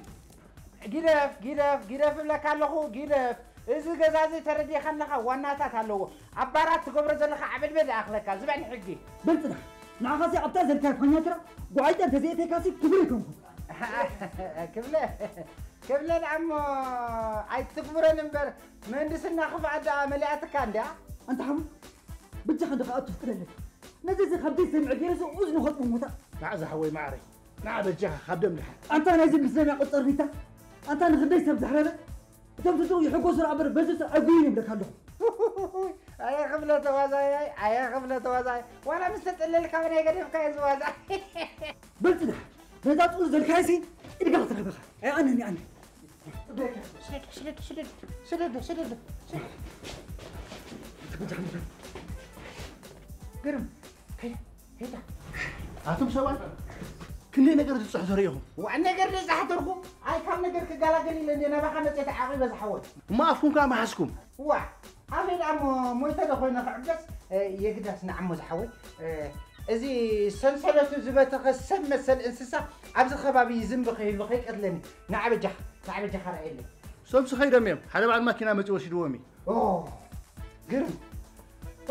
ጊደፍ ጊደፍ ጊደፍ እብለካ ኣለኹ ጊደፍ። እዚ ገዛ እዚ ተረዲእካ ኣለኻ ዋናታት ኣለዎ። ኣብ ባራት ትገብሮ ዘለኻ ዓበድበድ ይኣኽለካ ዝበን ሕጊ። በልጽና ንዓኻሲ ኣብታ ዘልካያ ፋኛትራ ጓዓይታ እንተዘየተካሲ ክቡር ኣይኮንኩን። ክብለ ክብለ ደኣ እሞ ኣይትግብረን እምበር ምህንድስና ክፍኣት ደኣ መሊኣትካ እንድያ። ኣንታ ሓሙ ብጃኻ እንዶ ከኣ ትፍቅደለይ። ነዚ እዚ ካብ ዘይሰምዕ ገይረስ እዝኑ ከጥምሙታ። ንዓ ዝሓወይ ማዕረይ ንዓ በጃኻ ካብ ደም ድሓን። ኣንታ ናይዚ ምስለና ቁጸር ሪታ ኣንታ ንኽንደይ ሰብ ዘሕረረ እቶም ትድው ይሕጎሱ ደኣ እምበር በዚ ሰብ ኣይጉይን ይብለካ ኣለኹ። ኣየ ክብለ ተዋዛያይ ኣየ ክብለ ተዋዛያይ ዋላ ምስ ተጠለልካ ብናይ ገደፍካ እየ ዝዋዛ። በልጽና ነዛ ጥሩ ዘልካይሲ ኢድጋ ክትረኸበኻ ኣይ ኣነኒ ኣነ ስደዶ ስደዶ ስደዶ ስደዶ ግርም ከይ ሄዳ ኣቱም ሰብኣይ ክንደይ ነገር ዝፅሕዞ ርኢኹም። ዋዕ ነገር ዶ ዝሓተርኩ ኣይ ካብ ነገር ክጋላገል ኢለ እንደ ናባኻ መፅኤ ተዓቒበ ዝሓወት። እሞ ኣፍኩም ከዓ መሓዝኩም። ዋዕ ኣበይ ደኣ እሞ ሞይተ ዶ ኮይነ ክዕገስ የግዳስ ንዓሞ ዝሓወይ እዚ ሰንሰለቱ ዝበተኸ ሰብ መሰል እንስሳ ኣብዚ ከባቢ ይዝንቢ ከይህሉ ከይቀትለኒ ንዓበጃኻ ንዓበጃኻ ረኣየለይ። ሰብሲ ከይዶም እዮም ሓደ በዓል ማኪና መፂ ወሲድዎም እዩ። ኦ ግርም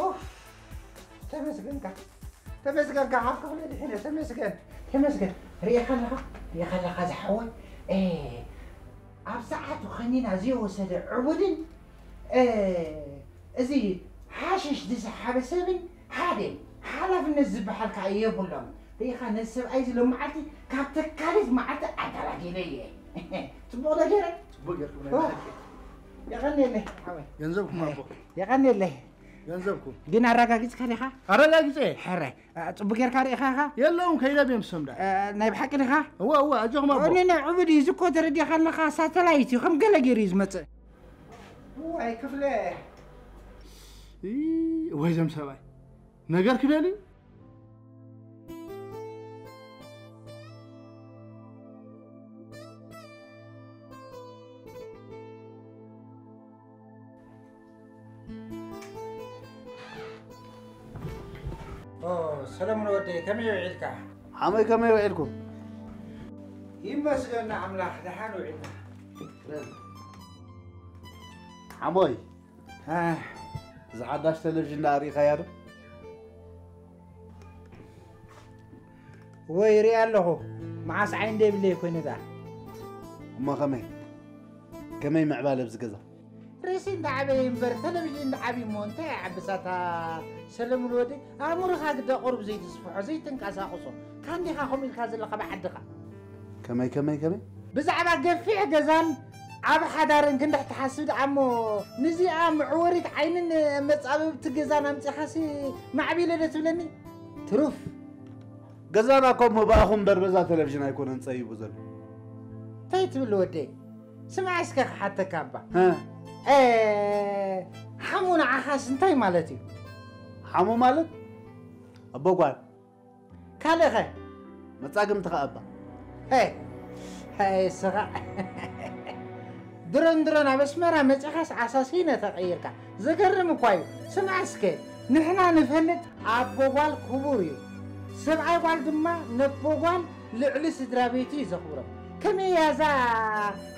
ኡፍ ተመስገንካ ተመስገንካ ካብ ክፍለ ድሒነ ተመስገን ተመስገን ርኢኻ ኣለኻ ርኢኻ ኣለኻ ዝሓወይ ኣብ ሰዓቱ ከኒና ዘይወሰደ ዕቡድን እዚ ሓሽሽ ዝሰሓበ ሰብን ሓደ ሓላፍነት ዝበሃል ከዓ የብሎም ርኢኻ ነዚ ሰብኣይ እዚ ሎም መዓልቲ ካብ ተካሊት መዓልቲ ኣጋላጊለ እየ ፅቡቕ ዶ ገይረ ፅቡቅ ጌርኩም ናይ ብሓቂ። የቐንየለይ ሓወይ ገንዘብኩም ኣቦ የቐንየለይ ገንዘብኩም ግን ኣረጋጊፅካ ዲኻ ኣረጋጊፀ ሕረ ፅቡቅ ጌርካ ርኢኻ ኢኻ የለውም ከይደም እዮም ሰምዳ ናይ ብሓቂ ዲኻ እወ እወ ኣጆኹም ኣቦ እኔ ናይ ዕቡድ እዩ ዝኮ ተረዲኻ ኣለኻ ሳተላይት እዩ ከም ገለ ገይሩ እዩ ዝመፅእ ዋይ ክፍለ ወይዘም ሰብኣይ ነገር ክደልዩ ሰለሙን ወደይ ከመይ ውዒልካ ሓመይ ከመይ ውዒልኩም ይመስገን ኣምላኽ ደሓን ውዒልና ሓሞይ ዝሓዳሽ ቴሌቪዥን ደኣ ርኢኻያ ዶ? ወይ ርኢ ኣለኹ መዓስ ዓይን ደይብለይ ኮይነ ደኣ እሞ ከመይ ከመይ ምዕባለ ኣብዚ ገዛ ርእሲ እንዳዓበየ እምበር ቴሌቪዥን እንዳዓብዩ እሞ እንታይ ይዓብሳታ ሰለሙን ወደይ ኣእምሮኻ ግዳ ቁሩብ ዘይትስፍሖ ዘይትንቀሳቕሶ ካንዲኻ ከምኡ ኢልካ ዘለኻ ብዓድኻ ከመይ ከመይ ከመይ ብዛዕባ ገፊሕ ገዛን ዓብ ሓዳርን ክንድሕ ትሓስብ ደኣ እሞ ንዚኣ መዕወሪት ዓይንን መጻብብቲ ገዛን ኣምጺኻሲ ማዕቢለ ዶ ትብለኒ? ትሩፍ። ገዛና እኮ እሞ ብኣኹም እምበር በዛ ቴሌቪዥን ኣይኮነን ጸቢቡ ዘሎ። እንታይ ትብል ወደይ? ስማዕ እስከ ክሓተካ እባ። እ። እ፣ ሓሙ ንዓኻስ እንታይ ማለት እዩ? ሓሙ ማለት ኣቦ ጓል። ካልእኸ? መጻግምቲ ከኣ እባ። ሄይ፣ ሄይ፣ ስኻ። ድሮን ድሮን ኣብ ኣስመራ መጺኻስ ኣሳሲነ ተቐይርካ። ዘገርም እኳ እዩ። ስምዓ እስከ፣ ንሕና ንፈልጥ ኣቦ ጓል ክቡር እዩ። ሰብኣይ ጓል ድማ ነቦ ጓል ልዕሊ ስድራ ቤቱ እዩ ዘኽብሮ። ከመይ እያ እዛ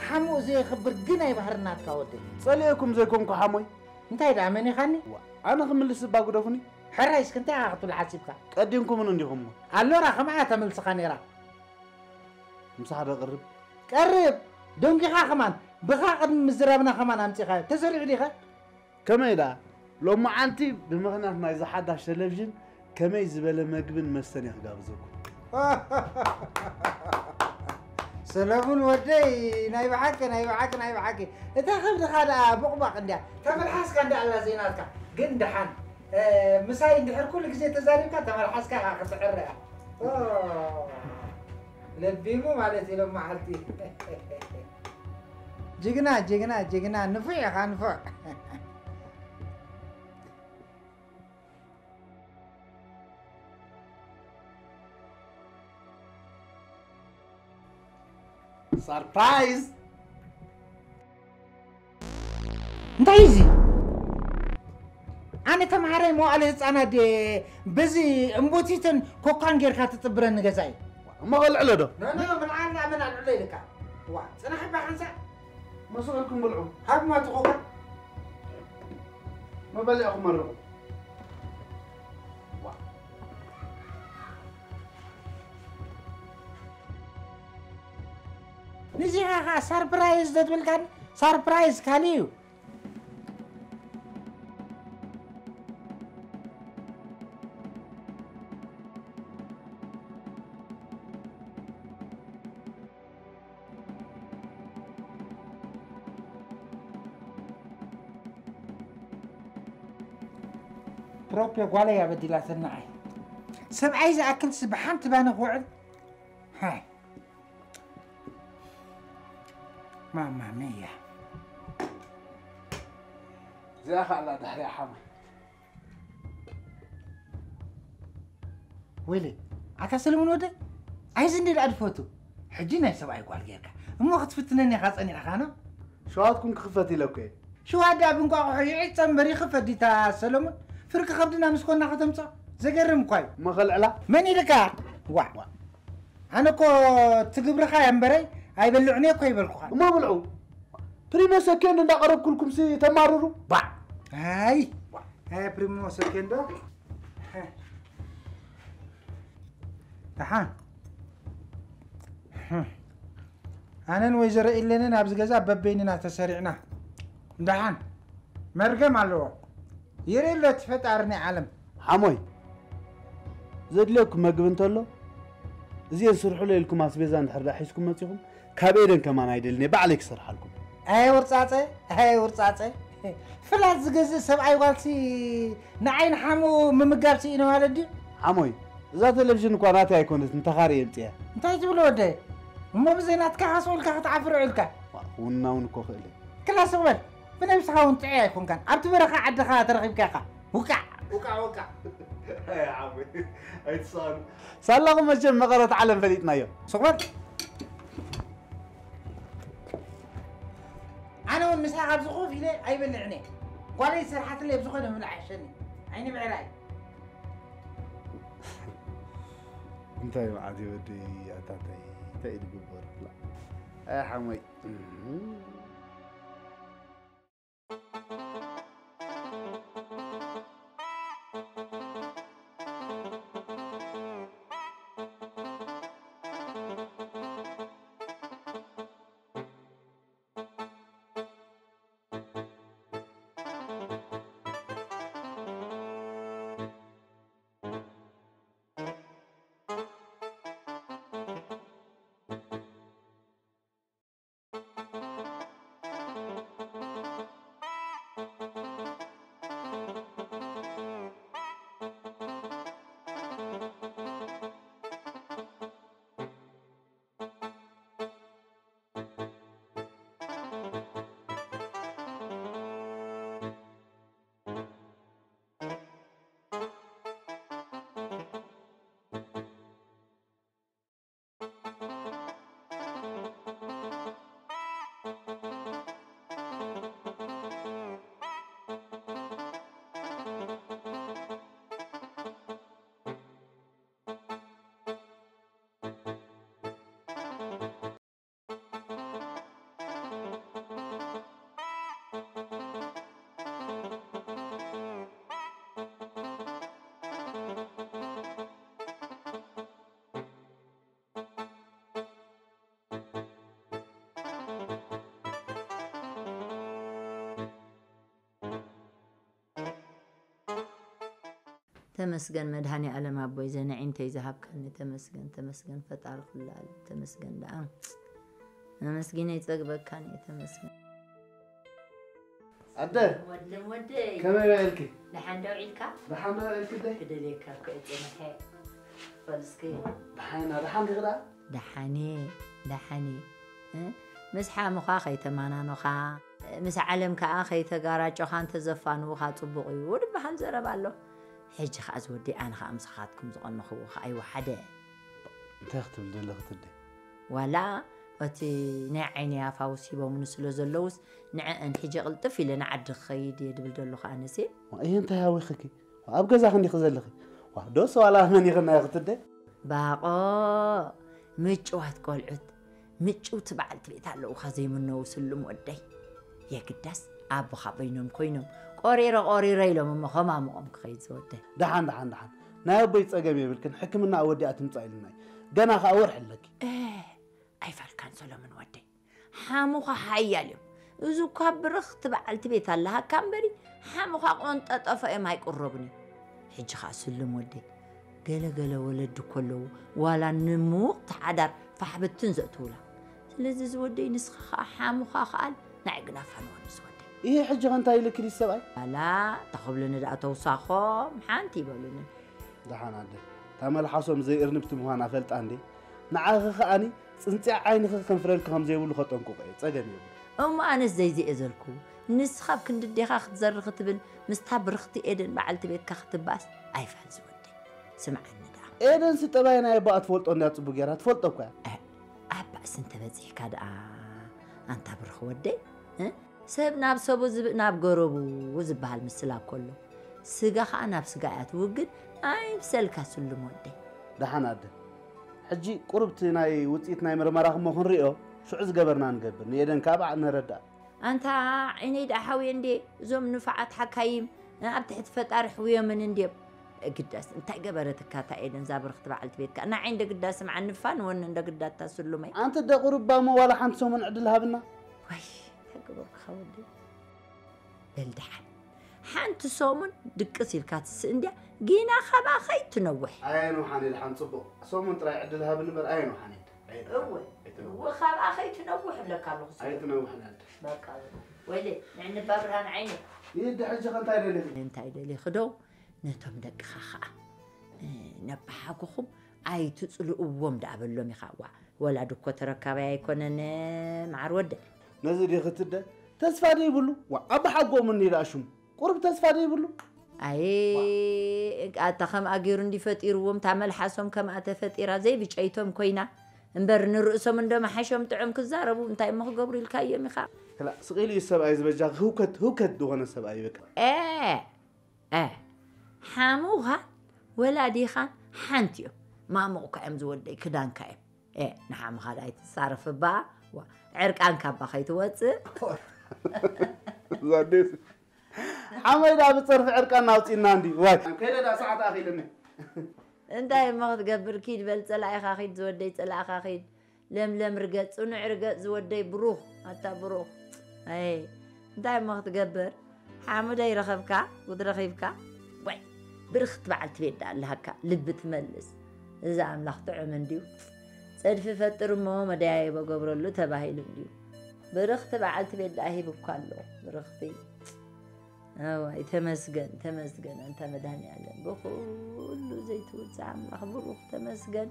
ሓሙኡ ዘየኽብር ግናይ ባህሪ ናትካ ወደይ? ጸሊኤኩም ዘይኮንኩ ሓሞይ። እንታይ ደኣ መኒኻኒ? ዋ፣ ኣነ ክምልስ እባ ግደፉኒ። ሕራይ እስኪ እንታይ ኢኻ ክትብል ሓሲብካ? ቀዲምኩምኒ እንዲኹም እሞ። ኣሎራ ከምኣ እያ ተመልስኻ ነይራ። ምሳሕ ዶ ቅርብ? ቀርብ! ደንጊኻ ከማን! ብኻ ቅድሚ ምዝራብና ከማን ኣምጺኻዮ። ተሰሪዑ ዲኸ? ከመይ ደኣ? ሎማዓንቲ ብምኽንያት ናይዛ ሓዳሽ ቴሌቪዥን ከመይ ዝበለ መግብን መስተን እየ ክጋብዘኩም። ሰለሙን ወደይ፣ ናይ ብሓቂ፣ ናይ ብሓቂ፣ ናይ ብሓቂ። እታ ከብድኻ ደኣ ቦቕባቕ እንድያ። ተመልሓስካ እንዳ ኣላ ዘይናትካ። ግን ደሓን፣ እ፣ ምሳይ እንድሕር ኩሉ ግዜ ተዛሪብካ፣ ተመልሓስካ ኢኻ ክትዕረ እያ። ኦ፣ ለቢሙ ማለት እዩ ሎማዓንቲ። ጅግና፣ ጅግና፣ ጅግና፣ ንፉዕ ኢኻ፣ ንፉዕ። ሰርፕራይዝ! እንታይ እዚ? ኣነ ተምሃራይ መዋእለ ህፃናት ድየ በዚ እምቦቲትን ኮኳን ጌርካ ትጥብረኒ ገዛይ? እሞ ከልዕሎ ዶ? ኖ፣ ኖ፣ ኖ፣ ምን ዓላ፣ ምን ኣልዕሎ ኢልካ? ዋ፣ ፅናሕ እባ ሓንሳእ። መሶብ ኢልኩም ብልዑ። ሃብማ እቲ ኮኳ። መበሊዕኹም መርቑ። ዋ። ንዚኻ ኸዓ ሰርፕራይዝ ዶ ትብል ካን? ሰርፕራይዝ ካሊእ እዩ። ፕሮፕ ጓለይ እያ በዲላትኒ ንዓይ። ሰብኣይ ዝኣክልሲ ብሓንቲ ባኒ ክውዕል? ሃይ። ማማ ሚያ። እዚኣ ኸኣ ኣላ ድሕሪኣ ሓማ። ወይለይ፣ ኣታ ሰለሙን ወደይ፣ ኣይዚ እንዴ ደኣ ድፈቱ? ሕጂ ናይ ሰብኣይ ጓል ጌርካ እሞ ክትፍትነኒ ኢኻ ጸኒሕካ፣ ኖ? ሸዋትኩም ክኽፈት ኢለ እኮ እየ። ሽዋ ደኣ ብእንቋቑሖ ይዕጸ እምበር ይኽፈት ዲታ ሰለሙን? ፍርቂ ከብድና ምስ ኮና ከተምጽኦ? ዘገርም እኳ እዩ። እሞ ከልዕላ? መን ኢልካ? ዋዕ። ኣነ እኮ እቲ ግብርኻ እያ እምበረይ ኣይበልዕን እየ እኮ ይበልኩኻ። እሞ ብልዑ። ፕሪሞ ሰኬንድ እንዳቐረብኩልኩምሲ ተማርሩ? ባዕ። ኣይ። ኣይ ፕሪሞ ሰኬንዶ? ደሓን። ኣነን ወይዘሮ ኢሌንን ኣብዚ ገዛ በበይንና ተሰሪዕና። ደሓን። መርገም ኣለዎ። ይርኢ ኣሎ እቲ ፈጣሪ ናይ ዓለም። ሓሞይ፣ ዘድልየኩም መግቢ እንተሎ፣ እዚአን ስርሑለይ ኢልኩም ኣስቤዛ እንድሕር ደኣ ሒዝኩም መጺኹም፣ ካብ ኤደን ከማን ኣይደልን እየ፣ ባዕለይ ክሰርሓልኩም። ኣየ ውርጻጸ፣ ኣየ ውርጻጸ። ፍላት ዝገዝእ ሰብኣይ ጓልሲ ንዓይ ንሓሙ ምምጋብ ስኢነ ማለት ድዩ? ሓሞይ፣ እዛ ቴሌቪዥን እኳ ናተይ ኣይኮነትን፣ ተኻርየ የምጽያ። እንታይ ትብል ወደይ? እሞ ብዘይ ናትካ ሃስኡ ኢልካ ክትዓፍር ውዒልካ? ዋ፣ ክውንና እውን እኮ ክእል እየ። ክላ ስቕ በል። ብነብስኻ እውን ጥዑይ ኣይኮንካን። ኣብቲ በረኻ ዓድኻ ተረኺብካ ኢኻ። ውቃዕ! ውቃዕ፣ ውቃዕ። ኣይ፣ ሓወይ፣ ኣይትስኣኑ። ሳላኹም መቸም መቐረት ዓለም ፈሊጥናዮ። ስቕ በል። ኣነ እውን ምሳኻ ኣብዚ ኮፍ ኢለ ኣይበልዕን እየ። ጓለይ ዝሰርሓትለይ ኣብ ዝኾነ ምብላዕ ይሕሸኒ። ዓይኒ ብዕራይ። እንታይ መዓት እዩ ወደይ ኣታተይ፣ እንታይ እዩ ዝግበር? ኣይ ሓሞይ። ተመስገን መድሃኔ ኣለም ኣቦይ ዘንዒንተይ ዝሃብካኒ ተመስገን ተመስገን ፈጣሪ ኩሉ ኣለም ተመስገን ደኣ ኣመስጊነ ይጸግበካን እየ ተመስገን። ኣደ ወደም ወደይ ከመይ ውዒልኪ? ደሓን ዶ ውዒልካ? ደሓን ዶ ውዒልኪ ኣደይ? ክደልየካ እኮ እየ ጸኒሐ። በል እስኪ ደሓና ደሓን ዲኺ ደኣ? ደሓን እየ ደሓን እየ። እ? ምስ ሓሙኻ ከይተማናኖኻ ምስ ዓለም ከኣ ከይተጋራጮኻ እንተዘፋንውኻ ጽቡቕ እዩ ድበሃል ዘረባ ኣሎ። ሕጂ ከኣ ዝወደይ ኣነ ከኣ ምሳኻትኩም ዝቐነኽዎ ከኣ ይወሓደ። እንታይ ክትብል ዘለኺ ትደ? ዋላ እቲ ናይ ዓይነይ ኣፋውስ ሂቦምኒ ስለ ዘለውስ ንዐአን ሒጀ ቅልጥፍ ኢለ ንዓዲ ክኸይድ እየ ድብል ዘለኹ ኣነሲ። እየ እንታይ ሃዊኽኪ? ኣብ ገዛ ክንዲኺ ዘለኺ? ዋ ዶስ ዋላ መን ይኽና ክትደ? ባቆ ምጭዋት ቆልዑት ምጭውቲ በዓልቲ ቤት ኣለውኻ ዘይምነው ስሉም ወደይ። የግዳስ ኣቦኻ በይኖም ኮይኖም ቆሪረ ቆሪረ ኢሎም እሞ ከማምቖም ክኸይድ ዝወደይ። ደሓን ደሓን ደሓን ናይ ኣቦይ ጸገም የብልክን ሕክምና ወዲኣ ትምጻእ ኢልና እዩ። ገና ከኣ ወርሒ ኣለኪ። ኣይፋልካን ሰሎምን ወደይ ሓሙኻ ሓያል እዮም። እዚ እኳ ብርኽቲ በዓልቲ ቤት ኣለሃካ እምበሪ ሓሙኻ ቆንጠጠፈ እዮም ኣይቅረቡን እዮም። ሕጂ ኸዓ ስሉም ወደይ ገለ ገለ ወለዲ እኮ ኣለዉ ዋላ ንምውቕቲ ሓዳር ፋሕብትን ዘእትውላ። ስለዚ ዝወደይ ንስኻ ኸዓ ሓሙኻ ኸኣል ንዓይ ግና ፋንወኒ ዝወደይ። ይሄ ሕጂ ኸ እንታይ ኢልኪ ድዩ ሰብኣይ? ዋላ ተኸብሉኒ ደኣ ተውሳኾም ሓንቲ ይበሉኒ። ደሓን ኣደ እታ መልሓሶም ዘይእርንብቲ ምዃና ፈልጣ እንዴ ንዓኺ ከኣኒ ጽንጽያ ዓይንኺ ከንፍረልኪ ከም ዘይብሉ ከጠንቅቆ እየ ጸገም የብሉ። እሞ ኣነስ ዘይዚ እየ ዘልኩ ንስኻ ኣብ ክንዲ ዴኻ ክትዘሪ ክትብል ምስታ ብርኽቲ ኤደን በዓልቲ ቤትካ ክትባስ ኣይፋል ዝወደይ ስምዓኒ ደኣ። ኤደንሲ ጠባይ ናይ ኣቦኣ ትፈልጦ እንድያ ጽቡቅ ጌራ ትፈልጦ እኳ እያ። ኣብ ባእሲ እንተበጺሕካ ደኣ ኣንታ ብርኽ ወደይ እ? ሰብ ናብ ሰቡ ዝብእ ናብ ገረቡ ዝበሃል ምስላ እኮ ኣሎ። ስጋ ኸኣ ናብ ስጋ እያ ትውግን ኣይምሰልካ ስሉም ወደይ። ደሓን ኣደ ሕጂ ቁሩብ እቲ ናይ ውጽኢት ናይ ምርመራኹም እሞ ክንሪኦ ሽዑ ዝገበርና ንገብር ንኤደን ከኣ ብዓል ነረድኣ። ኣንታ ዓይነይ ደኣ ሓውየ እንዴ እዞም ንፉዓት ሓካይም ኣብ ትሕቲ ፈጣሪ ሕውዮምን እንድዮም። ግዳስ እንታይ ገበረትካ እታ ኤደን እዛ ብርኽቲ በዓልቲ ቤትካ ንዓይ እንደ ግዳስ ስምዓኒ ፋንወኒ እንደ ግዳስ እታ ስሉመይ። ኣንቲ ደቂ ሩባ እሞ ዋላ ሓንቲ ሰሙን ዕድል ሃብና። ዋይ እንታይ ገበርኩኻ ወደይ። በል ደሓን ሓንቲ ሰሙን ድቅስ ኢልካ ትስእ እንድያ ጊና ካብኣ ከይትነውሕ። ኣየንውሓን ኢለ ሓን ጽቡቕ ሰሙን ጥራይ ዕድል ሃብኒ እምበር ኣየንውሓን ኢለ። እወ እወ ካብኣ ከይትነውሕ እብለካ ኣለኹ ስለ ኣይትነውሕን ኣደ። በቃ ወይለ ንዕንባ ብርሃን ዓይነይ። ይህዲ ሕጂ ከ እንታይ ደሊኺ? እንታይ ደሊኺ ዶ ነቶም ደቅኻ ኸኣ ነባሓጉኹም ኣይትጽልእዎም ደኣ በሎም ኢኻ። ዋ ወላዲ እኮ ተረካባይ ኣይኮነን መዓር ወደ። ነዚ ዲኺ ትደ ተስፋ ደይብሉ ዋ ኣባሓጎም እኒ ደኣ ሽሙ ቁሩብ ተስፋ ደይብሉ። ኣየ ኣታ ከምኣ ገይሩ እንዲ ፈጢርዎም እታ መልሓሶም ከምኣ ተፈጢራ ዘይብጨይቶም ኮይና እምበር ንርእሶም እንዶ መሓሾም ጥዑም ክዛረቡ እንታይ እሞ ክገብሩ ኢልካዮም ኢኻ። ክላእ ስቕ ኢሉ እዩ ሰብኣይ ዝበጃ ህውከት ህውከት ዝኾነ ሰብኣይ በቃ። ኤ ኤ ሓሙኻን ወላዲኻን ሓንቲ እዮም ማሙቕካ እዮም ዝወደይ ክዳንካ እዮም። ኤ ንሓሙኻ ደኣ ኣይትጻረፍ እባ ዋ ዕርቃንካ እባ ከይትወጽእ። ዛዴስ ሓመይ ደኣ ብጸርፊ ዕርቃንና ኣውጺእና እንዲ ዋይ ከይደ ደኣ ሰዓት ኣኺልኒ። እንታይ እሞ ክትገብር ኪድ በል ጸላኢኻ ኺድ ዝወደይ ጸላእኻ ኺድ ለምለም ርገጽ ጽኑዕ ርገጽ ዝወደይ ብሩኽ ኣታ ብሩኽ ኣይ እንታይ እሞ ክትገብር ሓሙደይ ረኸብካ ጉድ ረኺብካ ወይ ብርኽቲ በዓልቲ ቤት ደኣ ኣለሃካ ልቢ ትመልስ እዛ ኣምላኽ ጥዑም እንድዩ ጸድፊ ፈጥር እሞ መደያየቦ ገብረሉ ተባሂሉ እንድዩ ብርኽቲ በዓልቲ ቤት ደኣ ሂብኳ ኣሎ ብርኽቲ ኣዋይ ተመስገን ተመስገን ኣንታ መድሃኒኣለም ብኹሉ ዘይትውፅእ ኣምላኽ ብሩኽ ተመስገን።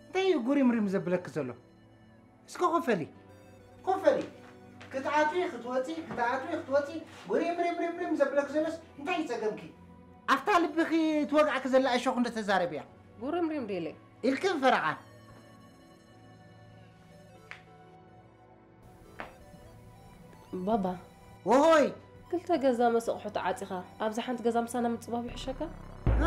እንታይ እዩ ጉሪምሪም ዘብለኪ ዘሎ? እስከ ኮፈሊ ኮፈሊ ክትኣትዊ ክትወፂ ክትኣትዊ ክትወፂ ጉሪምሪምሪምሪም ዘብለኪ ዘሎስ እንታይ እዩ ፀገምኪ? ኣብታ ልብኺ ትወግዓኪ ዘላ እሾኽ እንዶ ተዛረብያ። ጉርምሪም ድየ ኢለ። ኢልክን ፈረቓ ባባ ዎሆይ ክልተ ገዛ መስ ኣቑሑ ተዓፂኻ ኣብዛ ሓንቲ ገዛ ምሳና ምፅባብ ይሕሸካ? ሃ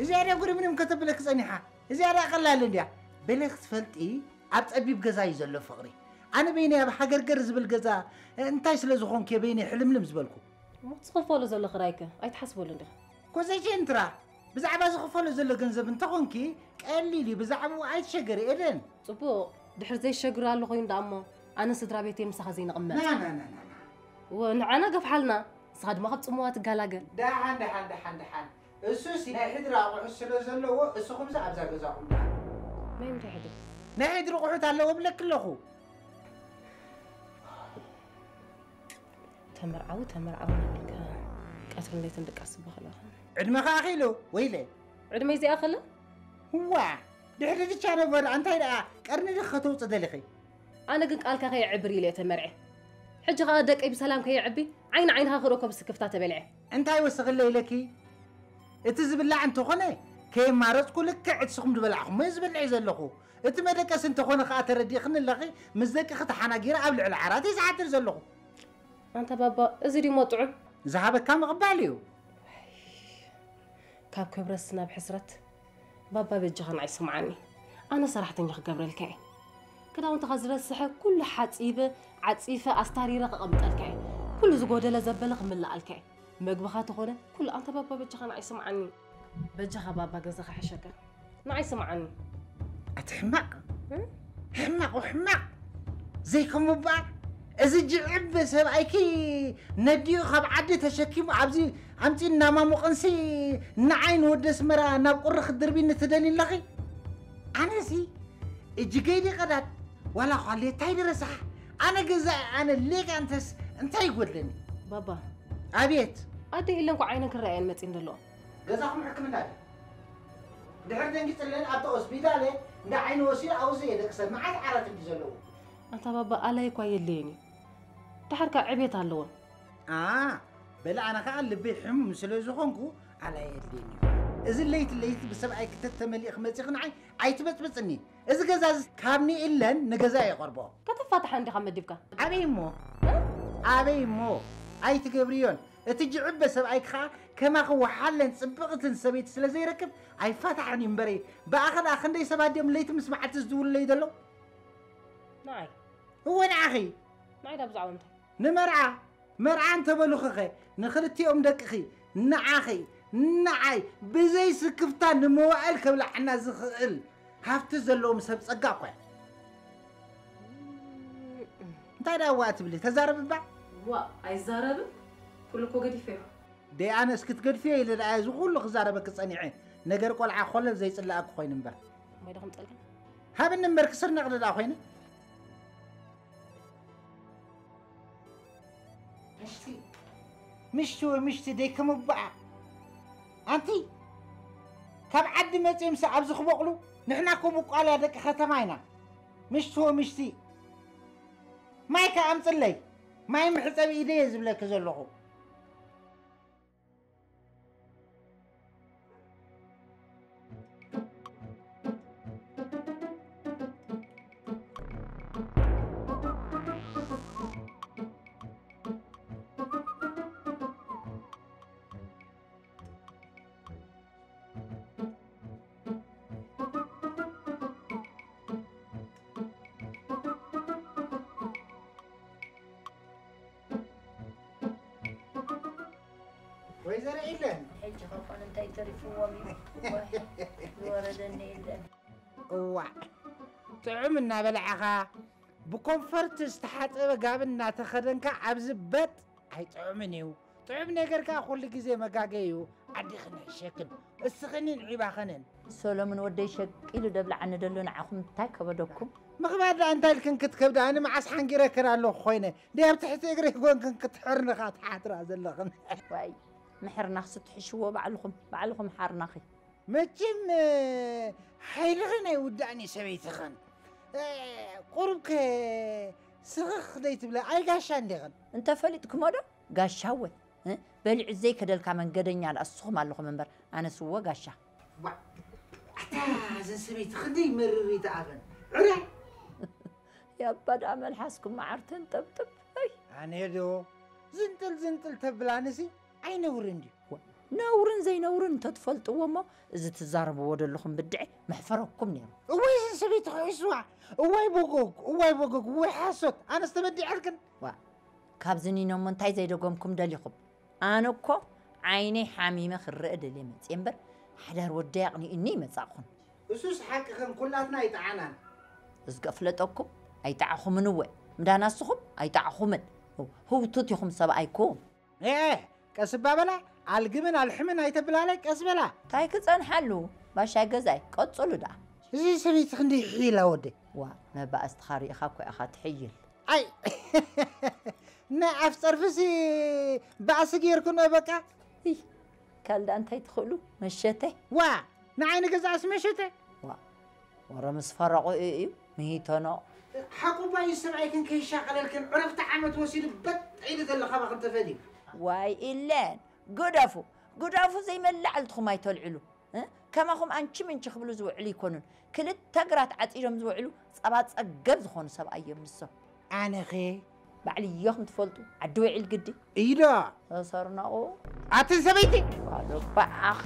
እዚኣ ድያ ጉርምሪም ከተብለኪ ፀኒሓ እዚኣ ድያ ቀላል እንድያ በለ ክትፈልጢ ኣብ ፀቢብ ገዛ እዩ ዘሎ ፍቕሪ ኣነ በይነይ ኣብ ሃገርገር ዝብል ገዛ እንታይ ስለ ዝኾንኩ እየ በይነይ ሕልምልም ዝበልኩ? እሞ ትኸፈሎ ዘሎ ክራይከ ኣይትሓስበሉን ዲኻ? ኮዘጀንትራ፣ ብዛዕባ ዝኽፈሎ ዘሎ ገንዘብ እንተኾንኪ ቀሊል እዩ፣ ብዛዕባኡ ኣይትሸገሪ ኤደን። ጽቡቕ፣ ድሕር ዘይሸግር ኣሎ ኮይኑ ደኣ እሞ ኣነ ስድራ ቤተይ ምሳኻ ዘይንቕመጥ። ና፣ ና፣ ና፣ ና፣ ና። እወ፣ ንዓና ገፍሓልና፣ ንስኻ ድማ ካብ ጽምዋ ትጋላገል። ደሓን፣ ደሓን፣ ደሓን፣ ደሓን። እሱስ ናይ ሕድሪ ኣቑሑት ስለ ዘለዎ፣ እስኹምስ ኣብዛ ገዛኹም ደኣ። ናይ ምንታይ ሕድሪ? ናይ ሕድሪ ኣቑሑት ኣለዎ ብለኪ ኣለኹ። ተመርዓዊ፣ ተመርዓዊ እናበልካ ቀትርን ለይትን ድቃስ ዝበኸለኻ። ዕድመኻ ኣኺሉ፣ ወይለ። ዕድመይ ዘይኣኸለ? እዋ፣ ድሕሪ ድቻ ነበር፣ እንታይ ደኣ ቀርኒ ዲኺ ከተውጽእ ደሊኺ? ኣነ ግን ቃልካ ከየዕብር ኢለ እየ ተመርዐ። ሕጂ ኸኣ ደቀይ ብሰላም ከየዕቢ፣ ዓይኒ ዓይንኻ ክርእዮ ብስክፍታ ተበልዐ። እንታይ ወስኽለ ኢለኪ? እቲ ዝብላዕ እንተኾነ፣ ከየማረጽኩ ልክዕ ንስኹም ዝበላዕኹሞ እየ ዝበልዕ ዘለኹ። እቲ መደቀሲ እንተኾነ ኸኣ ተረዲእኽኒ ኣለኺ፣ ምስ ደቅኺ ተሓናጊረ ኣብ ልዕሊ ዓራት እየ ዝሓድር ዘለኹ። ኣንታ ባባ፣ እዚ ድዩሞ ጥዑም? ዝሃበካ ምቕባል እዩ። ካብ ክብረትስ ናብ ሕስረት። ባባ በጃኻ ንዓይ ስምዓኒ። ኣነ ሰራሕተኛ ክገብረልካ እየ። ክዳውንትኻ ዝረስሐ ኩሉ ሓጺበ፣ ዓጺፈ፣ ኣስታሪረ ከቐምጠልካ እየ። ኩሉ ዝጎደለ ዘበለ ክምልኣልካ እየ። መግብኻ ተኾነ ኩሉ ኣንታ ባባ በጃኻ ንዓይ ስምዓኒ። በጃኻ ባባ ገዛኻ ሕሸካ። ንዓይ ስምዓኒ። ኣቲ ሕማቕ። እ? ሕማቕ ወሕማቕ። ዘይከም እባ እዚ ጅዕብ ሰብኣይኪ ነዲኡ ካብ ዓዲ ተሸኪሙ ኣብዚ ኣምጺኡ እናማሙቕንሲ ንዓይ ንወዲ ኣስመራ ናብ ቁሪ ክትድርቢኒ ትደሊ ኣለኺ? ኣነሲ እጅገይ ድየ ቀዳድ ዋላ እኳ ሌታይ ድረሳሕ ኣነ ገዛኢ ኣነ ሌጋ እንተስ እንታይ ይጎድለኒ? ባባ። ኣብየት። ኣደይ ኢለን እኮ ዓይነን ክረኣየን መጺኤን ዘለዋ። ገዛኹም ሕክምና ድዩ? ድሕሪ ደንጊጽለን ኣብቲ ሆስፒታል እንዳ ዓይኒ ወሲዱ ኣብኡ ዘየደቅሰን መዓት ዓራት እንዲ ዘለዎ። ኣንታ ባባ ኣላይ እኳ የድልየን እዩ። ደሓር ከኣ ዕቤት ኣለወን። ኣ፣ በሊ ኣነ ከኣ ልበይ ሕሙም ስለ ዝኾንኩ ኣላይ የድልየን እዩ። እዚ ለይቲ ለይቲ ብሰብኣይ ክተተመሊእኺ መጺኺ ንዓይ ኣይትበጽብጽኒ። እዚ ገዛ እዚ ካብ ንኢለን ንገዛ የቐርቦ። ከተፋትሓ እንዲኻ መዲብካ። ኣበይ እሞ? እ? ኣበይ እሞ? ኣይትገብርዮን። እቲ ጅዕበ ሰብኣይኪ ኸኣ ከማኺ ወሓለን ጽብቕትን ሰበይቲ ስለ ዘይረክብ ኣይፋታሕን እዩ እምበረይ። ብኣኸ ደኣ ክንደይ ሰባት ድዮም ለይቲ ምስ መዓልቲ ዝድውሉለይ ዘለዉ? ንዓይ? እወ ንዓኺ። ንዓይ ዳ ብዛዕባ ምንታይ? ንመርዓ፣ መርዓ እንተበሉኺኸ ንኽልቲኦም ደቅኺ፣ ንዓኺ፣ ንዓይ ብዘይ ስክፍታ ንመዋእል ከብልዓና ዝኽእል ሃፍቲ ዘለዎም ሰብ ጸጋ እኳ እዮም። እንታይ ደኣ ዋእ ትብሊ? ተዛረቢ እባ። ዋእ፣ ኣይዛረብን። ኩሉ እኮ ገዲፈዮ። ደይ ኣነስ ክትገድፍዮ ኢለ ደኣ እዚ ኩሉ ክዛረበኪ ጸኒዐ። ነገር ቆልዓ ኮለል ዘይጽላኣኪ ኮይኑ እምበር። ማይ ዶ ከምጸልካ? ሃብኒ እምበር ክስርነቕ ደኣ ኮይነ። ምሽቲ፣ ምሽቲ ወይ ምሽቲ ደይ ከምባኣ። ኣንቲ፣ ካብ ዓዲ መጺኦምሲ ኣብዚ ክበቕሉ? ንሕና እኮ ቡቋልያ ደቂ ከተማ ኢና። ምሽቲ ወይ ምሽቲ። ማይ ከኣ ኣምጽለይ። ማይ መሕጸቢ ኢደይ እየ ዝብለኪ ዘለኹ። ወይዘሮ ኢለን። ሕጂ ኸኾን እንታይ ተሪፍዎም እዩ? ዋይ፣ ዝወረደኒ የለን። እዋእ፣ ጥዑም እናበላዕኻ፣ ብኮንፈርት ዝተሓጸበ ጋቢ እናተኸደንካ ኣብዚ በጥ ኣይጥዑምን እዩ። ጥዑም ነገር ከኣ ኩሉ ግዜ መጋገ እዩ። ዓዲ ክንሕሸክን፣ እስኽንን ዒባኽንን። ሰሎምን ወደይ ሸቂሉ ደብልዓኒ ደሎ ንዓኹም እንታይ ከበደኩም? ምኽባድ ደኣ እንታይ ኢልክን ክትከብዳ? ኣነ መዓስ ሓንጊረክን ኣለኹ ኮይነ? ደይ ኣብ ትሕቲ እግረይ ጎንክን ክትሕርንኻ ትሓትራ ዘለኽን። ዋይ፣ ምሕርናኽሲ ትሕሽዎ ባዕልኹም፣ ባዕልኹም ሓርናኺ። መቸም፣ እ፣ ሓይልኽን ኣይውዳእን እዩ ሰበይትኽን። እ፣ ቁሩብከ ስኽኽ ደይትብላ፣ ኣይ ጋሻ እንዲኽን። እንተፈሊጥክሞ ዶ? ጋሻ እወ፣ እ፣ በሊዑ ዘይከደልካ መንገደኛ ንኣስኹም ኣለኹም እምበር፣ ኣነስ እወ ጋሻ። ዋ፣ ኣታ እዘን ሰበይቲ ክንደይ መርር ይተኣፈን። ዕረ! ያባ ደኣ መልሓስኩም መዓር ተንጠብጥብ። ኣይ! ኣነ ዶ ዝንጥል ዝንጥል ተብላንሲ ኣይነውርን ድዩ? ዋ፣ ነውርን ዘይነውርን እንተትፈልጥዎ እሞ፣ እዚ ትዛረብዎ ዘለኹም ብድዐ መሕፈረኩም ነይሩ። እዋይ እዘን ሰበይቲ ክሕስዋ፣ እዋይ ቦጎግ፣ እዋይ ቦጎግ፣ እዋይ ሓሶት፣ ኣነስ ተበዲዐልክን። ዋ፣ ካብዚ ኒኖ እሞ እንታይ ዘይደገምኩም ደሊኹም? ኣነ እኮ ዓይነይ ሓሚመ ክረአ ደልየ መፅየ እምበር፣ ሓዳር ወደይ ኣቕኒኡኒ ይመፃእኹን። እሱስ ሓቅኽን፣ ኩላትና ኣይጠዓናን። እዝገ ፍለጠኩም፣ ኣይጠዓኹምን እወ። ምዳና እስኹም ኣይጠዓኹምን። ህውቱት ኢኹም ሰብኣይኩም። ኤ፣ ቀስ እባ በላ፣ ኣልግምን ኣልሕምን ኣይተብላላይ፣ ቀስ በላ። እንታይ ክጸንሓሉ? ባሻይ ገዛይ፣ ቀጽሉ ደኣ። እዚ ሰበይቲ ክንደይ ይሕይላ ወደይ? ዋ፣ መባእስትኻ ሪኢኻ እኮ ኢኻ ትሕይል። ኣይ፣ ናይ ኣፍ ጸርፍሲ ባእሲ ጌርክንኦ በቃ። እይ፣ ካልዳ እንታይ ትኽእሉ? መሸተ። ዋ፣ ንዓይ ንገዛእስ መሸተ? ዋ፣ ወረ ምስ ፈረቑ እዩ፣ እዩ፣ ምሂተኖ። ሓቁባ እዩ ሰብኣይክን ከይሻቐለልክን ዕረፍቲ ዓመት ወሲዱ በጥ ኢሉ ዘሎ ካባኽን ተፈልዩ። ዋይ ኢለን፣ ግደፉ፣ ግደፉ፣ ዘይመላዕልትኹም ኣይተልዕሉ። እ? ከማኹም ኣንቺ ምንቺ ክብሉ ዝውዕሉ ይኮኑን። ክልተ ግራት ዓጺዶም ዝውዕሉ ጸባ ጸገብ ዝኾኑ ሰብኣይ እዮም ንሶም። ኣነኸ? ባዕልዮኹም ትፈልጡ፣ ዓዲ ውዒል ግዲ። ኢዶ። ተሰርነቑ። ኣትን ሰበይቲ። ባዶ በዓኸ።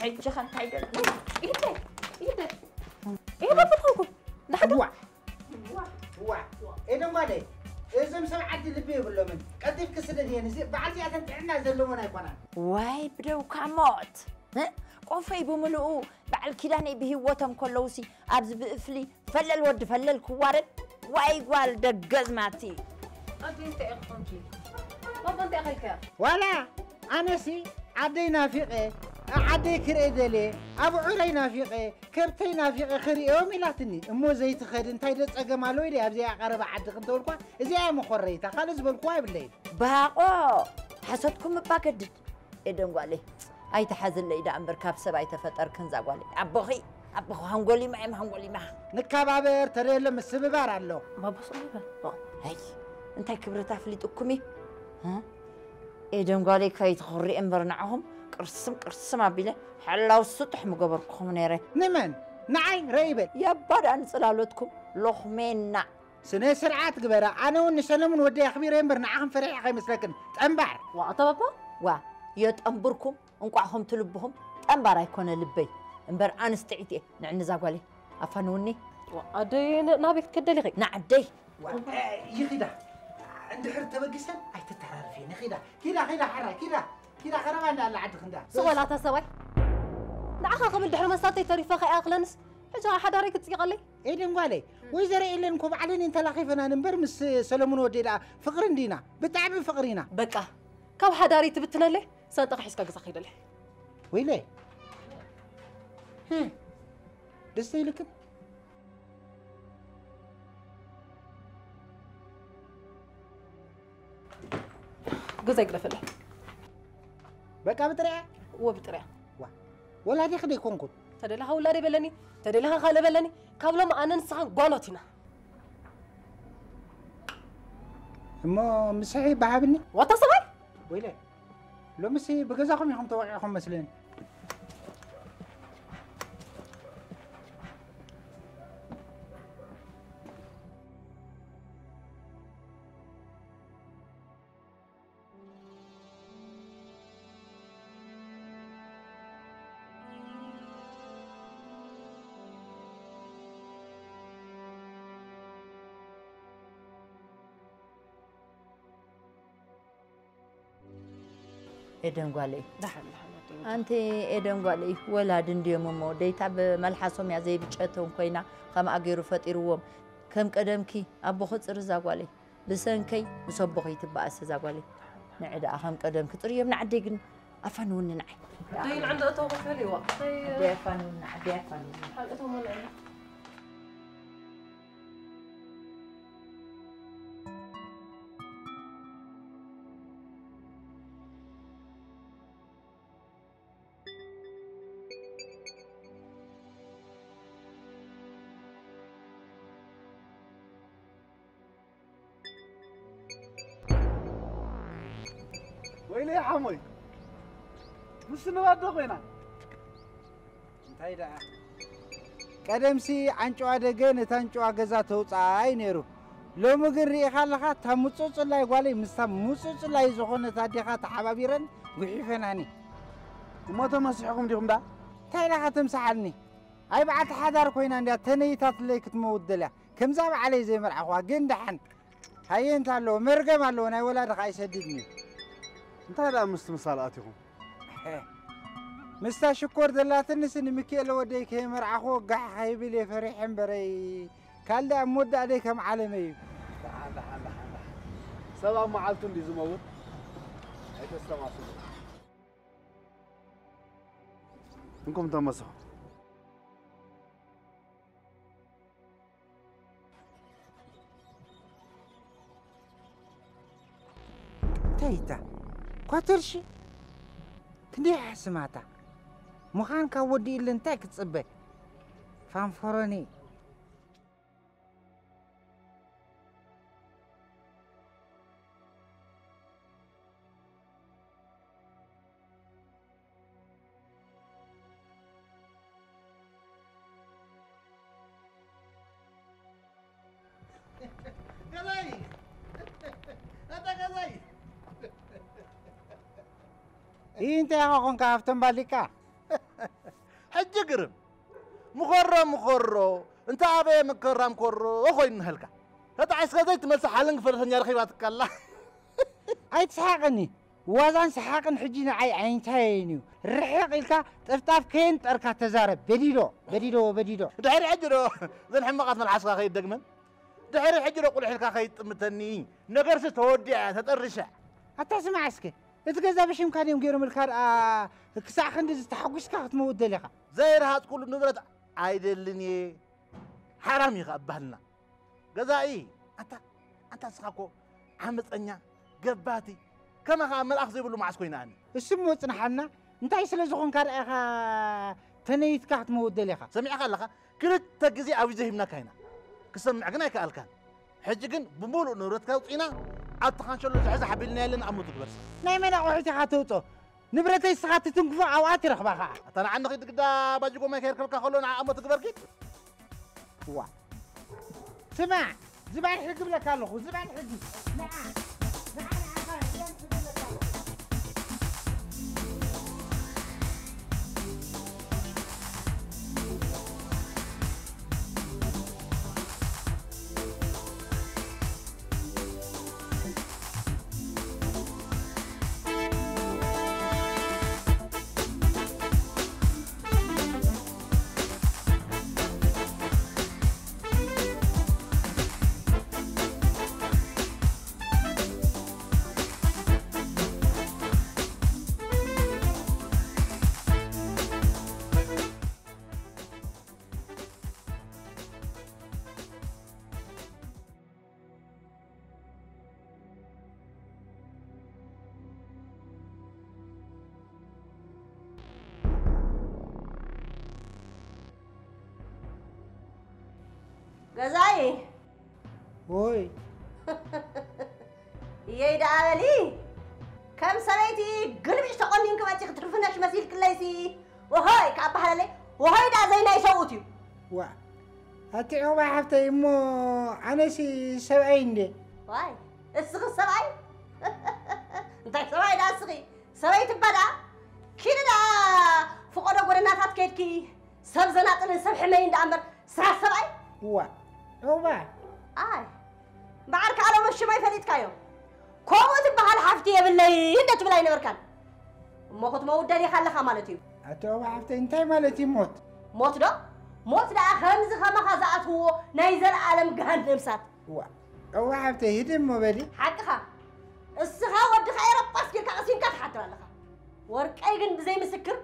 ሕጂ ኸ እንታይ ደል-፣ ኢደ፣ ኢደ። ኢደ ፈትኹኩም። ንሓደ ዋ። ዋ። ኤደን ጓለይ፣ እዞም ሰብ ዓዲ ልቢ የብሎምን። ቀልጢፍኪ ስደድየን። እዚ በዓል እዚኣተን ጥዕና ዘለወን ኣይኮናን። ዋይ ብደውካ ሞት። እ? ቆፈይ ብምልኡ በዓል ኪዳነይ ብህይወቶም ከለውሲ ኣብዚ ብእፍሊ ፈለል ወዲ ፈለል ክዋረድ። ዋይ ጓል ደገዝማቲ። ኣደይ እንታይ ኢኺ ኮንኪ? ባባ እንታይ ኢኺ ኢልካያ? ዋላ ኣነሲ ዓደይ ናፊቐ፣ ዓደይ ክርኢ ደልየ፣ ኣብዑረይ ናፊቐ፣ ከብተይ ናፊቐ ክርእዮም ኢላትኒ። እሞ ዘይትኸድ እንታይ ዶ ጸገም ኣለዎ ኢለ ኣብዚኣ ቀረባ ዓዲ ክንተበልኳ፣ እዚኣ እያ መኾረይታ፣ ካልእ ዝበልኩዋ የብለይን። ባቆ፣ ሓሶትኩም እባ ገድድ። ኤደን ጓለይ፣ ኣይትሓዝለይ ደኣ እምበር ካብ ሰብ ኣይተፈጠርክን እዛ ጓለይ። ኣቦኺ፣ ኣቦኺ ሃንጎሊማ እዮም፣ ሃንጎሊማ። ንከባበር ተደሎ ምስብባር ኣሎ። ባቦስ እምበር። ኣይ፣ እንታይ ክብረት ኣፍሊጥኩም እዩ? እ? ኤደን ጓለይ ከይትኹሪ እምበር ንዓኹም ቅርስም ቅርስም ኣቢለ ሓላው ስጡሕ ምገበርኩኹም ነይረ። ንመን? ንዓይ ረይ በል። ያባ ደኣ ንጽላሎትኩም ሎኽሜና። ስነ ስርዓት ግበራ። ኣነ እውን ንሰለሙን ወደይ ኣኽቢረ እምበር ንዓኽን ፈሪሐ ከይመስለክን። ጠንባር። ዋ፣ ኣታ ባባ? ዋ፣ የጠንብርኩም እንቋዕ ከምቲ ልብኹም ጠንባር ኣይኮነ ልበይ። እምበር ኣንስ ጥዒት እየ። ንዕኒ እዛ ጓለይ ኣፋንውኒ። ዋ፣ ኣደይ ን-፣ ናበይ ክትከደሊ ኢኺ? ንዓደይ። ዋ፣ እ፣ ይኺዳ። እንድሕር ተበጊሰን ኣይትተራረፍየን። ይኺዳ። ኪዳ፣ ኪዳ፣ ሓራይ፣ ኪዳ። ኪዳ፣ ቀረባ እንዳ ኣላ ዓዲ ክንዳ። ስቕ በል ኣታ ሰብኣይ። ንዓኻ ክብል ድሕሪ መሳተይ ተሪፈ ከይኣኽለንስ፣ ሕጂ ሓዳረይ ክትጽይቐለይ? ኤደን ጓለይ፣ ወይዘሮ ኤለን እኮ ባዕለን እየን ተላኺፈናን እምበር ምስ ሰለሙን ወደይ ደኣ ፍቕሪ እንዲና፣ ብጣዕሚ ፍቕሪ ኢና። በቃ፣ ካብ ሓዳረይ ትብትነለይ፣ ሳንጣኻ ሒዝካ ገዛ ከይደለይ። ወይለይ። ህም። ደስ ኢልክን? ገዛ ይግደፈለይ። በቃ ብጥሪያ? እወ ብጥሪያ። ዋ፣ ወላዲኺ ዶ ኣይኮንኩን? ተደለኻ ውላደይ በለኒ፣ ተደለኻ ካልእ በለኒ። ካብ ሎሚ ኣነ ንስኻን ጓኖት ኢና። እሞ ምስሒ ይበሃብኒ? ዋታ ሰብኣይ! ወይለ፣ ሎምሲ ብገዛኹም ኢኹም ተወቂዕኹም መስለኒ። ኤደን ጓለይ። ደሓን፣ ደሓን፣ ኣደይ። ኣንቲ ኤደን ጓለይ፣ ወላዲ እንድዮም እሞ፣ ደይታ ብመልሓሶም እያ ዘይብጨቶም ኮይና፣ ከምኣ ገይሩ ፈጢርዎም። ከም ቀደምኪ፣ ኣቦ ክጽሪ እዛ ጓለይ። ብሰንከይ፣ ምስ ኣቦኺ ትበኣስ እዛ ጓለይ። ንዒ ደኣ ከም ቀደምኪ ጽርዮም ንዓደይ ግን ኣፋንውኒ ንዓይ። ኣደይ፣ ንዓንዲ እተው ክፈል ይዋ። ኣደይ ኣፋንውኒ፣ ኣደይ ኣፋንውኒ። ሓቂ እቶም ወልዕና። ወይለይ ሓሞይ፣ ምስንባት ዶ ኮይና? እንታይ ደኣ? ቀደምሲ ኣንጭዋ ደገ ነታ ኣንጭዋ ገዛ ተውፅኣ እዩ ነይሩ። ሎሚ ግን ርኢኻ ኣለኻ፣ እታ ምፁፅላይ ጓለይ ምስታ ምፁፅላይ ዝኾነት ኣዴኻ ተሓባቢረን ጉሒፈናኒ። እሞ ተመሲሕኩም ዲኹም ዳ? እንታይ ኢኻ ትምስሓልኒ? ኣይ በዓልቲ ሓዳር ኮይና እንድያ ተነይታትለይ ክትመውት ደልያ። ከምዛ በዓለይ ዘይመርዓኹዋ ግን ደሓን። ሃየ እንተ ኣለዎ መርገም ኣለዎ ናይ ወላዲ ኸኣ ይሰድድኒ። እንታይ ደኣ ምስቲ ምሳል ኣቲኹም? ምስታ ሽኮር ዘላትንስ ንሚኪኤለ ወደይ ከይመርዓኹዎ ጋሕ ከይብል እየ ፈሪሐ እምበረይ። ካልእ ኣብ መወዳእተይ ከም ዓለመይ እዩ። ደሓን፣ ደሓን፣ ደሓን፣ ደሓን። ሰብ ኣብ መዓልቱ እንድዩ ዝመውት። ኣይተስተማስሉ። እንኩም ተመሰኹ። እንታይ እታ ኳተርሺ ክንደይ ሓስማታ ምዃን ካብ ወዲ ኢለ እንታይ ክትጽበ? ፋንፎሮኒ። ገዛይ! ኣታ ገዛይ! ይህ እንታይ ኢኻ ኾንካ ሃብቶም ባሊካ? ሕጂ ግርም ምኸሮ ምኸሮ እንተ ኣበየ ምከራም ኮሮ ኮይኑ ንህልካ ተጣዒስካ ዘይትመልሳ ሓለንጊ ፈረሰኛ ረኺባትካ ኣላ። ኣይትስሓቐኒ። ዋዛን ሰሓቕን ሕጂ ንዓይ ኣይንታየይን እዩ። ርሕቕ ኢልካ ጥፍጣፍ ከየንጠርካ ተዛረብ። በዲዶ በዲዶ በዲዶ። ድሕሪ ሕጂ ዶ ዘን ሕማቓት መልሓስካ ከይደግመን ድሕሪ ሕጂ ዶ ቁልሕ ኢልካ ከይጥምተኒ። ነገርሲ ተወዲኣ ተጠርሻ። ኣታ ስማዕ እስከ እቲ ገዛ ብሽምካ ድዮም ገይሮምልካ ደኣ ክሳዕ ክንድዚ ተሓጒስካ ክትመውት ደሊኻ? ዘይረሃጽኩሉ ንብረት ኣይደልን እየ ሓራም እዩ ከኣ ባህልና። ገዛኢ ኣታ ኣንታ እስኻ እኮ ዓመፀኛ ገባቲ ከማኻ መልኣኽ ዘይብሉ መዓስ ኮይና ኣነ እሱ እሞ ፅንሓልና እንታይ ስለ ዝኾንካ ደኣ ኢኻ ተነይትካ ክትመውት ደሊኻ ሰሚዕኻ ኣለኻ ክልተ ግዜ ኣብዩ ዘሂብናካ ኢና ክሰምዕ ግን ኣይከኣልካን ሕጂ ግን ብምሉእ ንብረትካ ኣውፂና ኣብቲ ካንሸሎ ዝሕዚ ሓቢልና የለን ኣሞ ትግበር ናይ መን ኣቑሑት ኢኻ ተውፅኦ ንብረተይ እስኻ ትትንክፎ ኣብኣ ትረኽባ ኸዓ ኣታ ንዓኒ ኺድ ግዳ ባጅ ጎማይ ከየርከብካ ከሎ ንዓ ኣሞ ትግበር ኪድ ዋ ስማዕ ዝባን ሕጊ ብለካ ኣለኹ ዝባን ሕጊ ንዓ ንዓ ንዓኻ ዝባን ሕጊ ብለካ ኣለኹ ገዛኢ ኦይ እየይ ደኣ በሊ ከም ሰበይቲ ግልብጭ ተቆኒንኪ መፂ ክትርፍነሽ መሲልክለይሲ ወሆይ ካብ ባህለለይ ወሆይ ደኣ ዘይናይ ሰብኡት እዩ ዋ ኣቲ ዑቕባ ሓፍተይ እሞ ኣነሲ ሰብኣይ እንደ ዋይ እስኺ ሰብኣይ እንታይ ሰብኣይ ደኣ እስኺ ሰበይቲ እባ ደኣ ኪዲ ደኣ ፍቆዶ ጎደናታት ከይድኪ ሰብ ዘናጥልን ሰብ ሕመይን ደኣ እምበር ስራ ሰብኣይ እዋ ዑቕባ ኣይ እምበዓር ከኣ ሎሚ ሽመይ ፈሊጥካዮ ከምኡ ትበሃል ሓፍቲ የብለይ እንደ ትብል ኣይነበርካን እሞ ክትመውት ደሊኻ ኣለኻ ማለት እዩ ኣቲ ዑቕባ ሓፍተይ እንታይ ማለት እዩ ሞት ሞት ዶ ሞት ደኣ ከምዚ ከማኻ ዝኣትውዎ ናይ ዘለኣለም ገሃነም እሳት እዋ እዋ ሓፍተይ ህድም እሞ በሊ ሓቅኻ እስኻ ወድኻ ኤረጳስ ጌርካ ቀሲንካ ትሓድር ኣለኻ ወርቀይ ግን ብዘይ ምስክር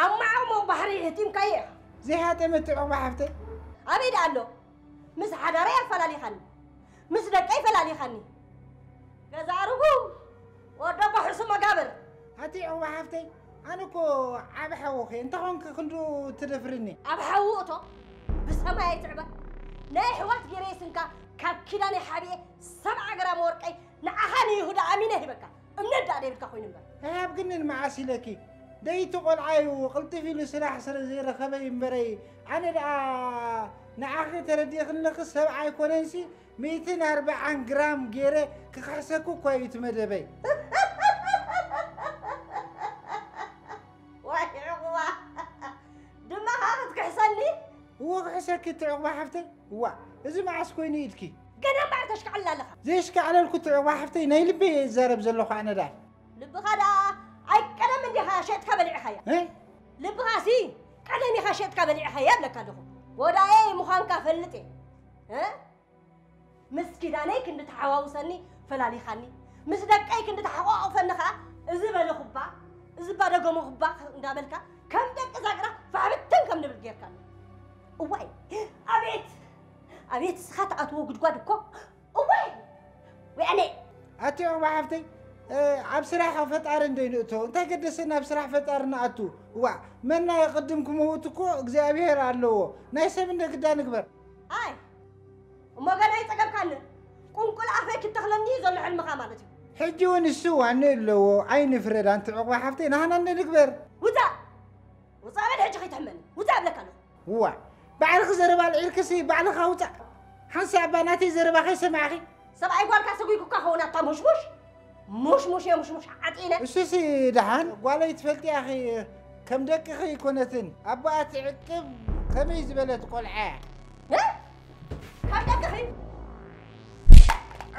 ኣብ መዓሙቕ ባሕሪ ህቲምካዮ ኢኻ ዘይሃጠመት ዑቕባ ሓፍተይ ኣበይ ደኣ ኣሎ ምስ ሓዳረይ ኣፈላሊኻኒ ምስ ደቀይ ፈላሊኻኒ ገዛ ርጉም ወደባ ሕሱም መጋብር ኣቲ ዑቕባ ሓፍተይ ኣነ እኮ ዓብ ሓውኺ እንተ ኾንኪ ክንድኡ ትደፍርኒ ኣብ ሓዉ እቶ ብሰማይ ኣይትዕበር ናይ ኣሕዋት ገይረ ይስንካ ካብ ኪዳነይ ሓቢኤ ሰብዓ ግራም ወርቀይ ንዓኻ ንይሁዳ ኣሚነ ሂበካ እምነት ደኣ ደይብልካ ኮይኑ እምበር ኣይሃብክንን መዓስ ኢለኪ ደይቲ ቆልዓዩ ቅልጥፍ ኢሉ ስራሕ ስለ ዘይረኸበ እዩ እምበረይ ኣነ ደኣ ንዓኺ ተረዲእክለኺ ሰብዓ ኣይኮነንሲ ሚእትን ኣርብዓን ግራም ገይረ ክኽሕሰኩ እኳ እዩ እቲ መደበይ። ዋይ ክትዕቑባ ሓፍተይ? ዋ፣ እዚ መዓስ ኮይኑ ኢልኪ? ገና እምበኣር ተሽካዕልል ኣለኻ። ዘየሽካዕለልኩ ትዕቑባ ሓፍተይ፣ ናይ ልበይ እየ ዝዛረብ ዘለኹ ኣነ ደኣ። ልብኻ ደኣ ኣይ ቀደም እንዲኻ ሸጥካ በሊዕኻያ። እ? ልብኻሲ ቀደም ኢኻ ሸጥካ በሊዕኻያ እብለካ ኣለኹ። ጎዳየይ ምዃንካ ፈልጥ እየ። እ? ምስ ኪዳነይ ክንዲ ተሓዋውሰኒ ፈላሊኻኒ፣ ምስ ደቀይ ክንዲ ተሓቋቑፈኒ ኸኣ እዚ በለ ኩባ፣ እዚ ባደገሞ ኩባ እንዳበልካ ከም ደቂ ዛግራ ፋሕብትን ከም ንብል ጌርካኒ። እዋይ፣ ኣቤት፣ ኣቤት እስኻ ትኣትዎ ጉድጓድ እኮ። እዋይ፣ ወያኔ። ኣቲ ዑቕባ ሓፍተይ፣ እ፣ ኣብ ስራሕ ፈጣሪ እንዶ ይንእቶ። እንታይ ገደሰና ኣብ ስራሕ ፈጣሪ ንኣቱ? እዋ፣ መና የቕድም ክመውት እኮ እግዚኣብሔር ኣለዎ። ናይ ሰብ እንደ ግዳ ንግበር። ኣይ፣ እሞ ገና ይጸገብካኒ። ቁንቁል ኣፈይ ክትተኽለኒ እዩ ዘሎ ሕልምኻ ማለት እዩ። ሕጂ እውን እሱ ዋንኡ ኣለዎ። ኣይንፍረድ ኣንቲ ዑቕባ ሓፍተይ፣ ናህና እንደ ንግበር። ውጻእ! ውጻእ በል ሕጂ ከይትሕመኒ። ውጻእ እብለካ ኣለኹ። እዋ፣ ባዕልኺ ዘረባ ኣልዒልክሲ ባዕልኻ ውጻእ። ሓንሳእ እባ ናተይ ዘረባ ከይሰማዕኺ። ሰብኣይ ጓልካ ሰጒጉካ ኸውን ኣታ ሙሽሙሽ። ሙሽሙሽ እየ ሙሽሙሽ ዓጢነ። እሱሲ ደሓን ጓለይ ትፈልጥያ ኺ ከም ደቅኺ ኣይኮነትን። ኣቦኣ ትዕቅብ ከመይ ዝበለት ቆልዓ እያ። እ? ካብ ደቅኺ?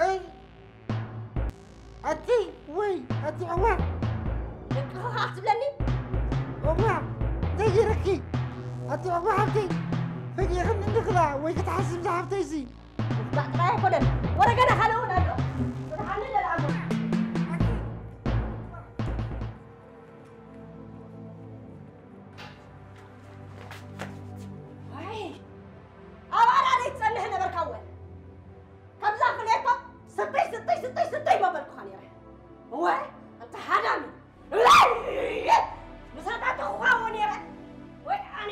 እ? ኣቲ ወይ ኣቲ ዑቕባ። ደቅኺ ኸኣ ክትብለኒ? ዑቕባ፣ እንታይ ገይረኪ? ኣቲ ዑቕባ ሓብተይ፣ ፈጊእኽኒ እንድኽላ ወይ ክትሓስብ ዝሓፍተይሲ። ምፍታሕ ጥራይ ኣይኮነን፣ ወረ ገና ካልእ እውን ኣሎ። ጽንሓኒ ደልኣሞ። ዋይ፣ ኣብ ኣራደይ ትጸንሕ ነበርካ እወ። ከምዛ ፍልየቶ ስተይ፣ ስተይ፣ ስተይ፣ ስተይ መበልኩኻ ነይረ። እወ፣ ኣንታ ሃዳሚ። ምሳታ ተኹኻዎ ነይረ። ወይ ኣነ።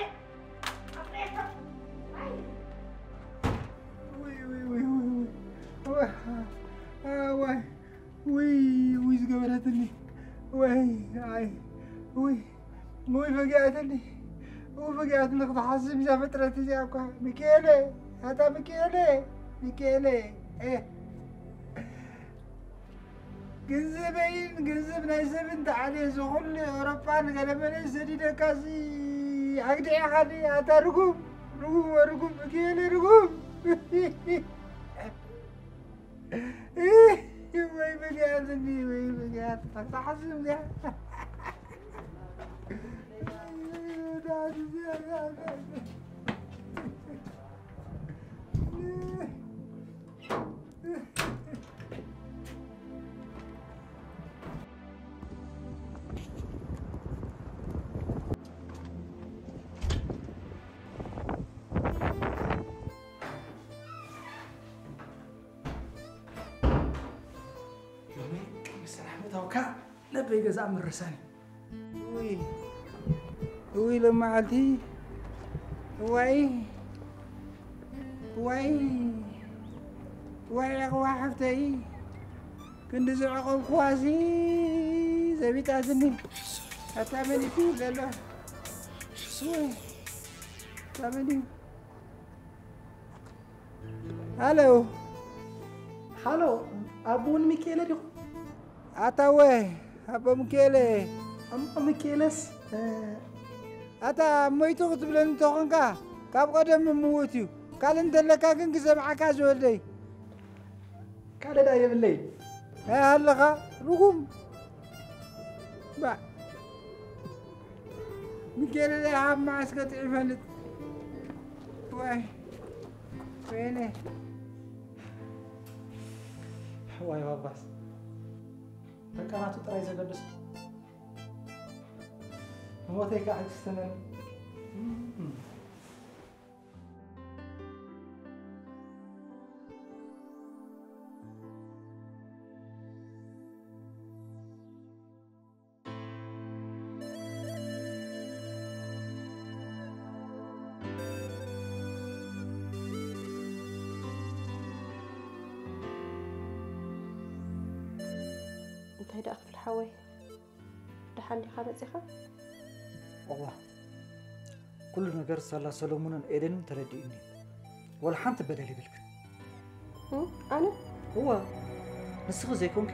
ኣብ ፍልየቶ። ኣይ። ውይ፣ ውይ፣ ውይ፣ ውይ፣ ውይ። እዋ፣ እዋይ፣ ውይ፣ ውይ፣ ዝገበረትኒ። ወይ፣ ኣይ፣ ውይ። ውይ ፈጊኣትኒ፣ ውይ ፈጊኣትኒ ክትሓስብ እዛ ፍጥረት እዚኣ እኳ። ሚካኤለ፣ ኣታ ሚካኤለ፣ ሚካኤለ፣ ኤ። ገንዘበይን ገንዘብ ናይ ሰብን ተዓልየ እዚ ኩሉ ኤውሮጳን ገለመለን ሰዲደካሲ ኣግዲዕኻኒ ኣታ ርጉም፣ ርጉም፣ ርጉም ሚካኤለ ርጉም። ወይ በጊያትኒ፣ ወይ በጊያት፣ ተሓስብ እዚኣ። ሎሚ ቅድሚ ስራሕ ምእታውካ ለበይ ገዛ ምርሳኒ። ውይ፣ ውይ፣ ሎመዓልቲ፣ እዋይ፣ እዋይ፣ እዋይ፣ ዕቕባ ሓፍተይ፣ ክንዲ ዝዕቐብኩዋሲ ዘቢጣትኒ። ኣታ መን እዩ ዘሎ? እዋይ፣ ኣታ መን እዩ? ሃሎ። ሃሎ፣ ኣቦ ሚካኤለ ዲኹም? ኣታወ፣ ኣቦ ሚካኤለ። ኣቦ ሚካኤለስ፣ እ፣ ኣታ ሞይቱ ክትብለኒ እንተኾንካ፣ ካብ ቀደም ምዉት እዩ። ካልእ እንተለካ ግን ክሰምዓካ ዝወደይ። ካልእ ደኣ የብለይ። ኣይ ኣለኻ፣ ርጉም። ባ-፣ ሚካኤለ ደኣ ኣብ መዓስ ከጥዒ ይፈልጥ። ዋይ፣ ወይኔ። ዋይ ባባስ። ደቀናቱ ጥራይ ዘገድስ። ሞተይ ከዓ ሕጂ ዝተመን-፣ እንታይ ደኣ ክፍሊ ሓወይ? ደሓን ዲኻ መጺኻ? እዋ፣ ኩሉ ነገር ሳላ ሰሎሙንን ኤደንን ተረዲኡኒ። ወላ ሓንቲ በደል የብልክን። እም፣ ኣነ? እዋ፣ ንስኺ ዘይኮንኪ፣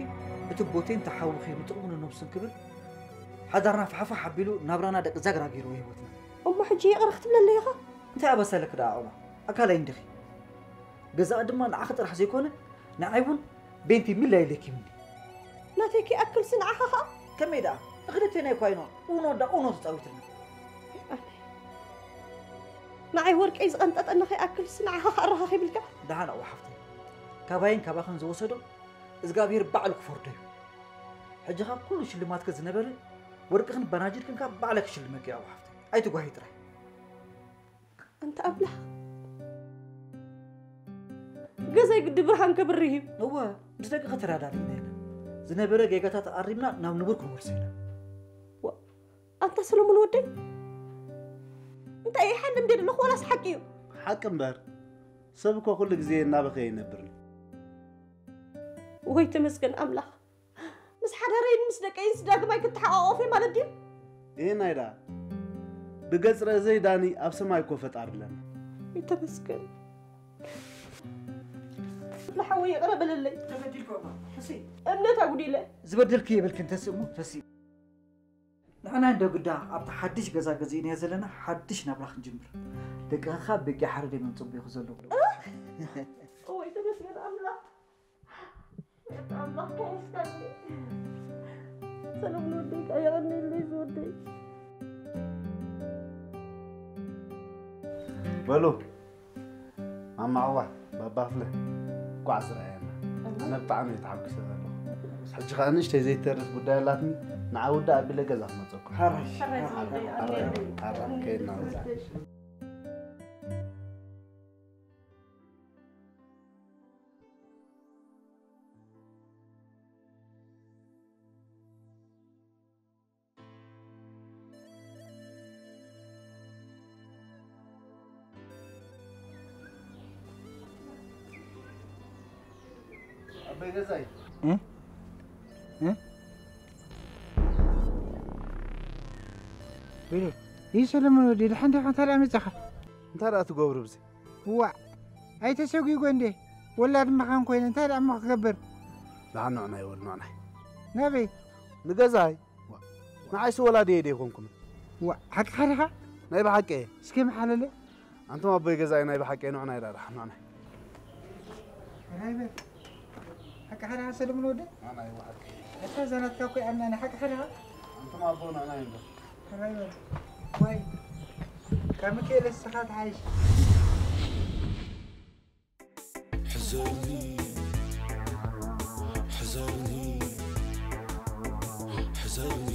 እቲ ቦቴን ተሓውኺ ንጥቕሙ ንነብሱን ክብል፣ ሓዳርና ፋሕፋሕ ኣቢሉ ናብራና ደቂ ዛግራ ገይርዎ ህይወትና። እሞ ሕጂ ይቕረ ክትብለለይ ኢኻ? እንታይ ኣበሰለክ ደኣ ዑባ? ኣካላይ እንዲኺ። ገዛኣ ድማ ንዓኺ ጥራሕ ዘይኮነ ንዓይ እውን ቤንቲ ሚላ ኢለኪ ምኒ። ናተይ ክኣክልሲ ንዓኻ ኸኣ? ከመይ ደኣ? ንክልቴና እኳ ኢና ኡኖ ዳ ኡኖ ተጻዊትና። ኣነ ንዓይ ወርቀይ ዝቐንጠጠኒ ከይኣክልሲ ንዓኻ ከኣ ኣረኻኺብልካ? ደሓን ኣዋ ሓፍተይ። ካባይን ካባኽን ዝወሰዶ እግዚኣብሔር ባዕሉ ክፈርዶ እዩ። ሕጂ ካብ ኩሉ ሽልማትኪ ዝነበረ ወርቅኽን ባናጅርክን ካብ ባዕለ ክሽልመኪ እዩ ኣዋ ሓፍተይ። ኣይትጓሂ ጥራይ። ኣንታ ኣምላኽ፣ ገዛይ ግዲ ብርሃን ከብርህ እዩ። እወ፣ ምስ ደቂ ከተረዳድእና ኢና። ዝነበረ ጌጋታት ኣሪምና ናብ ንቡር ክንመልሶ ኢና። ዋ፣ ኣንታ ሰሎሞን ወደይ፣ እንታይ ይሓልም ደለኹ ዋላስ ሓቂ እዩ? ሓቂ እምበር፣ ሰብ እኮ ኩሉ ግዜ እናበኸየ ይነብር። ወይ ተመስገን ኣምላኽ፣ ምስ ሓዳረይን ምስ ደቀይንስ ዳግማይ ክተሓቋቆፍ እየ ማለት ድዩ? ይሄ ናይ ደኣ ብገጽ ርእሰይ ዳኒ ኣብ ሰማይ እኮ ፈጣሪ ኣለና። ወይ ተመስገን። ንሓወይ ይቕረ በለለይ። ተበዲልኩ እማ፣ ተሲ። እምነት ኣጉዲለ። ዝበደልኪ የብልክን፣ ተሲ እሞ፣ ተሲ። ንሕና እንዶ ግዳ ኣብቲ ሓድሽ ገዛ ገዚእናዮ ዘለና ሓድሽ ናብራ ክንጅምር። ደቅኻ ካብ በጊዕ ሓረድ እዮም ጽቡቕ ዘለዉ። እወይ ተመስገን ኣምላኽ። ኣምላኽ ከይስካኒ። ሰለሙን ወደይ፣ የቐንየለይ ዝወደይ። በሉ፣ ማማ ዓዋ፣ ባባ ክፍለ፣ እንኳዕ ዝረኣየና። ኣነ ብጣዕሚ እየ ተሓጒሰ ዘለኹ። ሕጂ ኸኣ ንእሽተይ ዘይተርፍ ጉዳይ ኣላትኒ፣ ንዓ ውዳ ኣቢለ ገዛ ክመጸኩም። ሓራይ። ሓራይ፣ ሓራይ፣ ሓራይ፣ ከይድና ንወጽእ። ኣቦይ ገዛይ። እ? እ? ወይኔ፣ ይህ ሰለሞን ወዲ፣ ደሓን ዲኻ? እንታይ ደኣ መጻኻ? እንታይ ደኣ ትገብሩ ብዚ? ዋእ፣ ኣይተሰጒጎ እንዴ? ወላድ መኻን ኮይነ፣ እንታይ ደኣ እሞ ክገብር? ደሓን ንዕናይ ወድ፣ ንዕናይ። ናበይ? ንገዛይ። ንዓይሲ ወላዲየይ ዶ ኣይኮንኩምን? ዋእ፣ ሓቅኻ ዲኻ? ናይ ብሓቂ እየ። እስከ መሓለለ። ኣንቱም ኣቦይ ገዛይ ናይ ብሓቂ ንዑናይ ዳዳ፣ ንዑናይ። ራይበር። ሓቂ ሓዳኻ ሰለሙን ወደ? ንዑናይ ብሓቂ። ኣታ ዘናትካ እኮ ይኣምናኒ፣ ሓቂ ሓዳኻ? ኣንቱም ኣቦ ንዑናይ እንዶ። ራይበር። ዋይ። ካብ ሚካኤል እስኻ ትሓይሽ። ሕዘኒ፣ ሕዘኒ፣ ሕዘኒ።